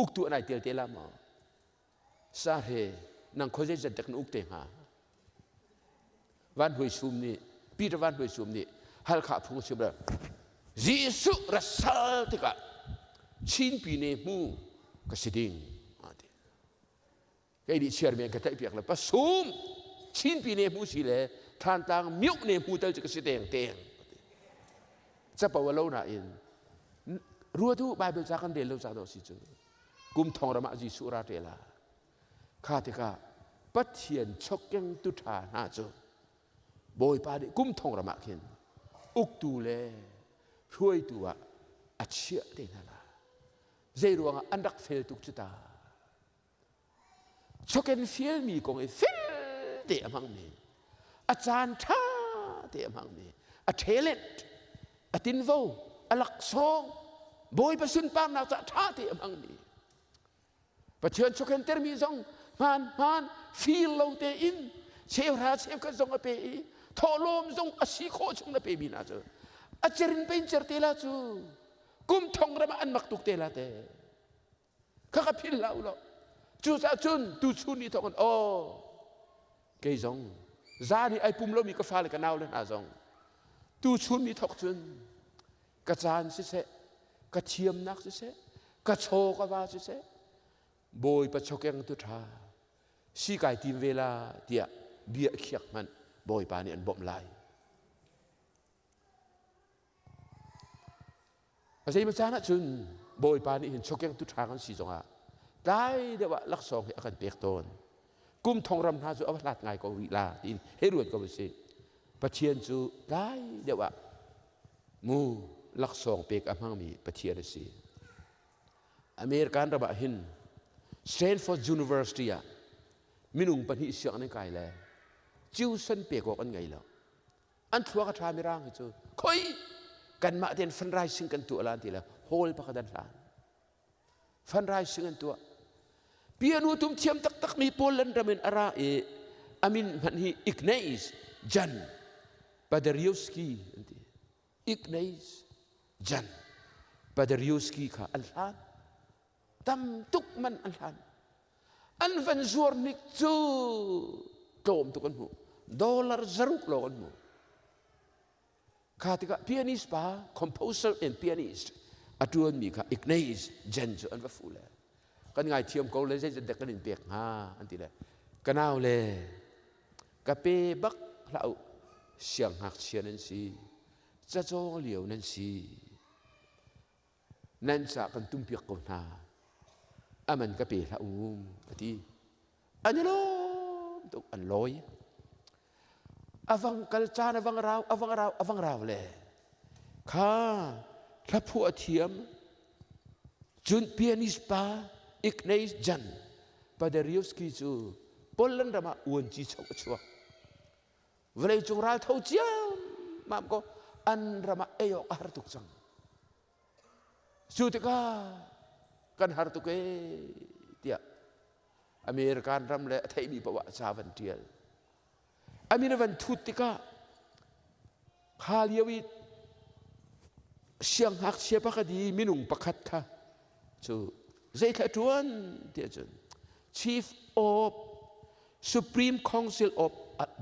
uktu an ai tel te la maw sa he nang khoi zei zat dek na uk te hnga Van Hui Sum nih Peter Van Hui Sum nih Halkha phung chim le Jesuh ra sal tikah Chinpi ne hmu ka si ding ti kei nih chiar men ka tlaih piak le pasum Chinpi ne hmu si le Thlantlang miuk ne hmu tal cu ka si teng teng capo a lo nain ruatu Bible ca kan rel lo ca do si cu kum thong ram ah Jesuh ra te la kha tikah Pathian chokkeng tu ṭha hna cu Bawipa nih kum thong ram ah khin uktu le hruaitu ah a chiah te hna la zei ruangah an rak fel tuk cu ta Choken fialmi kong i felte a hmangmi, a caan ṭha te a hmangmi, a talent, a tinvo, a laksawng, Bawipa sunparnak caah ṭha te a hmangmi. Pathian choken termi zong hmaan hmaan fir lo tein cheuhra cheukhat zong a pe i thawhlawm zong a si khawh chung na pemi hna cu a cerin pein cer te la cu kum thong ram ah an mak tuk te la te. Kha ka philh hlah u law. Cucaah cun tuchun ni thawk in aw kei zong zan i ai pum lomi ka fale ka naule hna zong tuchun ni thawk cun ka caan siseh ka thiamnak siseh ka chaw ka va siseh Bawipa chawkeng tu ṭha si kai tim ve la tiah bia khiak hmanh Bawipa nih an bawmh lai. A zeimaw caan ahcun Bawipa nih hin chawkengtu ṭha kan si zongah tlai deuh ah laksawng hi a kan pek tawn. Kum thong ram hna cu a va hlat ngai ko rih la tiin hei ruat ko usih. Pathian cu tlai deuh ah mu laksawng pek a hmangmi Pathian a si. American ram ah hin Stanford University ah minung pahnih sianginn an kai le tuition pek awk an ngei lo. An thluak a ṭha mirang hi cu khoi kanmah tein fundraising kan tuah la an ti le hall pakhat an hlan. Fundraising an tuah. Piano tum thiam taktakmi Poland ram in a ra i amin hmanh hi Ignaz Jan Paderewski an ti. Ignaz Jan Paderewski kha an hlan. Tam tuk man an hlan. An van zuar nik cu tlawm tuk an hmuh. Dollar zaruk lawng an hmuh. Kha tikah pianist pa, composer and pianist a ṭuanmi kha Ignaz Jan cu an va fuh le kan ngaithiam ko le zeizat dek kan in pek hnga an ti le ka nau le ka pe bak hlah u siangngakchia nan si cacawng lio nan si nan ca kan tumpiak ko hna aman ka pe hlah u a ti an i lawm tuk an lawi avang kal caan avang rau avang rau avang rau le kha hlaphuah thiam cun pianist pa Ignaz Jan Paderewski cu Poland ram ah uanci chok a chuak vawlei cung ral tho ciammam ko an ram ah ei awk a har tuk cang Cu tikah kan har tuk ee tiah American ram le a theihmi paoh ah ca van ṭial. A min a van thut tikah kha lio i siangngakchia pakhat i minung pakhat kha cu zeithla ṭuan tiah cun Chief of Supreme Council of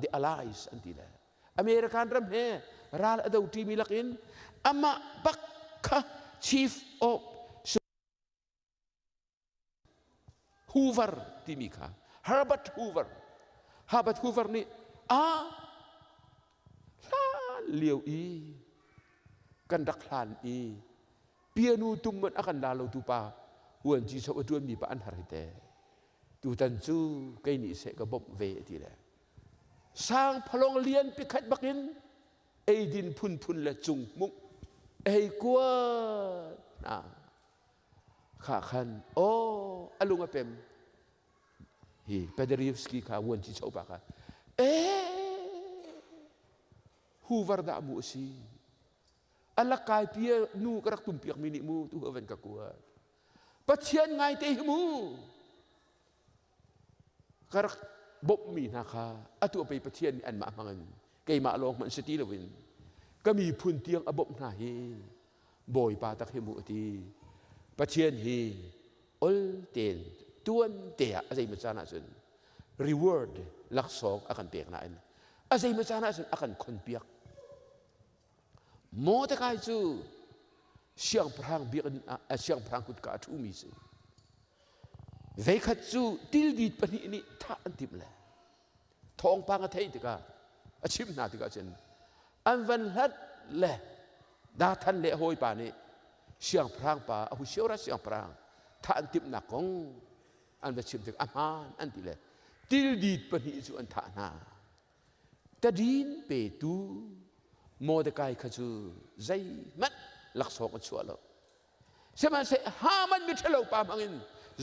the Allies an ti le American ram he ral a do ṭimi lakin amah bak kha chief of Hoover timi kha Herbert Hoover Herbert Hoover nih a hlan lio i kan rak hlan i piano tum man a kan la lo tu pa huan ci so a tuan mi pa an har hi te tutan cu kei nih seh ka bawmh ve ti le Sangphalawng lian pikhat bakin eidin phunphun le cung mung ei kuat hna. Kha khan aw a lung a pem. Hi Paderewski kha vuanci chopa kha eh Hoover dah mu a si. A lakai pia nu ka rak tum piak mi nih mu tu van ka kuat. Pathian ngai te hi mu. Ka rak bawmhmi hna kha atu a pei Pathian nih anmah hmang in keimah lawng hmanh si ti loin ka miphun tiang a bawmh hna hi Bawipa tak hi mu a ti. Pathian hi ol tein tuan te ah a zeimaw caan ahcun reward laksawng a kan pek nain a zeimaw caan ahcun a kan khonpiak. Mordecai cu siangpahrang biakinn ah siangpahrang kutka a ṭhumi si. Veikhat cu tildit pahnih nih thah an timh le thawngpang a theih tikah a chimh hna tikah cun an van hlat le Dathan le a hawipa nih siangpahrang pa a Husiora siangpahrang thah an timhnak kong an va chimh tik a hmaan an ti le tildit pahnih cu an thah hna. Tadin petu Mordecai kha cu zeihmanh laksawng a chuah lo. Sihmanhseh Haman miṭhalo pa hmangin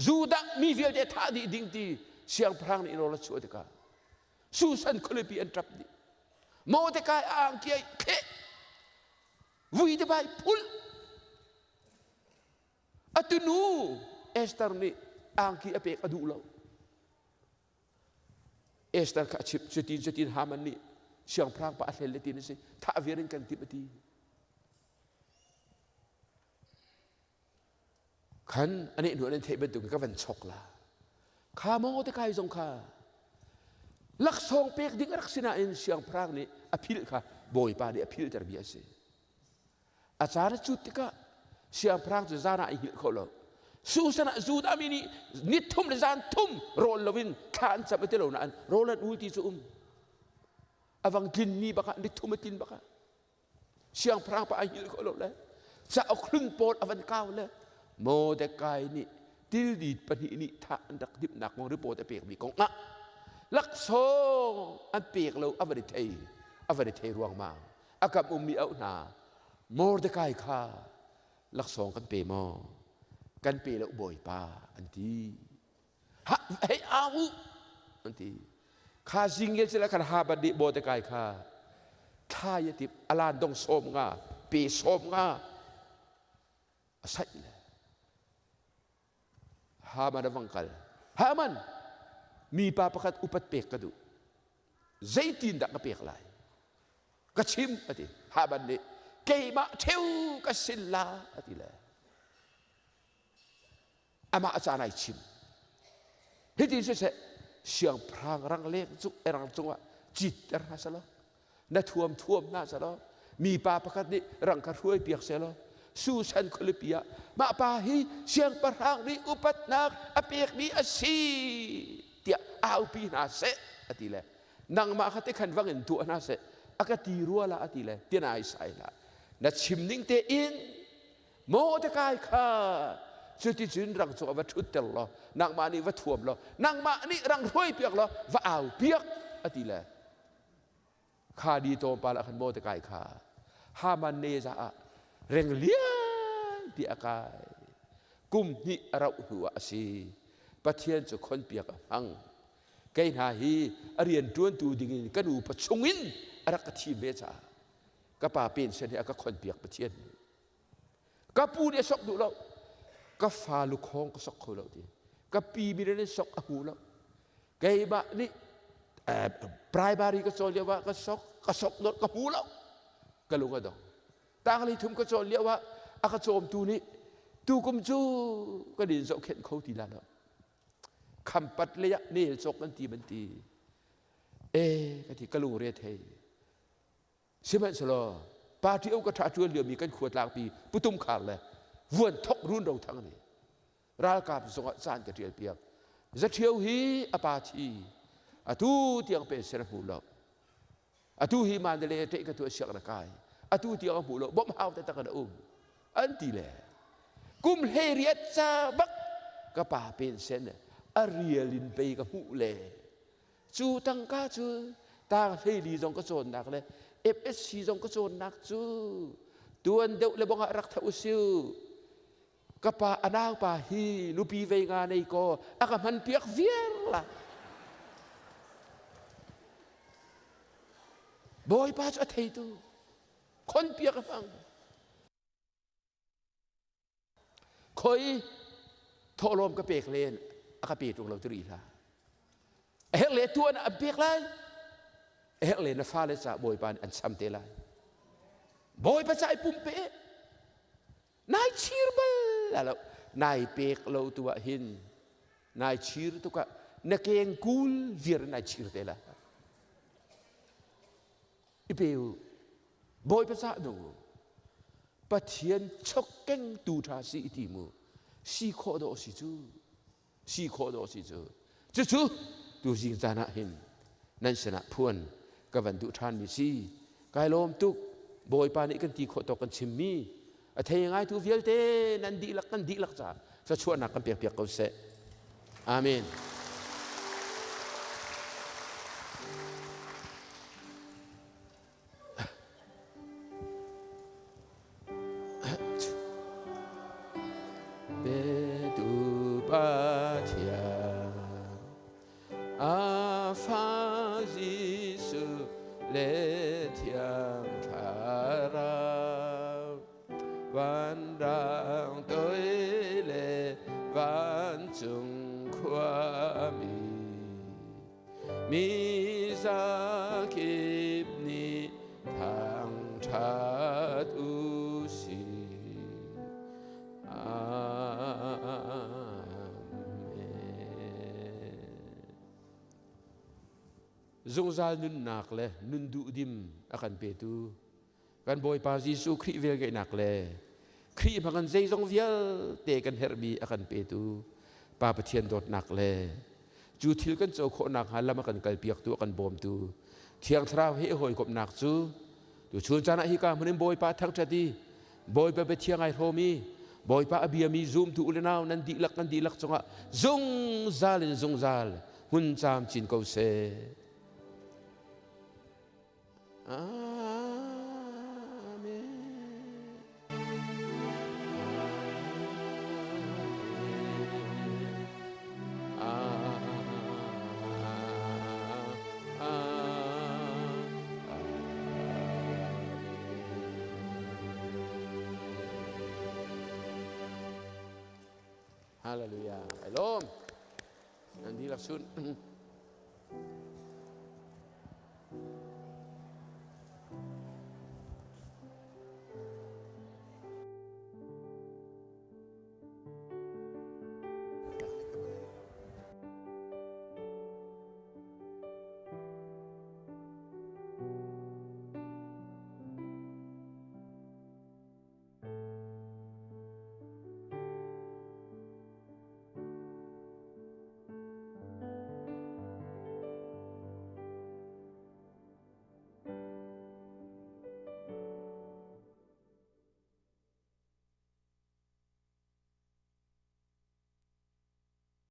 Judah mi vialte thah dih ding ti siangpahrang nih rawl a chuah tikah Susan khualipi an ṭap dih. Mordecai a angki ai thleh vui te bai phul atu nu Esther nih angki a pek a duh lo. Esther kha a chimh cutin cutin Haman nih siangpahrang pa a hlel le tin a si thah viar in kan timh a ti. Khan a neh hnu an theih bantuk ka van chok la. Kha maw te kai zong kha laksawng pek ding a rak si nain siangpahrang nih a philh kha bawipa nih a philhter mi a si. A caan a cut tikah siangpahrang cu zan ah ai hngilh kho lo. Susan ah Judah mi nih ni thum le zan thum rawl loin thla an cam a ti lo nain rawl an ul ti cu um. A vang tlin ni bakah ni thum a tlin bakah siangpahrang pa ai hngilh kho lo le cauk hlun pawl a van kau le Mordecai nih tildit pahnih nih thah an rak dimhnak kong report a pekmi kong ah laksawng an pek lo a van i thei a van i thei ruangmang a kam ummi auh hna Mordecai kha laksawng kan pe maw kan pe lo bawipa an ti ha hei au u an ti kha zingel cila khan ha ban nih Mordecai kha thlai a tip alan dong som nga pe som nga a saih le Haman a vang kal Haman mipa pakhat upat pek ka duh zeitin dah ka pek lai ka chim a ti Haman nih. Keimah ṭheu ka sin la a ti le amah caan ai chim. Hiti siseh siangpahrang rangleng cu rang cungah citter hna selaw na thuam thuam hna selaw mipa pakhat nih rang kha hruai piak selaw Susan khualipi ah mah pa hi siangpahrang nih upatnak a pekmi a si tiah aupi hna seh a ti le nangmah kha tikhan vang in tuah hna seh a ka ti rua la a ti le tinai sai hlah na chim ning tein Mordecai kha cuticun rang cungah va ṭhutter law nangmah nih va thuam law nangmah nih rang hruai piak law va au piak a ti le kha ni tlawmpal ah khan Mordecai kha Haman neza ah reng lian ti a kai kum hnih a rauh hnu ah a si. Pathian cu khonpiak a hmang. Kei hna hi a rian ṭuantu dingin ka nupa chungin a rak ka thim ve caah ka pa pension hi a ka khonpiak Pathian nih. Ka pu nih a sok duh lo. Ka fa lukhawng ka sok kho lo ti. Ka pi mi nih sok a hmu lo. Keimah nih primary ka cawn lio ah ka sok ka sok not ka hmu lo. Ka lung a dong. Tangli thum ka cawn lio ah a ka cawmtu nih tukum cu kan in zohkhenh kho ti la lo. Khampat lei ah nel cawk kan ti man ti. E ka ti ka lungre thei. Sihmanhsehlaw party o ka ṭha ṭuan liomi kan khua tlangpi Putum Khar le Vuan Thok Run Ro Thang nih ralkap zungah caan ka ṭial piak. Zaṭhio hi a pa thi atu tiang pension a hmu lo. Atu hi Mandalay ṭeh ka tuah siak na kai. Atu tiang a hmu lo bawmh hau taktak in a um. An ti le kum 18 ca bak ka pa pension a rial in pei ka hmuh le Cu tangka cu tang 14 zong ka cawnnak le FSC zong ka cawnnak cu tuan deuh le bongah rak tha usiu. Ka pa a naupa hi nupi vei nga nei ko a ka hman piak viar la. Bawipa cu a theitu khon piak a hmang. Khoi thawhlawm ka pek len a ka pe ṭung lo ti rih hlah. A herh le tuan an pek lai. A herh le na fale ca Bawipa nih an cham te lai. Bawipa ca i pumpe. Nai chir bal la lo. Nai pek lo tu ah hin nai chir tukah na keng kul viar nai chir te lai. I pe u. Bawipa cah nung u. Pathian chokkeng tu ṭha si i ti mu. Si khawh dawh si cu. Si khawh dawh si cu. Cucu tuzing caan ah hin nan sinah phuan ka van duh ṭhanmi si. Kai lawm tuk. Bawipa nih kan ti khawh tawk kan chimmi a thei ngaitu vialte nan dihlak kan dihlak caah thluachuahnak kan pekpiak ko seh. Amen. Petu Pathian a fa Jesuh le Thiang Thlarau vanrang toi le vancung khuami mi zakip nih thangṭhat u sih. Amen. Zungzal nunnak le nun duhdim a kan petu kan Bawipa Jesuh Khrih velngeihnak le Khrih hmangin zeizong vialte kan herhmi a kan petu Pa Pathian dawtnak le cu thil kan co khawhnak hnga lam a kan kalpiaktu a kan bawmtu Thiang Thlarau he i hawikomhnak cu tuchun caan ah hika hmun in Bawipa thangṭhat i Bawipa biathiang ai hrawm i Bawipa a biami zumtu u le nau nan dihlak kan dihlak cungah zungzal in zungzal hmun camcin ko seh. Amen. Hallelujah. Ai lawm. Nan dihlak sun.